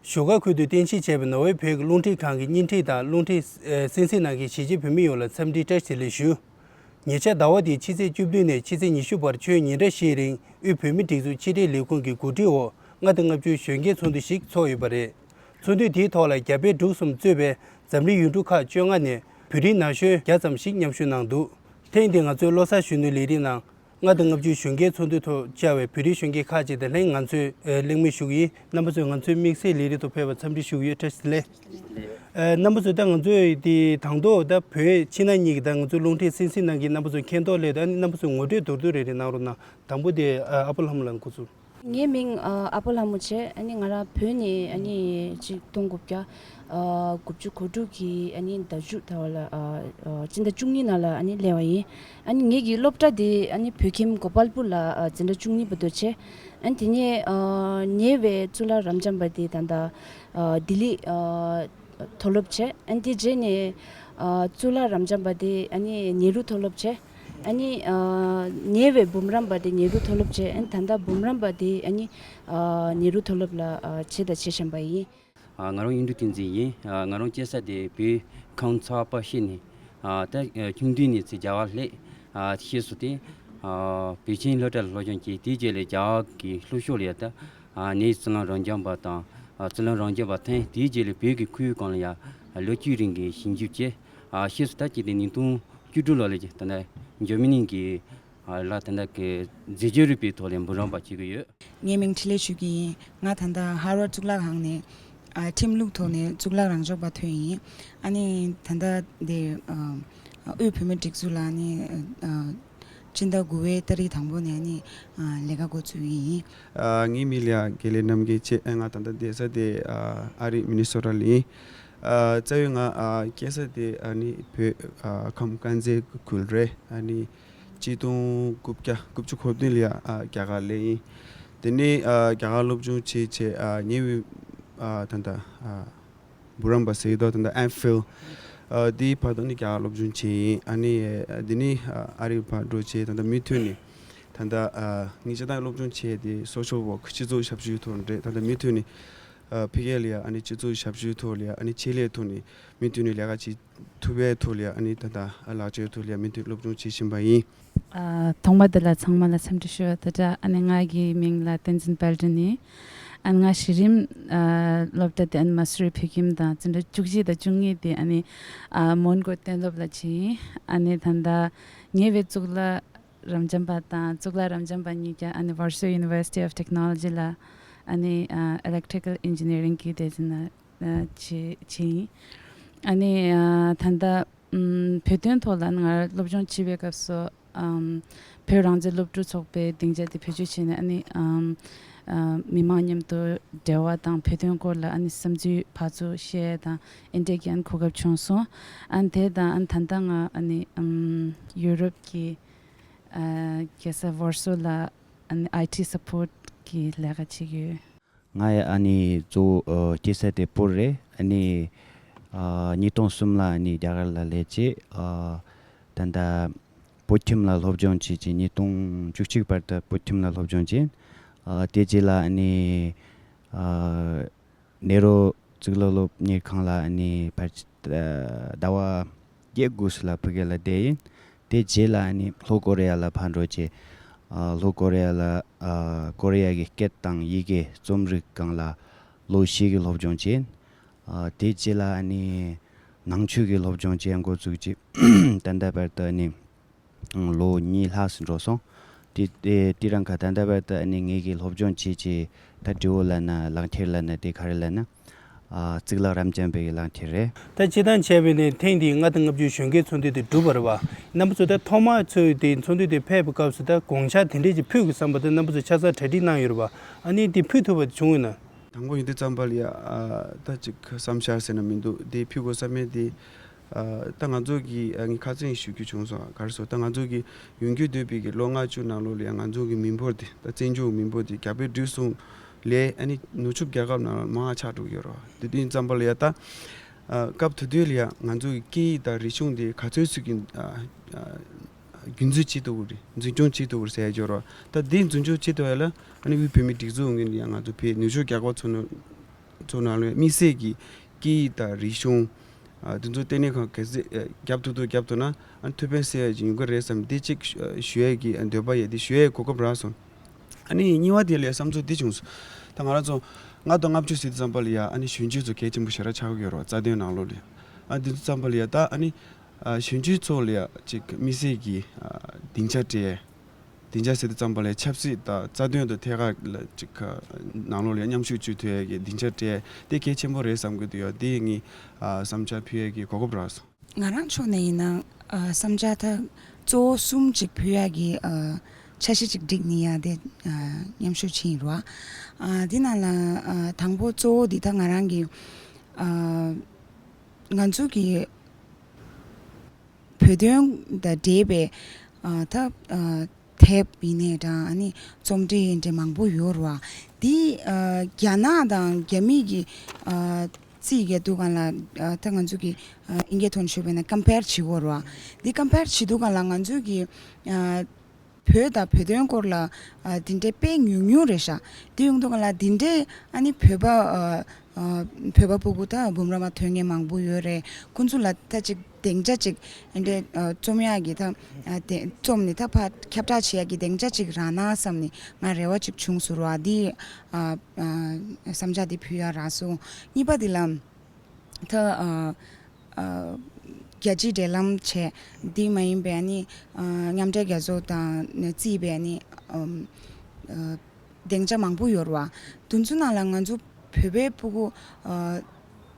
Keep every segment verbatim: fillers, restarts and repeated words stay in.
བཞུགས་སྒར་ཁུལ་དུ་རྟེན་གཞི་བྱས་པའི་ནོར་ཝེ་བོད་ཀྱི་རླུང་འཕྲིན་ཁང་གི་བརྙན་འཕྲིན་དང་རླུང་འཕྲིན་གསན་གཟིགས་གནང་མཁན་གཞིས་བྱེས་བོད་མི་ཡོངས་ལ་འཚམས་འདྲི་བཀྲ་ཤིས་བདེ་ལེགས་ཞུ། ཉེ་ཆར་ཟླ་བ་འདིའི་ཕྱི་ཚེས་བཅུ་བདུན་ནས་ཕྱི་ཚེས་ཉི་ཤུ་བར་ཆོས་ཉིན་གྲངས་བཞིའི་རིང་དབུས་བོད་མིའི་སྒྲིག་འཛུགས་ཕྱི་དྲིལ་ལས་ཁུངས་ཀྱི་གོ་སྒྲིག་འོག་ལྔ་དང་ལྔ་བཅུའི་གཞོན་སྐྱེས་ཚོགས་འདུ་ཞིག་ཚོགས་ཡོད་པ་རེད། ཚོགས་འདུ་དེའི་ཐོག་ལ་རྒྱ་བལ་འབྲུག་གསུམ་གཙོས་པའི་འཛམ་གླིང་ཡུལ་གྲུ་ཁག་བཅོ་ལྔ་ནས་བོད་རིགས་ན་གཞོན་བརྒྱ་ཙམ་ཞིག་མཉམ་ཞུགས་གནང་འདུག་ཐེངས་འདིའི་ང་ཚོའི་བློ་གསར་གཞོན་ནུའི་ལས་རིམ་ནང་། ལྔ་དང་ལྔ་བཅུའི་གཞོན་སྐྱེས་ཚོགས་འདུའི་ཐོག་བཅར་བའི་བོད་རིགས་གཞོན་སྐྱེས་ཁག་ཅིག་དང་ལྷན་ང་ཚོས་ཨེ་གླེང་མོལ་ཞུ་གི་ཡིན། རྣམ་པ་ཚོས་ང་ཚོའི་དམིགས་བསལ་ལས་རིམ་ཐོག་ཕེབས་པར་འཚམས་འདྲི་ཞུ་གི་ཡོད། བཀྲ་ཤིས་བདེ་ལེགས། ཨེ་རྣམ་པ་ཚོས་ད་ང་ཚོས་དེ་དང་ཐོག་ད་བོད་ཕྱི་ནང་གཉིས་ཀྱི་ད་ང་ཚོའི་རླུང་འཕྲིན་གསན་གཟིགས་གནང་མཁན་རྣམ་པ་ཚོ་མཁྱེན་རྟོགས་སླད་དུ་ཨ་ནི་རྣམ་པ་ཚོས་ངོ་སྤྲོད་མདོར་བསྡུས་རེ་རེ་གནང་རོགས་གནང་། དང་པོ་དེ་ཨ་ཨ་ཕོ་ལྷ་མོ་ལགས་འགོ་ཚུགས། ངའི་མིང་ཨ་ཨ་ཕོ་ལྷ་མོ་བྱས། ཨ་ནི་ང་རང་བོད་ནས་ཨ་ནི་ཆིག་སྟོང་དགུ་བརྒྱ་ཨ་དགུ་བཅུ་གོ་དྲུག་གི་ཨ་ནི་ཟླ་མཇུག་ཟླ་བ་ལ་ཨ་ཨ་སྤྱི་ཟླ་བཅུ་གཉིས་ནང་ལ་ཨ་ནི་སླེབས་པ་ཡིན། ཨ་ནི་ངེད་ཀྱི་སློབ་གྲྭ་དེ་ཨ་ནི་བོད་ཁྱིམ་གོ་པལ་པུར་ལ་ཨ་འཛིན་གྲྭ་བཅུ་གཉིས་བར་དུ་བྱས། ཨ་ནི་དེ་ནས་ཨ་ཉེ་བའི་གཙུག་ལག་རབ་འབྱམས་པ་དེ་ད་ལྟ་ཨ་ལྡི་ལི་ཨ་མཐོ་སློབ་བྱས། ཨ་ནི་དེ་རྗེས་ནས་ཨ་གཙུག་ལག་རབ་འབྱམས་པ་དེ་ཨ་ནི་ནེ་རུ་མཐོ་སློབ་བྱས། ཨ་ནི་ཨ་ཉེ་བའི་འབུམ་རམས་པ་དེ་ནེ་རུ་མཐོ་སློབ་བྱས། ཨ་ནི་ད་ལྟ་འབུམ་རམས་པ་དེ་ཨ་ནི་ཨ་ནེ་རུ་མཐོ་སློབ་ལ་ཨ་བྱས་དང་བྱེད་བཞིན་པ་ཡིན། ཨ་ང་རང་གཡུང་དྲུང་བསྟན་འཛིན་ཡིན། ཨ་ང་རང་སྐྱེས་ས་དེ་བོད་ཁམས་ཚ་བ་པ་ཤེ་ནས་ཨ་ད་ཨ་ཆུང་དུས་ནས་ཚེ་རྒྱ་གར་སླེབས། ཨ་ཤེས་སུ་དེ་ཨ་བོད་ཆེན་སློབ་གྲྭ་ལ་སློབ་སྦྱོང་བྱས། དེའི་རྗེས་ལ་རྒྱ་གར་གྱི་ལྷོ་ཕྱོགས་ལ་ཡ་ད་ཨ་ནས་གཙུག་ལག་རབ་འབྱམས་པ་དང་ཨ་གཙུག་ལག་རབ་འབྱམས་པ་ཐོན། དེའི་རྗེས་ལ་བོད་ཀྱི་ཁོར་ཡུག་སྒང་ལ་ཡ་ལོ་བཅུའི་རིང་གི་ཞིབ་འཇུག་བྱས། ཨ་ཤེས་སུ་ད་ཅི་དེ་ཉིས་སྟོང་བཅུ་དྲུག་ལོ་ལ་ད་ལྟ་འཇར་མ་ནི་གི་ཨ་ལ་ད་ལྟ་གི་རྫས་སྦྱོར་རིག་པའི་ཐོག་ལ་འབུམ་རམས་པ་བྱེད་ཀྱི་ཡོད། ངའི་མིང་འཕྲིན་ལས་ཆོས་སྐྱིད་ཡིན། ང་ད་ལྟ་ཧར་ཝརཌ་གཙུག་ལག་ཁང་ནས་ཨ་ཁྲིམས་ལུགས་ཐོག་ནས་གཙུག་ལག་རང་སྦྱོང་པ་ཐོན་ཡིན། ཨ་ནི་ད་ལྟ་དེ་ཨ་དབུས་བོད་མིའི་སྒྲིག་འཛུགས་ལ་ནི་ཨ་སྤྱི་ཟླ་དགུ་པའི་ཏ་རིག་དང་པོ་ནས་ནི་ཨ་ལས་ཀ་འགོ་ཚུགས་ཡིན། ཨ་ངའི་མིང་ལ་དགེ་ལེགས་རྣམ་རྒྱལ་བྱས། ཨ་ང་ད་ལྟ་བསྡད་ས་དེ་ཨ་ཨ་རི་མི་ནི་སོ་ཊ་ལ་ཡིན། ཨ་རྩ་བའི་ང་ཨ་སྐྱེས་ས་དེ་ཨ་ནི་བོད་ཨ་ཁམས་དཀར་མཛེས་ཁུལ་རེད། ཨ་ནི་ཆིག་སྟོང་དགུ་བརྒྱ་དགུ་བཅུ་གོ་བདུན་ལ་ཡ་ཨ་རྒྱ་གར་སླེབས་ཡིན། དེ་ནས་ཨ་རྒྱ་གར་སློབ་སྦྱོང་བྱས་བྱས་ཨ་ཉེ་བའི་ཨ་ད་ལྟ་ཨ་འབུམ་རམས་པ་ཟེར་གྱི་འདུག་ད་ལྟ་ཨེམ་ཕིལ་ཨ་དེའི་བར་དུ་ནི་རྒྱ་གར་སློབ་སྦྱོང་བྱས་ཡིན། ཨ་ནི་ཨ་དེ་ནས་ཨ་ཨ་རི་བར་འགྲོ་བྱས་ད་ལྟ་མུ་མཐུད་ནས་ད་ལྟ་ཨ་ངས་སྤྱིར་བཏང་སློབ་སྦྱོང་བྱས་ཏེ་སོ་ཤལ་ཝོག་སྤྱི་ཚོགས་ཞབས་ཞུའི་ཐོག་རེད། ད་ལྟ་མུ་མཐུད་ནས་ཨ་ཕ་གི་ལ་ཡ་ཨ་ནི་སྤྱི་ཚོགས་ཞབས་ཞུའི་ཐོག་ལ་ཡ་ཨ་ནི་ཆེད་ལས་ཐོག་ནས་མུ་མཐུད་ནས་ལས་ཀ་བྱེད་ཐུབ་པའི་ཐོག་ལ་ཡ་ཨ་ནི་ད་ལྟ་ཨ་ལག་ཁྱེར་ཐོག་ལ་ཡ་མུ་མཐུད་སློབ་སྦྱོང་བྱེད་བཞིན་པ་ཡིན། ཨ་ཐོག་མ་དེ་ལ་ཚང་མ་ལ་འཚམས་འདྲི་ཞུ་བ་དང་སྦྲགས། ཨ་ནི་ང་གི་མིང་ལ་བསྟན་འཛིན་དཔལ་སྒྲོན་ཡིན། ཨ་ནི་ང་གཞི་རིམ་ཨ་སློབ་གྲྭ་དེ་ཨ་ནི་མ་སུ་རི་བོད་ཁྱིམ་དང་འཛིན་གྲྭ་བཅུ་གཅིག་དང་བཅུ་གཉིས་དེ་ཨ་ནི་ཨ་མོན་གྷོ་གཏན་སློབ་ལ་ཕྱིན་ཡིན། ཨ་ནི་ད་ལྟ་ཉེ་བའི་གཙུག་ལག་རབ་འབྱམས་པ་དང་གཙུག་ལག་རབ་འབྱམས་པ་གཉིས་ཀ་ཨ་ནི་Warsaw University of Technology ལ་ཨ་ནི་ཨ་Electrical Engineering གི་སྡེ་ཚན་ལ་ཨ་བྱེད་བྱེད་ཡིན། ཨ་ནི་ཨ་ད་ལྟ་ཨམ་བོད་དོན་ཐོག་ལ་ང་སློབ་སྦྱོང་བྱེད་པའི་སྐབས་སུ་ཨམ་བོད་རང་བཙན་སློབ་ཕྲུག་ཚོགས་པའི་སྡིངས་ཆ་དེ་བེད་སྤྱོད་བྱས་ནས་ཨ་ནི་ཨམ་ཨ་མི་མང་མཉམ་དུ་འབྲེལ་བ་དང་བོད་དོན་སྐོར་ལ་ཨ་ནི་བསམ་ཚུལ་ཕར་ཚུར་བཤད་དང་ཨེ་འདྲས་ཀྱི་ཨ་ནི་གོ་སྐབས་བྱུང་སོང་། ཨ་ནི་དེ་དང་ཨ་ནི་ད་ལྟ་ང་ཨ་ནི་ཨམ་ཡུ་རོབ་ཀྱི་ཨ་རྒྱལ་ས་Warsaw ལ་ཨ་ནི་IT support གི་ལས་ཀ་བྱེད་ཀྱི་ཡོད། ང་ཡ་ཨ་ནི་གཙོ་བོ་ཨ་སྐྱེས་ས་དེ་བོད་རེད། ཨ་ནི་ཨ་ཉིས་སྟོང་གསུམ་ལ་ཨ་ནི་རྒྱ་གར་ལ་སླེབས་རྗེས་ཨ་ད་ལྟ་བོད་ཁྱིམ་ལ་སློབ་སྦྱོང་བྱས་རྗེས་ཉིས་སྟོང་བཅུ་གཅིག་བར་དུ་བོད་ཁྱིམ་ལ་སློབ་སྦྱོང་བྱས། ཨ་དེ་རྗེས་ལ་ཨ་ནི་ཨ་ནེ་རོ་གཙུག་ལག་སློབ་གཉེར་ཁང་ལ་ཨ་ནི་ཕལ་ཆེར་ཟླ་བ་བརྒྱད་དགུ་ཙམ་ལ་ཕ་གི་ལ་བསྡད་ཡིན། དེ་རྗེས་ལ་ཨ་ནི་ལྷོ་ཀོ་རི་ཡ་ལ་ཕར་འགྲོ་རྗེས་ཨ་ལྷོ་ཀོ་རི་ཡ་ལ་ཨ་ཀོ་རི་ཡ་གི་སྐད་དང་ཡི་གེ་རྩོམ་རིག་སྒང་ལ་ལོ་བཞི་གི་སློབ་སྦྱོང་བྱས། ཨ་དེ་རྗེས་ལ་ཨ་ནི་ནང་ཆོས་ཀྱི་སློབ་སྦྱོང་བྱེད་འགོ་བཙུགས་རྗེས་ད་ལྟ་བར་དུ་ཨ་ནི་ལོ་གཉིས་ལྷག་ཙམ་འགྲོ་སོང་། དེ་དེ་དེ་རིང་ཁ་ད་ལྟ་བར་དུ་ཨ་ནི་ངེད་ཀྱིས་སློབ་སྦྱོང་བྱེད་ཀྱི་ད་དྲི་བ་ལབ་ན་ལག་འཁྱེར་ལབ་ན་དེ་ག་རེ་ལབ་ན་ཨ་གཙུག་ལག་རབ་འབྱམས་པའི་ལག་འཁྱེར་རེད། ད་སྤྱིར་བཏང་བྱས་པ་ཡིན་ན་ཐེངས་འདིའི་ལྔ་དང་ལྔ་བཅུའི་གཞོན་སྐྱེས་ཚོགས་འདུ་དེ་གྲུབ་པ་རེད་པ། རྣམ་པ་ཚོ་ད་ཐོག་མར་ཚོས་དེ་ཚོགས་འདུ་དེ་ཕེབས་པའི་སྐབས་སུ་ད་དགོངས་འཆར་དེ་འདྲས་ཅིག་ཕུལ་དགོས་བསམ་པ་དེ་རྣམ་པ་ཚོ་ཆ་ཚང་གྲ་སྒྲིག་གནང་ཡོད་རེད་པ། ཨ་ནི་དེ་ཕུལ་ཐུབ་པ་དེ་བྱུང་ཡོད་ན། དང་པོ་ཡིན་དུས་ཙམ་པ་ལ་ཡ་ཨ་ད་ཅིག་བསམ་འཆར་ཟེར་ན་མི་འདུག་དེ་ཕུལ་དགོས་བསམ་མེད་དེ། ཨ་ད་ང་ཚོ་གི་ཨ་ངས་ཁ་སང་ཞུ་རྒྱུ་བྱུང་སོང་། ག་རེ་ཟེར་ད་ང་ཚོ་གི་ཡོང་རྒྱུ་འདོད་པའི་གི་ལོ་ལྔ་བཅུ་ནང་ལོགས་ལ་ཡ་ང་ཚོ་གི་མི་འབོར་དེ་ད་བཙན་བྱོལ་མི་འབོར་དེ་རྒྱ་བལ་འབྲུག་གསུམ་ལས་ཨ་ནི་ནུབ་ཕྱོགས་རྒྱལ་ཁབ་ནང་ལ་མང་ཆགས་འགྲོ་གི་ཡོད་རེད་པ། དེ་དུས་ཙམ་པ་ལ་ཡ་ད་ཨ་སྐབས་དེ་དུས་ལ་ཡ་ང་ཚོ་གི་སྐད་ཡིག་དང་རིག་གཞུང་དེ་ག་ཚོད་ཅིག་གི་ཨ་ཨ་རྒྱུན་འཛིན་བྱེད་ཐུབ་ཀྱི་རེད། འཛིན་སྐྱོང་བྱེད་ཐུབ་ཀྱི་རེད་ཟེར་ཡ་ཅིག་ཡོད་རེད་པ། ད་དེ་འཛིན་སྐྱོང་བྱེད་ཐུབ་ཡ་ལ་ཨ་ནི་དབུས་བོད་མིའི་སྒྲིག་འཛུགས་ངོས་ནས་ཡ་ང་ཚོ་བོད་ནུབ་ཕྱོགས་རྒྱལ་ཁབ་ཚོ་ནང་། ཚོ་ནང་ལ་དམིགས་བསལ་གྱི་སྐད་ཡིག་དང་རིག་གཞུང་། ཨ། དེ་ཚོ་ལྟེ་གནས་ཁང་གལ་སྲིད་ཨ་རྒྱབ་ཐུབ་ཐུབ་རྒྱབ་ཐུབ་ན། ཨ། ཐུགས་ཕན་གསོས་ཡ་ཅིག་ཡོང་གི་རེད་བསམ། འདི་གཅིག་ཞུ་ཡ་གི་འདོད་པ་ཡོད། འདི་ཞུ་ཡའི་གོ་སྐབས་རག་སོང་། ཨ་ནི་གཉིས་པ་དེ་ལ་བསམ་ཚུལ་འདི་བྱུང་སོང་། ད་ང་རང་ཚོ་ལྔ་དང་ལྔ་བཅུ་ཟེར་དུས་ཙམ་པ་ལ་ཡ། ཨ་ནི་གཞོན་སྐྱེས་ཚོ་གལ་ཆེན་པོ་ཞེ་དྲག་ཆགས་ཀྱི་ཡོད་རེད་བ། རྩ་དོན་ནང་ལོགས་ལ་ཡ། ཨ། འདི་ཚོ་ཙམ་པ་ལ་ཡ། ད་ཨ་ནི་ཨ་གཞོན་སྐྱེས་ཚོ་ལ་ཡ་ཅིག་དམིགས་བསལ་གྱི་ཨ་སྡིངས་ཆ་སྤྲད། སྡིངས་ཆ་ཟེར་དུས་ཙམ་པ་ལ་ཆབ་སྲིད་དང་རྩ་དོན་དང་ཐད་ཀར་ལ་ཅིག་ཁ་ནང་ལོགས་ལ་མཉམ་ཞུགས་བྱེད་ཐུབ་ཡ་གི་སྡིངས་ཆ་སྤྲད། དེ་གལ་ཆེན་པོ་རེད་བསམ་གྱི་འདུག་ཡ། དེ་ངས་ཨ་བསམ་འཆར་ཕུལ་ཡ་གི་གོ་སྐབས་རག་སོང་། ང་རང་ཕྱོགས་ནས་ཡིན་ན། ཨ། བསམ་འཆར་ད་གཙོ་བོ་གསུམ་ཅིག་ཕུལ་ཡ་གི་ཨ་འཆར་གཞི་ཅིག་བསྒྲིགས་ནས་ཡ་དེ་ཨ་མཉམ་ཞུགས་བྱས་ཡིན་རོ། ཨ། དེ་ནང་ལ་ཨ་དང་པོ་གཙོ་བོ་འདི་ད་ང་རང་གི་ཨ་ང་ཚོ་གི་བོད་དོན་དང་འབྲེལ་བའི་ཨ་ད་ཨ་དེབ་ཡིན་ནའི་འདྲ། ཨ་ནི་རྩོམ་འབྲི་ཡིན་འདྲ་མང་པོ་ཡོད་རེད་བ། འདི་ཨ་རྒྱ་ནག་དང་རྒྱ་མི་གི་ཨ་རྩིས་རྒྱག་དུས་སྒང་ལ། ཨ་ད་ང་ཚོ་གི་ཨ་དབྱིན་སྐད་ཐོག་ནས་ཞུས་པ་ཡིན་ན་ཀམ་པེར་བྱེད་དགོས་རེད་བ། འདི་ཀམ་པེར་བྱེད་དུས་སྒང་ལ་ང་ཚོ་གི་ཨ་བོད་དང་བོད་དོན་སྐོར་ལ་ཨ་འདི་འདྲའི་དཔེ་ཉུང་ཉུང་རེད་ཤག། དེ་ཡོང་དུས་སྒང་ལ་འདི་འདྲའི་ཨ་ནི་བོད་པ་ཨ་ཨ་བོད་པ་ཕྲུ་གུ་ད་འབུམ་རམས་པ་ཐོན་མཁན་མང་པོ་ཡོད་རེད། ཁོང་ཚོ་ལ་ད་ཅིག་སྡིངས་ཆ་ཅིག་འདི་འདྲའི་ཨ་རྩོམ་ཡག་གི་ད་ཨ་དེ་རྩོམ་ནས་ད་ཕར་ཁྱབ་བསྒྲགས་བྱེད་ཡག་གི་སྡིངས་ཆ་ཅིག་རག་ན་བསམ་ནས་ང་རེ་བ་ཅིག་བྱུང་སོང་ར། འདི་ཨ་ཨ་བསམ་འཆར་འདི་ཕུལ་ཡག་རག་སོང་། གཉིས་པ་འདི་ལ། ད་ཨ་ཨ་རྒྱལ་སྤྱིའི་འབྲེལ་ལམ་བྱས། འདི་མ་ཡིན་པའི་ཨ་ནི་ཨ་མཉམ་འབྲེལ་རྒྱལ་ཚོགས་དང་རྩིས་པའི་ཨ་ནི་ཨམ་ཨ་སྡིངས་ཆ་མང་པོ་ཡོད་རེད་བ། དེ་ཚོ་ནང་ལ་ང་ཚོ་བོད་པའི་ཕྲུ་གུ་ཨ་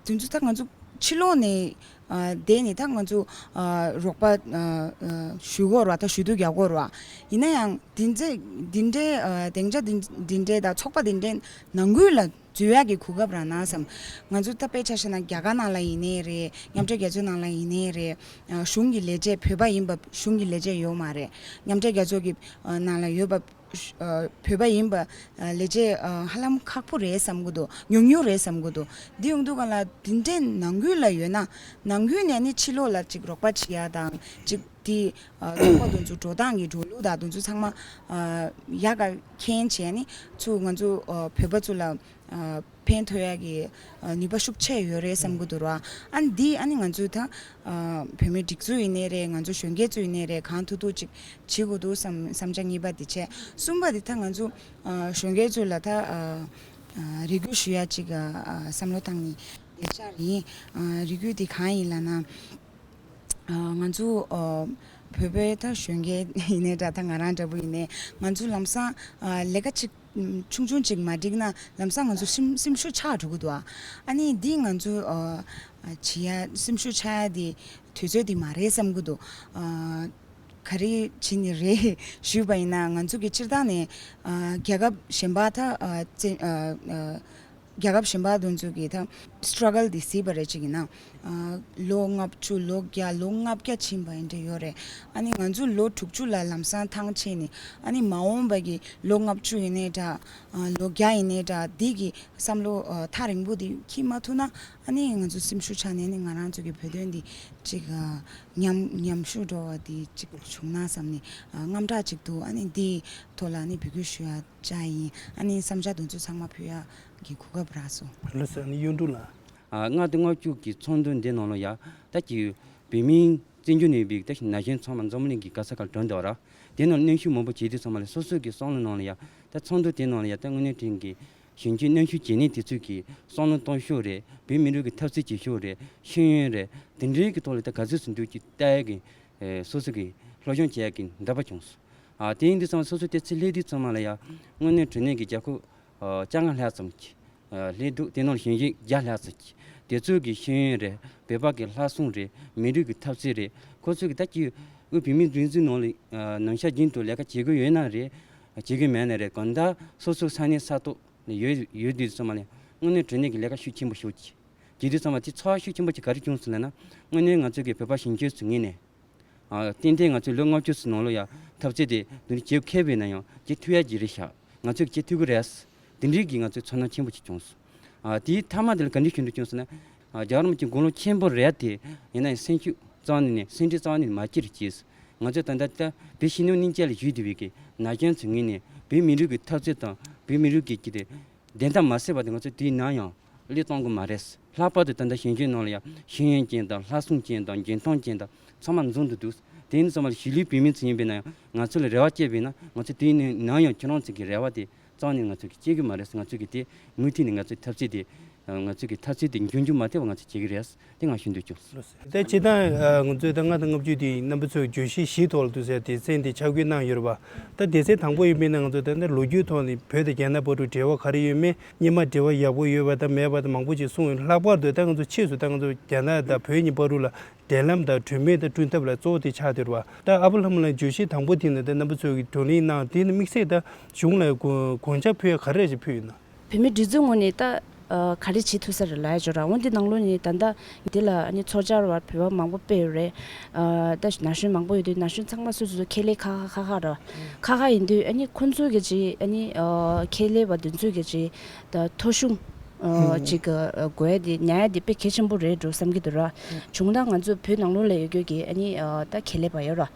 དེ་ཚོ་ད་ང་ཚོ་ཕྱི་ལོགས་ནས་ཨ་བསྡད་ནས་ད་ང་ཚོ་ཨ་རོགས་པ་ཨ་ཨ་ཞུ་དགོས་རེད་བ། ད་ཞུ་གཏུག་རྒྱག་དགོས་རེད་བ། ཡིན་ན་ཡང་འདི་འདྲའི་འདི་འདྲའི་ཨ་སྡིངས་ཆ་འདི་འདི་འདྲའི་དང་ཚོགས་པ་འདི་འདྲའི་ནང་ཁུལ་ལ་འཛུལ་ཡག་གི་གོ་སྐབས་རག་ན་བསམ། ང་ཚོ་ད་དཔེ་ཆ་བཞག་ན་རྒྱ་གར་ནང་ལ་ཡིན་ནའི་རེད། མཉམ་འབྲེལ་རྒྱལ་ཚོགས་ནང་ལ་ཡིན་ནའི་རེད། ཨ་གཞུང་གི་ལས་བྱེད། བོད་པ་ཡིན་པ་གཞུང་གི་ལས་བྱེད་ཡོད་མ་རེད། མཉམ་འབྲེལ་རྒྱལ་ཚོགས་ཀྱི་ཨ་ནང་ལ་ཡོད་པ་ཨ་བོད་པ་ཡིན་པ་ཨ་ལས་བྱེད་ཨ་ཧ་ལམ་ཁག་པོ་རེད་བསམ་གི་འདུག། ཉུང་ཉུང་རེད་བསམ་གི་འདུག། འདི་ཡོང་དུས་སྒང་ལ་འདི་འདྲའི་ནང་ཁུལ་ལ་ཡོད་ན། ནང་ཁུལ་ནས་ནི་ཕྱི་ལོགས་ལ་ཅིག་རོགས་པ་བྱེད་ཡག་དང་། ཅིག་དེ་ཨ་ཚོགས་པ་དེ་ཚོ་འགྲོ་སྟངས་ཀྱི་འགྲོ་ལུགས་དང་དེ་ཚོ་ཚང་མ་ཨ་ཡག་ག་མཁྱེན་བྱས་ནས། ཚུར་ང་ཚོ་ཨ་བོད་པ་ཚོ་ལ་ཨ་ཕན་ཐོགས་ཡག་གི་ཨ་ནུས་པ་ཤུགས་ཆེ་ཡོད་རེད་བསམ་གི་འདུག་ར། ཨ་ནི་འདི་ཨ་ནི་ང་ཚོས་ད་ཨ་བོད་མིའི་སྒྲིག་འཛུགས་ཡིན་ནའི་རེད། ང་ཚོ་གཞོན་སྐྱེས་ཚོ་ཡིན་ནའི་རེད། གང་ཐུབ་ཐུབ་ཅིག་བྱེད་དགོས་འདུག་བསམ། བསམ་འཆར་གཉིས་པ་འདི་བྱས། གསུམ་པ་འདི་ད་ང་ཚོ་ཨ་གཞོན་སྐྱེས་ཚོ་ལ་ད་ཨ་ཨ་རེ་སྐུལ་ཞུ་ཡག་ཅིག་ཨ་ཨ་བསམ་བློ་བཏང་ནས་ལས་འཆར་ཡིན། ཨ་རེ་སྐུལ་འདི་གང་ཡིན་ལབ་ན། ཨ་ང་ཚོ་ཨ་བོད་པའི་ད་གཞོན་སྐྱེས་ཡིན་ནའི་འདྲ། ད་ང་རང་འདྲ་པོ་ཡིན་ནའི། ང་ཚོ་ལམ་སང་ཨ་ལས་ཀ་ཅིག་ཨམ་ཆུང་ཆུང་ཅིག་མ་འགྲིག་ན་ལམ་སང་ང་ཚོ་སེམས་སེམས་ཤུགས་ཆག་འགྲོ་གི་འདུག། ཨ་ཨ་ནི་འདི་ང་ཚོ་ཨ་ཨ་བྱེད་ཡ་སེམས་ཤུགས་ཆག་ཡ་འདི་དུས་ཚོད་འདི་མ་རེད་བསམ་གི་འདུག། ཨ་ག་རེ་བྱེད་ནི་རེད་ཞུས་པ་ཡིན་ན། ང་ཚོ་གི་སྤྱིར་བཏང་ནས་ཨ་རྒྱལ་ཁབ་གཞན་པ་ད་ཨ་བཙན་ཨ་ཨ་རྒྱལ་ཁབ་གཞན་པ་དེ་ཚོ་གི་ད་སི་ཊྲ་གལ་དེ་གཟིགས་པ་རེད། ཅིག་ཡིན་ན་ཨ་ལོ་ལྔ་བཅུ། ལོ་བརྒྱ། ལོ་ལྔ་བརྒྱ་ཕྱིན་པ་ཡིན་འདྲ་ཡོད་རེད། ཨ་ནི་ང་ཚོ་ལོ་དྲུག་ཅུ་ལ་ལམ་སང་ཐང་ཆད་ནས། ཨ་ནི་མ་འོངས་པ་གི་ལོ་ལྔ་བཅུ་ཡིན་ནའི་འདྲ། ཨ་ལོ་བརྒྱ་ཡིན་ནའི་འདྲ། འདི་གི་བསམ་བློ་ཨ་ཐག་རིང་པོ་འདི་འཁྱེར་མ་ཐུབ་ན། ཨ་ནི་ང་ཚོ་སེམས་ཤུགས་ཆག་ནས་ནི་ང་རང་ཚོ་གི་བོད་དོན་འདི་ཅིག་ཨ་ཉམས་ཉམས་ཤུགས་འགྲོ་བ་འདི་ཅིག་བྱུང་ན་བསམ་ནས། ཨ་དངངས་སྐྲག་ཅིག་འདུག། ཨ་ནི་འདིའི་ཐོག་ལ་ནི་འབོད་སྐུལ་ཞུ་ཡ་བཅར་ཡིན། ཨ་ནི་བསམ་འཆར་དེ་ཚོ་ཚང་མ་ཕུལ་ཡ་གི་གོ་སྐབས་རག་སོང་། ལགས་སོ། ཨ་ནི་གཡུ་འབྲུག་ལགས། ཨ་ལྔ་དང་ལྔ་བཅུ་གི་ཚོགས་འདུ་འདི་ནང་ལ་ཡ། ད་ཀྱི་བོད་མིའི་བཙན་བྱོལ་ནས་པའི་ད་ན་གཞོན་ཚང་མ་འཛམ་གླིང་གི་ག་ས་གར་གྲོལ་འདུག་ར། དེ་ནང་གནོན་ཤུགས་མང་པོ་བྱེད་དུས་ཚང་མ་ལ་སོ་སོ་གི་བསམ་བློ་ནང་ལ་ཡ། ད་ཚོགས་འདུ་དེ་ནང་ལ་ཡ། ད་དངོས་གནས་དྲང་གི་གཞོན་སྐྱེས་གནོན་ཤུགས་བྱེད་ནི་དེ་ཚོས་ཀྱི་བསམ་བློ་གཏོང་ཕྱོགས་རེད། བོད་མི་རིགས་ཀྱི་འཐབ་རྩོད་བྱེད་ཕྱོགས་རེད། ཤེས་ཡོན་རེད། དེ་འདྲའི་གི་ཐོག་ལ་ད་ག་ཚོད་ཙམ་འདུག་ཅིག་ལྟ་ཡ་གི་ཨེ་སོ་སོ་གི་སློབ་སྦྱོང་བྱེད་ཡ་གི་འདོད་པ་བྱུང་སོང་། ཨ་དེ་ཡིན་དུས་ཙང་སོ་སོ་དེ་ཚོ་སླེབས་དུས་ཚང་མ་ལ་ཡ། དངོས་གནས་དྲང་གནས་ཀྱི་རྒྱལ་ཁབ་ཨ་བཅོ་ལྔ་ལྷག་ཙམ་གྱི་ཨ་སླེབས་འདུག། དེ་ནང་གཞོན་སྐྱེས་བརྒྱ་ལྷག་ཙམ་གྱི་དེ་ཚོ་གི་ཤེས་ཡོན་རེད། བོད་པ་གི་ལྷ་སྲུང་རེད། མི་རིགས་ཀྱི་འཐབ་རྩོད་རེད། ཁོ་ཚོ་གི་ད་ཀྱི་དབུས་བོད་མིའི་སྒྲིག་འཛུགས་ནང་ལ་ཨ་ནམ་ཞག་རྒྱུན་དུ་ལས་ཀ་བྱེད་དགོས་ཡོད་ན་རེད། བྱེད་དགོས་མེད་ན་རེད། གང་ལྟར་སོ་སོ་ས་གནས་ས་ཐོག་ནས་ཡོད་ཡོད་དུས་ཙམ་པ་ལ་དངོས་གནས་དྲང་གནས་ཀྱི་ལས་ཀ་ཤུགས་ཆེན་པོ་ཞིག་བྱས། བྱེད་དུས་ཙམ་པ་དེ་ཚོར་བ་ཤུགས་ཆེན་པོ་ཅིག་ག་རེ་བྱུང་སོང་ལབ་ན། དངོས་གནས་ང་ཚོ་གི་བོད་པ་གཞོན་སྐྱེས་ཚོའི་ངོས་ནས། ཨ་ཏན་ཏན་ང་ཚོའི་ལོ་ལྔ་བཅུ་ཙམ་ནང་ལ་ཡ་འཐབ་རྩོད་དེ་དུས་ནི་བྱེད་མཁས་པས་ན་ཡང་བྱེད་ཐུབ་ཡ་ཅིག་རེད་ཤག། ང་ཚོས་བྱེད་ཐུབ་ཀྱི་རེད། དེ་འདྲའི་གི་ང་ཚོའི་ཚོར་སྣང་ཆེན་པོ་ཅིག་བྱུང་སོང་། ཨ་དེའི་མཐའ་མ་དེ་ལ་ག་འདྲའི་ཞུ་འདོད་བྱུང་སོང་ན། ཨ་རྒྱལ་བ་རིན་པོ་ཆེའི་དགུང་ལོ་ཆེན་པོ་རེད་དེ། ཡིན་ན་ཡང་སེམས་ཤུགས་རྩ་བ་ནས་ནས་སེམས་ཁྲལ་རྩ་བ་ནས་མ་སྐྱེ་རུ་གྱིས། ང་ཚོས་ད་ལྟ་ད་བོད་ཕྱི་ནང་གཉིས་ཆ་ལ་བཞུགས་བསྡད་པའི་གི་ན་གཞོན་ཚོའི་ངོས་ནས་བོད་མི་རིགས་ཀྱི་འཐབ་རྩོད་དང་བོད་མི་རིགས་ཀྱི་ཀྱི་དེ་བདེན་མཐའ་མ་གསལ་བ་དེ་ང་ཚོས་དུས་ནམ་ཡང་ བློས་གཏོང་གི་མ་རེད། ལྷག་པར་དུ་ད་ལྟ་ཞིང་ཆེན་ནང་ལ་ཡང་ཤེས་ཡོན་ཅན་དང་ལྷག་བསམ་ཅན་དང་འཇོན་ཐང་ཅན་དང་ཚང་མ་འཛོམས་འདུག་འདུག་དེ་ཡིན་ཙང་མ་གཞིས་ལུས་བོད་མི་ཚོ་ཡིན་པས་ན་ཡང་ང་ཚོ་ལ་རེ་བ་བཅོལ་བས་ན་ང་ཚོ་དེ་ནས་ནམ་ཡང་ཁྱེད་རང་ཚོ་གི་རེ་བ་དེ་རྩ་ནས་ང་ཚོ་གི་བཅོལ་གི་མ་རེད། ང་ཚོ་གི་དེ་མུ་མཐུད་ནས་ང་ཚོའི་འཐབ་རྩོད་དེ་ང་ཚོ་གི་འཐབ་རྩོད་དེ་མཇུག་མཇུག་མ་ཐེབས་པ་ང་ཚོ་བྱེད་ཀྱི་རེད། དེ་ང་ཞུ་འདོད་བྱུང་། ད་སྤྱིར་བཏང་ཨ་ང་ཚོས་ད་ལྔ་དང་ལྔ་བཅུ་དེ་རྣམ་པ་ཚོས་བརྗོད་གཞི་བཞིའི་ཐོག་ལ་འདུག་ཟེར་སྡེ་ཚན་དེ་ཆ་བགོས་གནང་ཡོད་རེད་པ། ད་སྡེ་ཚན་དང་པོ་ཡིན་པས་ན་ང་ཚོ་ད་ལྟ་ལོ་རྒྱུས་ཐོག་ནས་བོད་དང་རྒྱ་ནག་བར་དུ་འབྲེལ་བ་ག་རེ་ཡོད་མེད། སྔོན་མ་འབྲེལ་བ་ཡག་པོ་ཡོད་པ་དང་མེད་པ་དང་མང་པོ་ཅིག་གསུངས་ཡོད། ལྷག་པར་དུ་ད་ང་ཚོ་ཕྱིས་སུ་ད་ང་ཚོ་རྒྱ་ནག་དང་བོད་གཉིས་བར་དུ་ལ་འབྲེལ་ལམ་དང་གྲོས་མོལ་དང་བསྐྲུན་ཐབས་ལ་གཙོ་བོ་དེ་ཆགས་བསྡད་རེད་པ། ད་ཨ་བོ་ལྷ་མོ་ལགས་བརྗོད་གཞི་དང་པོ་དེ་ནི་ད་རྣམ་པ་ཚོས་ཀྱི་བགྲོ་གླེང་གནང་དེ་ནི་དམིགས་བསལ་ད་གཞུང་ལ་དགོངས་དགོངས་འཆར་ཕུལ་ཡ་ག་རེ་ཞིག་ཕུལ་ཡོད་ན། བོད་མིའི་སྒྲིག་འཛུགས་ངོས་ནས་ད་ཨ་ག་རེ་བྱེད་ཐུབ་ས་རེད་ལབ་ཡ་ཅིག་ཡོད་ར། འོན་ཏེ་ནང་ལོགས་ནས་ད་ལྟ་འདི་ལ་ཨ་ནི་ཚོགས་བཅར་བ་བོད་པ་མང་པོ་ཕེབས་ཡོད་རེད། ཨ་ད་ན་གཞོན་མང་པོ་ཡོད་དུས་ན་གཞོན་ཚང་མ་སོ་སོ་སོ་ཁེ་ལས་ཁག་ཁག་ཁག་ཁག་ར། ཁག་ཁག་ཡིན་དུས་ཨ་ནི་ཁོང་ཚོ་གི་ཅིག་ཨ་ནི་ཨ་ཁེ་ལས་པ་འདི་ཚོ་གི་ཅིག་ད་ཐོ་གཞུང་ཨ་ཅིག་གི་ཨ་དགོས་ཡ་དེ་ཉར་ཡ་དེ་དཔེ་གལ་ཆེན་པོ་རེད་འགྲོ་བསམ་གྱི་འདུག་ར། བྱུང་ད་ང་ཚོ་བོད་ནང་ལོགས་ལ་ཡོད་རྒྱུ་གི་ཨ་ནི་ཨ་ད་ཁེ་ལས་པ་ཡོད་ར།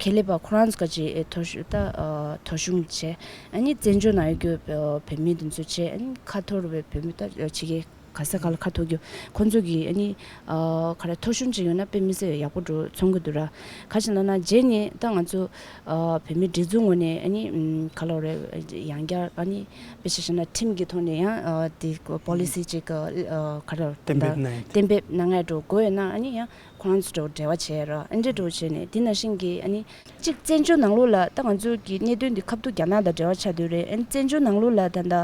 ཁེ་ལས་པ་ཁོ་རང་ཚོ་ག་ཅིག་ཨེ་ཐོ་གཞུང་ད་ཨ་ཐོ་གཞུང་བྱས། ཨ་ནི་བཙན་བྱོལ་ནང་ཡོད་རྒྱུ་ཨ་བོད་མི་འདི་ཚོ་བྱས། ཨ་ནི་ཁ་ཐོར་བའི་བོད་མི་ད་ཨ་ཕྱི་རྒྱལ་ག་ས་ག་ལ་ཁ་ཐོར་རྒྱུ་ཁོང་ཚོ་གི་ཨ་ནི་ཨ་ག་རེ་ཐོ་གཞུང་ཅིག་ཡོད་ན་དཔེ་མི་སྲིད་ཡག་པོ་འགྲོ་མཐོང་གི་འདུག་ར། ག་ཅི་ལབ་ན་རྗེས་ནས་ད་ང་ཚོ་ཨ་བོད་མིའི་སྒྲིག་འཛུགས་ངོས་ནས་ཨ་ནི་ཨམ་ག་ལབ་རེད། ཡང་བསྐྱར་ཨ་ནི་དཔེ་ཆ་བཞག་ན་ཁྲིམས་ཀྱི་ཐོག་ནས་ཡང་ཨ་དེ་པོ་ལི་སི་ཅིག་ག་ཨ་ག་རེ་གཏན་འབེབས་གནང་ཡ་དེ། གཏན་འབེབས་གནང་ཡ་འགྲོ་དགོས་ཡོད་ན་ཨ་ནི་ཡང་ཁོ་རང་ཚོ་འདྲ་བོ་འབྲེལ་བ་བྱས་ར། ཨ་འདྲ་འདྲ་བོ་བྱས་ནས་དེ་ནང་བཞིན་གྱི་ཨ་ནི་གཅིག་བཙན་བྱོལ་ནང་ལོགས་ལ་ད་ང་ཚོ་གི་གནད་དོན་འདི་ཁ་ཐུག་རྒྱ་ནག་དང་འབྲེལ་བ་ཆགས་བསྡད་རེད། ཨ་ནི་བཙན་བྱོལ་ནང་ལོགས་ལ་ད་ལྟ་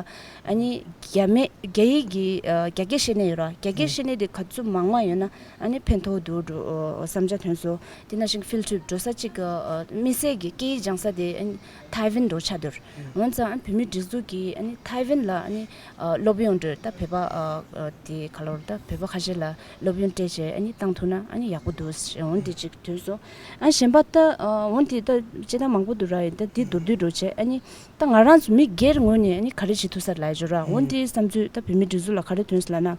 ཨ་ནི་རྒྱ་མི་རྒྱ་ཡིག་གི་ཨ་རྒྱ་སྐད་ཤེས་ནི་ཡོད་ར། རྒྱ་སྐད་ཤེས་ནི་དེ་ག་ཚོད་མང་མང་ཡོད་ན་ཨ་ནི་ཕན་ཐོགས་འདུག་འགྲོ་བསམ་འཆར་ཐོན་སོང་། དེ་ནང་བཞིན་ཕིལ་ཊི་རིབ་འགྲོ་ས་གཅིག་གི་ཨ་དམིགས་བསལ་གྱི་སྐད་ཡིག་སྦྱང་ས་དེ་ཨ་ནི་ཐའེ་ཝན་འགྲོ་ཆགས་བསྡད་རེད། འོན་ཙང་ཨ་ནི་བོད་མིའི་སྒྲིག་འཛུགས་ཀྱིས་ཨ་ནི་ཐའེ་ཝན་ལ་ཨ་ནི་ཨ་སློབ་ཡོན་འགྲོ་ད་བོད་པ་ཨ་ཨ་དེ་ག་ལབ་རེད། ད་བོད་པ་ཁ་ཤས་ལ་སློབ་ཡོན་སྤྲད་བྱས་ཨ་ནི་བཏང་ཐུབ་ན་ཨ་ནི་ཡག་པོ་འདུག་འོན་ཏེ་ཅིག་ཐོན་སོང་། ཨ་གཞན་པ་ད་ཨ་འོན་ཏེ་ད་སྤྱིར་བཏང་མང་པོ་འདུག་ར། ཡིན་ད་འདི་མདོར་བསྡུས་འགྲོ་བྱས་ཨ་ནི་ད་ང་རང་ཚོ་མི་སྒེར་ངོས་ནས་ཨ་ནི་ག་རེ་བྱེད་ཐུབ་ས་ལབ་ཡ་ཅིག་ཡོད་ར། འོན་ཏེ་བསམ་ཚུལ་ད་བོད་མིའི་སྒྲིག་འཛུགས་ལ་ག་རེ་ཐོན་སོང་ལབ་ན།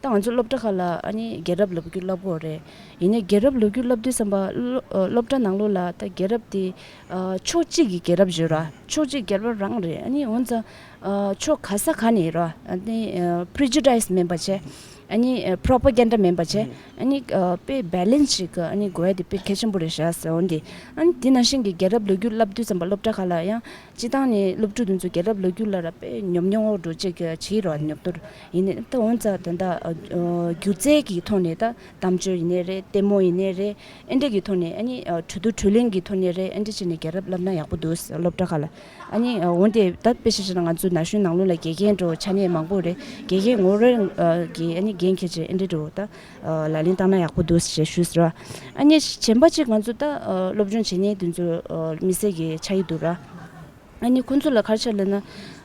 ད་ང་ཚོ་སློབ་གྲྭ་ཁག་ལ་ཨ་ནི་རྒྱལ་རབས་ལོ་རྒྱུས་བསླབ་དགོས་རེད། ཡིན་ནའི་རྒྱལ་རབས་ལོ་རྒྱུས་བསླབ་དུས་ཙམ་པ་སློ་ཨ་སློབ་གྲྭ་ནང་ལོགས་ལ་ད་རྒྱལ་རབས་དེ་ཨ་ཕྱོགས་གཅིག་གི་རྒྱལ་རབས་ཡོད་ར། ཕྱོགས་གཅིག་རྒྱལ་རབས་རང་རེད། ཨ་ནི་འོན་ཙང་ཨ་ཕྱོགས་ག་ས་ག་ནས་ར་ཨ་ནི་ཨ་པྲི་ཇུ་ཌའི་སི་མིན་པ་བྱས། ཨ་ནི་ཨ་པྲོ་པ་གན་ཌ་མིན་པ་བྱས། ཨ་ནི་ཨ་དཔེ་བྷེ་ལེན་སི་ཞིག་གི་ཨ་ནི་དགོས་ཡ་དེ་དཔེ་གལ་ཆེན་པོ་རེད་ཤག་ཟེར། འོན་ཏེ་ཨ་ནི་དེ་ནང་བཞིན་གྱི་རྒྱལ་རབས་ལོ་རྒྱུས་བསླབ་དུས་ཙམ་པ་སློབ་གྲྭ་ཁག་ལ་ཡང་སྤྱིར་བཏང་ནས་སློབ་ཕྲུག་དེ་ཚོ་རྒྱལ་རབས་ལོ་རྒྱུས་ལ་ར་དཔེ་ཉོབ་ཉོབ་འོག་འགྲོ་བྱེད་ཀྱི་བྱེད་རོགས་ཉོབ་ཏོ། ཡིན་ནའི་ད་འོན་ཙང་ད་ལྟ་ཨ་ཨ་སྒྱུ་རྩལ་གྱི་ཐོག་ནས་ད་གཏམ་བརྗོད་ཡིན་ནའི་རེད། ལྟད་མོ་ཡིན་ནའི་རེད། ཨེ་འདྲ་གི་ཐོག་ནས་ཨ་ནི་ཨ་གྲོས་བསྡུར་གྲོས་གླེང་གི་ཐོག་ནས་རེད། ཨེ་འདྲ་བྱས་ནས་རྒྱལ་རབས་བསླབ་ན་ཡག་པོ་འདུག་སློབ་གྲྭ་ཁག་ལ། ཨ་ནི་ཨ་འོན་ཏེ་ད་དཔེ་ཆ་བཞག་ན་ང་ཚོ་ན་གཞོན་ནང་ལོགས་ལ་དགེ་རྒན་འདྲ་བོ་ཆགས་མཁན་མང་པོ་རེད། དགེ་རྒན་ངོ་རེ་ཨ་གི་ཨ་ནི་འགན་འཁྱེར་བྱས་ཨེ་འདྲ་འདྲ་བོ་ད་ཨ་ལག་ལེན་བསྟར་ན་ཡག་པོ་འདུག་ཞེས་ཞུས་ཟེར་བ། ཨ་ནི་གཞན་པ་གཅིག་ང་ཚོ་ད་ཨ་སློབ་སྦྱོང་བྱེད་མཁན་དེ་ཚོ་ཨ་དམིགས་བསལ་གྱི་ཆགས་ཀྱི་འདུག་ར། ཨ་ནི་ཁོང་ཚོ་ལ་ག་རེ་ཆགས་ལབ་ན།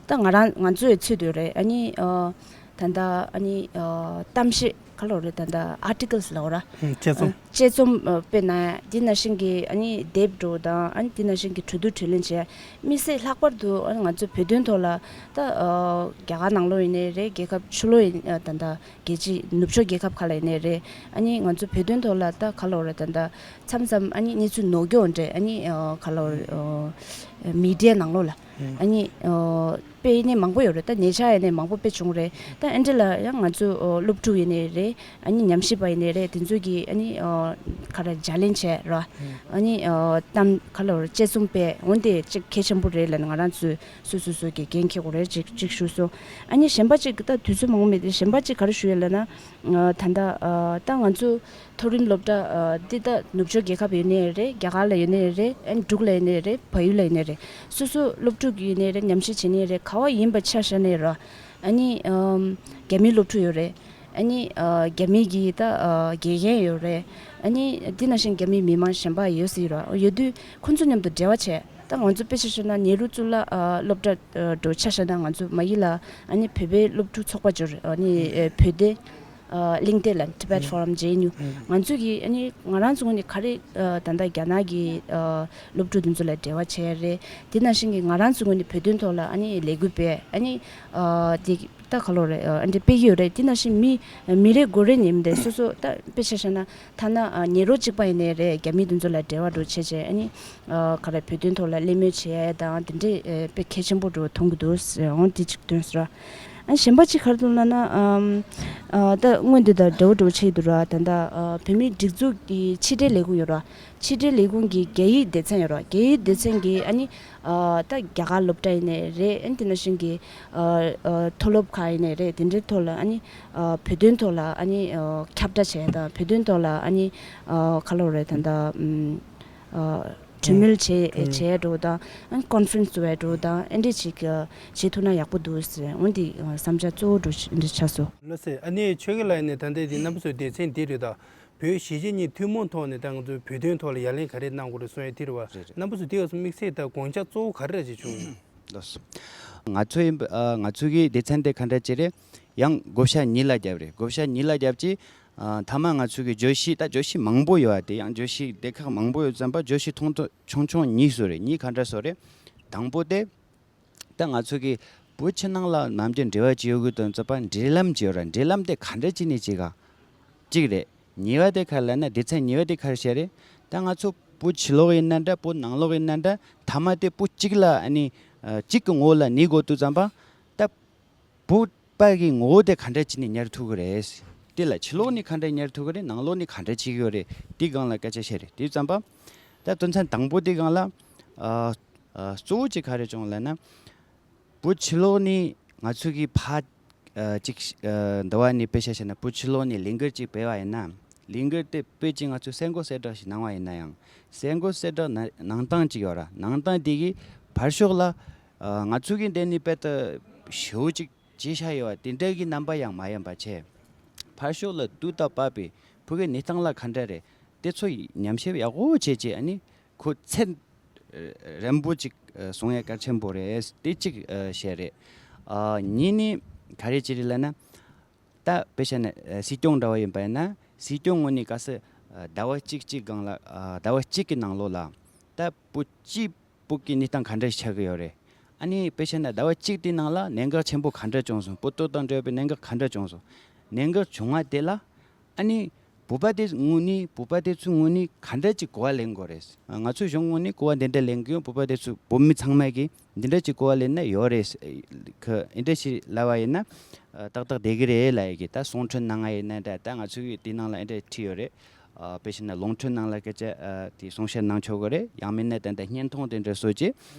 ད་ང་རང་ང་ཚོའི་ཚོད་དུ་རེད། ཨ་ནི་ཨ་ད་ལྟ་ཨ་ནི་ཨ་གཏམ་བཤད་ག་ལབ་རེད། ད་ལྟ་ཨར་ཊི་ཀལ་སི་ལབ་ར། ཨ་དཔྱད་རྩོམ། དཔྱད་རྩོམ་ཨ་དཔེ་གནང་ཡ། དེ་ནང་བཞིན་གྱི་ཨ་ནི་དེབ་འདྲ་བོ་དང་ཨ་ནི་དེ་ནང་བཞིན་གྱི་གྲོས་བསྡུར་གྲོས་གླེང་བྱས། དམིགས་བསལ་ལྷག་པར་དུ་ཨ་ནི་ང་ཚོའི་བོད་དོན་ཐོག་ལ་ད་ཨ་རྒྱ་གར་ནང་ལོགས་ཡིན་ནའི་རེད། རྒྱལ་ཁབ་ཕྱི་ལོགས་ཡིན་ཨ་ད་ལྟ་རྒྱལ་སྤྱི་ནུབ་ཕྱོགས་རྒྱལ་ཁབ་ཁག་ལ་ཡིན་ནའི་རེད། ཨ་ནི་ང་ཚོའི་བོད་དོན་ཐོག་ལ་ད་ག་ལབ་རེད། ད་ལྟ་མཚམས་མཚམས་ཨ་ནི་གནས་ཚུལ་ནོར་འཁྱོག་འདྲ་ཨ་ནི་ཨ་ག་ལབ་རེད། ཨ་མི་ཌི་ཡ་ནང་ལོགས་ལ་ཨ་ནི་ཨ་དཔེ་ཡིན་ནའི་མང་པོ་ཡོད་རེད། ད་ཉེ་ཆར་ཡིན་ནའི་མང་པོ་དཔེ་བྱུང་རེད། ད་ཨ་འདྲ་ལ་ཡང་ང་ཚོ་ཨ་སློབ་ཕྲུག་ཡིན་ནའི་རེད། ཨ་ནི་ཉམས་ཞིབ་པ་ཡིན་ནའི་རེད། དེ་ཚོ་གིས་ཨ་ནི་ཨ་ག་རེ་བརྗེ་ལེན་བྱས་ར། ཨ་ནི་ཨ་གཏམ་ག་ལབ་རེད། དཔྱད་རྩོམ་སྤེལ། འོན་ཏེ་གཅིག་གལ་ཆེན་པོ་རེད་ལབ་ནས་ང་རང་ཚོས་སོ་སོ་སོ་གི་འགན་འཁྱེར་དགོས་རེད་ཅིག་ཅིག་ཞུས་སོང་། ཨ་ནི་གཞན་པ་གཅིག་ད་དུས་ཚོད་མང་པོ་མེད་དེ། གཞན་པ་གཅིག་ག་རེ་ཞུ་ཡ་ལབ་ན། ཨ་ད་ལྟ་ཨ་ད་ང་ཚོ་མཐོ་རིམ་སློབ་གྲྭ་ཨ་འདི་ད་ནུབ་ཕྱོགས་རྒྱལ་ཁབ་ཡིན་ནའི་རེད། རྒྱ་གར་ལ་ཡིན་ནའི་རེད། ཨ་ནི་འབྲུག་ལ་ཡིན་ནའི་རེད། བལ་ཡུལ་ལ་ཡིན་ནའི་རེད། སོ་སོ་སློབ་ཕྲུག་ཡིན་ནའི་རེད། ཉམས་ཞིབ་བྱེད་ནའི་རེད། ག་བ་ཡིན་པ་ཆ་བཞག་ནའི་ར། ཨ་ནི་ཨམ་རྒྱ་མིའི་སློབ་ཕྲུག་ཡོད་རེད། ཨ་ནི་ཨ་རྒྱ་མི་གི་ད་ཨ་དགེ་རྒན་ཡོད་རེད། ཨ་ནི་འདི་ནང་བཞིན་རྒྱ་མི་མི་མང་གཞན་པ་ཡོད་སྲིད་ར། ཡོད་དུས་ཁོང་ཚོ་མཉམ་དུ་འབྲེལ་བ་བྱས། ད་ང་ཚོ་དཔེ་ཆ་བཞག་ན་ནེ་རུ་གཙུག་ལག་ཨ་སློབ་གྲྭ་ཨ་འདྲ་བོ་ཆ་བཞག་ན། ང་ཚོ་མ་ཡི་ལ་ཨ་ནི་བོད་པའི་སློབ་ཕྲུག་ཚོགས་པ་འདྲ་བོ་རེད། ཨ་ནི་ཨ་བོད་སྡེ་ཨ་གླེང་སྟེགས་ལ་Tibet Forum J N U། ང་ཚོ་གི་ཨ་ནི་ང་རང་ཚོ་ངོས་ནས་ག་རེ་ཨ་ད་ལྟ་རྒྱ་ནག་གི་ཨ་སློབ་ཕྲུག་དེ་ཚོ་ལ་འབྲེལ་བ་བྱས་རེད། དེ་ནང་བཞིན་གྱི་ང་རང་ཚོ་ངོས་ནས་བོད་དོན་ཐོག་ལ་ཨ་ནི་ལས་འགུལ་སྤེལ། ཨ་ནི་ཨ་དེ་ད་ག་ལབ་རེད། ཨ་འདྲ་སྤེལ་གྱི་ཡོད་རེད། དེ་ནང་བཞིན་མི་མི་རེ་ངོ་རེ་ནས་མི་འདྲ་སོ་སོ་ད་དཔེ་ཆ་བཞག་ན། ཐ་ན་ཨ་ནེ་རོ་གཅིག་པ་ཡིན་ནའི་རེད། རྒྱ་མི་དེ་ཚོ་ལ་འབྲེལ་བ་འདྲ་བོ་བྱས་བྱས། ཨ་ནི་ཨ་ག་རེ་བོད་དོན་ཐོག་ལ་གླེང་མོལ་བྱེད་ཡ་དང་དེ་འདྲས་ཨ་དཔེ་གལ་ཆེན་པོ་འདྲ་བོ་མཐོང་གི་འདུག་ཟེར། འོང་དེ་གཅིག་དོན་ཟེར། ཨ་ ཨ་གཞན་པ་གཅིག་ག་རེ་འདུག་ལབ་ན། ཨམ། ཨ་ད་སྔོན་འདི་དང་འདྲ་བོ་འདྲ་བོ་ཆགས་ཀྱི་འདུག་ར། ད་ལྟ་ཨ་བོད་མིའི་སྒྲིག་འཛུགས་ཀྱི་ཕྱི་དྲིལ་ལས་ཁུངས་ཡོད་ར། ཕྱི་དྲིལ་ལས་ཁུངས་ཀྱི་རྒྱ་ཡིག་སྡེ་ཚན་ཡོད་ར། རྒྱ་ཡིག་སྡེ་ཚན་གྱི་ཨ་ནི་ཨ་ད་རྒྱ་གར་སློབ་གྲྭ་ཡིན་ནའི་རེད། ཨ་ནི་དེ་ནང་བཞིན་གྱི་ཨ་ཨ་མཐོ་སློབ་ཁག་ཡིན་ནའི་རེད། དེ་འདྲའི་ཐོག་ལ་ཨ་ནི་ཨ་བོད་དོན་ཐོག་ལ་ཨ་ནི་ཨ་ཁྱབ་བསྒྲགས་བྱས་དང་། བོད་དོན་ཐོག་ལ་ཨ་ནི་ཨ་ག་ལབ་རེད། ད་ལྟ་ཨམ་ཨ་གྲོས་མོལ་བྱེད་བྱེད་འགྲོ་དང་། ཨ་ནི་ཀོན་ཕ་རེན་སི་འགྲོ་བའི་འགྲོ་དང་། ཨ་འདྲས་ཅིག་བྱེད་ཐུབ་ན་ཡག་པོ་འདུག་ཟེར། འོན་ཏེ་བསམ་འཆར་གཙོ་བོ་འདྲ་འདྲ་ཆགས་སོང་། ལགས་སེ། ཨ་ནི་ཆོས་རྒྱལ་ལགས་ནས་ད་ལྟའི་དེ་རྣམ་པ་ཚོའི་སྡེ་ཚན་འདི་རེད། ད་བོད་གཞིས་བྱེས་གཉིས་ཐུན་མོང་ཐོག་ནས་ད་ང་ཚོའི་བོད་དོན་ཐོག་ལ་ཡ་ལན་ག་རེ་གནང་དགོས་རེད་གསུང་ཡ་དེ་རེད་བ། རེད་རེད། རྣམ་པ་ཚོ་དེ་ག་སོང་དམིགས་བསལ་ད་དགོངས་འཆར་གཙོ་བོ་ག་རེ་རེད་ཅེས་བྱུང་ཡོད། ལགས་སོ། ང་ཚོ་ཡིན་པ་ཨ་ང་ཚོ་གི་སྡེ་ཚན་དེ་ག་འདྲ་ཅིག་རེད། ཡང་བགོ་བཤའ་གཉིས་ལ་བརྒྱབ་རེད། བགོ་བཤའ་གཉིས་ལ་བརྒྱབ་ཅིག་ཨ་མཐའ་མ་ང་ཚོ་གི་བརྗོད་གཞི། ད་བརྗོད་གཞི་མང་པོ་ཡོད་པ་དེ། ཡང་བརྗོད་གཞི་སྡེ་ཁག་མང་པོ་ཡོད་ཙམ་པ་བརྗོད་གཞི་ཐུང་ཐུང་ཆུང་ཆུང་གཉིས་བཟོས་རེད། གཉིས་ག་འདྲ་བཟོས་རེད། དང་པོ་དེ། ད་ང་ཚོ་གི་བོད་ཕྱི་ནང་ལ་ནམ་རྒྱུན་འབྲེལ་བ་ཅིག་ཡོད་དགོས་དོན་ཙམ་པ་འབྲེལ་ལམ་ཅིག་ཡོད་ར། འབྲེལ་ལམ་དེ་ག་འདྲ་ཅིག་ནས་ཅིག་ག་གཅིག་རེད། གཉིས་པ་དེ་ག་རེ་ལབ་ན། སྡེ་ཚན་གཉིས་པ་དེ་ག་རེ་བཤད་རེད། ད་ང་ཚོ་བོད་ཕྱི་ལོགས་ཡིན་ན་འདྲ། བོད་ནང་ལོགས་ཡིན་ན་འདྲ། མཐའ་མ་དེ་བོད་གཅིག་ལ་ཨ་ནི་ཨ་གཅིག་གི་ངོ་བོ་ལ་གནས་དགོས་དུས་ཙམ་པ། ད་བོད་པ་གི་ངོ་བོ་དེ་ག་འདྲ་ཅིག་ནས་ཉར་ཐུབ་ཀྱི་རེད། དེ་ལ་ཕྱི་ལོགས་ནས་ག་འདྲ་ཉར་ཐུབ་ཀྱི་རེད། ནང་ལོགས་ནས་ག་འདྲ་བྱེད་ཀྱི་ཡོད་རེད། དེའི་སྒང་ལ་སྐད་ཆ་བཤད་རེད། དེ་ཙམ་པ། ད་དོན་ཚན་དང་པོ་དེའི་སྒང་ལ་ཨ་ཨ་གཙོ་བོ་གཅིག་ག་རེ་བྱུང་ལབ་ན། བོད་ཕྱི་ལོགས་ནས་ང་ཚོ་གི་ཕར་ཨ་ཅིག་ཨ་འདི་བ་ནས་དཔེ་ཆ་བཤད་ན། བོད་ཕྱི་ལོགས་ནས་ལས་འགུལ་ཅིག་སྤེལ་བ་ཡིན་ན། ལས་འགུལ་དེ་སྤེལ་ཅིག་ང་ཚོས་གསལ་འགོད་གསལ་བསྒྲགས་ཤིག་གནང་བ་ཡིན་ན་ཡང་། གསལ་འགོད་གསལ་བསྒྲགས་ན་གནང་སྟངས་ཅིག་ཡོད་ར། གནང་སྟངས་དེ་གིས་ཕར་ཕྱོགས་ལ་ཨ་ང་ཚོ་གི་འདི་ནས་དཔེ་ད་ཞེ་པོ་ཅིག་བྱས་བཞག་ཡོད་པ་དེ་འདྲ་གི་རྣམ་པ་ཡང་མ་ཡིན་པ་བྱས། ཕར་ཕྱོགས་ལ་དུས་དང་བབ་པའི་བོད་ཀྱི་གནས་སྟངས་ལ་ག་འདྲ་རེད། དེ་ཚོ་ཉམས་ཞིབ་ཡག་པོ་བྱས་བྱས། ཨ་ནི་ཁོ་ཚད་རན་པོ་ཅིག་ཨ་གསུང་ཡ་གལ་ཆེན་པོ་རེད། དེ་གཅིག་ཨ་བཤད་རེད། ཨ་གཉིས་ནི་ག་རེ་ཅིག་རེད་ལབ་ན། ད་དཔེ་བཤད་ན་ཨ་སྲིད་སྐྱོང་འདྲ་བ་ཡིན་པ་ཡིན་ན། སྲིད་སྐྱོང་ངོས་ནས་གལ་སྲིད་ཨ་ཟླ་བ་གཅིག་གཅིག་སྒང་ལ། ཨ་ཟླ་བ་གཅིག་གི་ནང་ལོགས་ལ་ད་བོད་སྤྱི་བོད་ཀྱི་གནས་སྟངས་ག་འདྲ་ཞིག་ཆགས་ཀྱི་ཡོད་རེད། ཨ་ནི་དཔེ་བཤད་ན་ཟླ་བ་གཅིག་དེའི་ནང་ལ་གནད་འགག་ཆེན་པོ་ག་འདྲ་བྱུང་སོང་། བོད་དོན་དང་འབྲེལ་བའི་གནད་འགག་ག་འདྲ་བྱུང་སོང་། གནད་འགག་བྱུང་བ་དེ་ལ་ཨ་ནི་བོད་པ་དེ་ངོས་ནས། བོད་པ་དེ་ཚོའི་ངོས་ནས་ག་འདྲ་ཅིག་གོ་བ་ལེན་དགོས་རེད། ང་ཚོའི་གཞུང་ངོས་ནས་གོ་བ་འདི་འདྲ་ལེན་གྱི་ཡོད། བོད་པ་དེ་ཚོ། བོད་མི་ཚང་མ་གིས་འདི་འདྲ་ཅིག་གོ་བ་ལེན་ན་ཡོད་རེད། ཁ་འདི་འདྲ་ཞིག་ལབ་པ་ཡིན་ན་ཨ་ཏག་ཏག་བསྡད་ཀྱི་རེད་ལབ་ཡ་གི། ད་གསུང་འཕྲིན་གནང་ཡ་ཡིན་ན་འདྲ། ད་ང་ཚོའི་དེའི་ནང་ལ་འདི་འདྲ་བྲིས་ཡོད་རེད། ཨ་དཔེ་བྱས་ན་རླུང་འཕྲིན་ནང་ལ་སྐད་ཆ་ཨ་དེ་གསུང་བཤད་གནང་ཆོག་གི་རེད། ཡང་མིན་ན་ད་ལྟ་བརྙན་ཐུང་དེ་འདྲ་བཟོ་བྱས།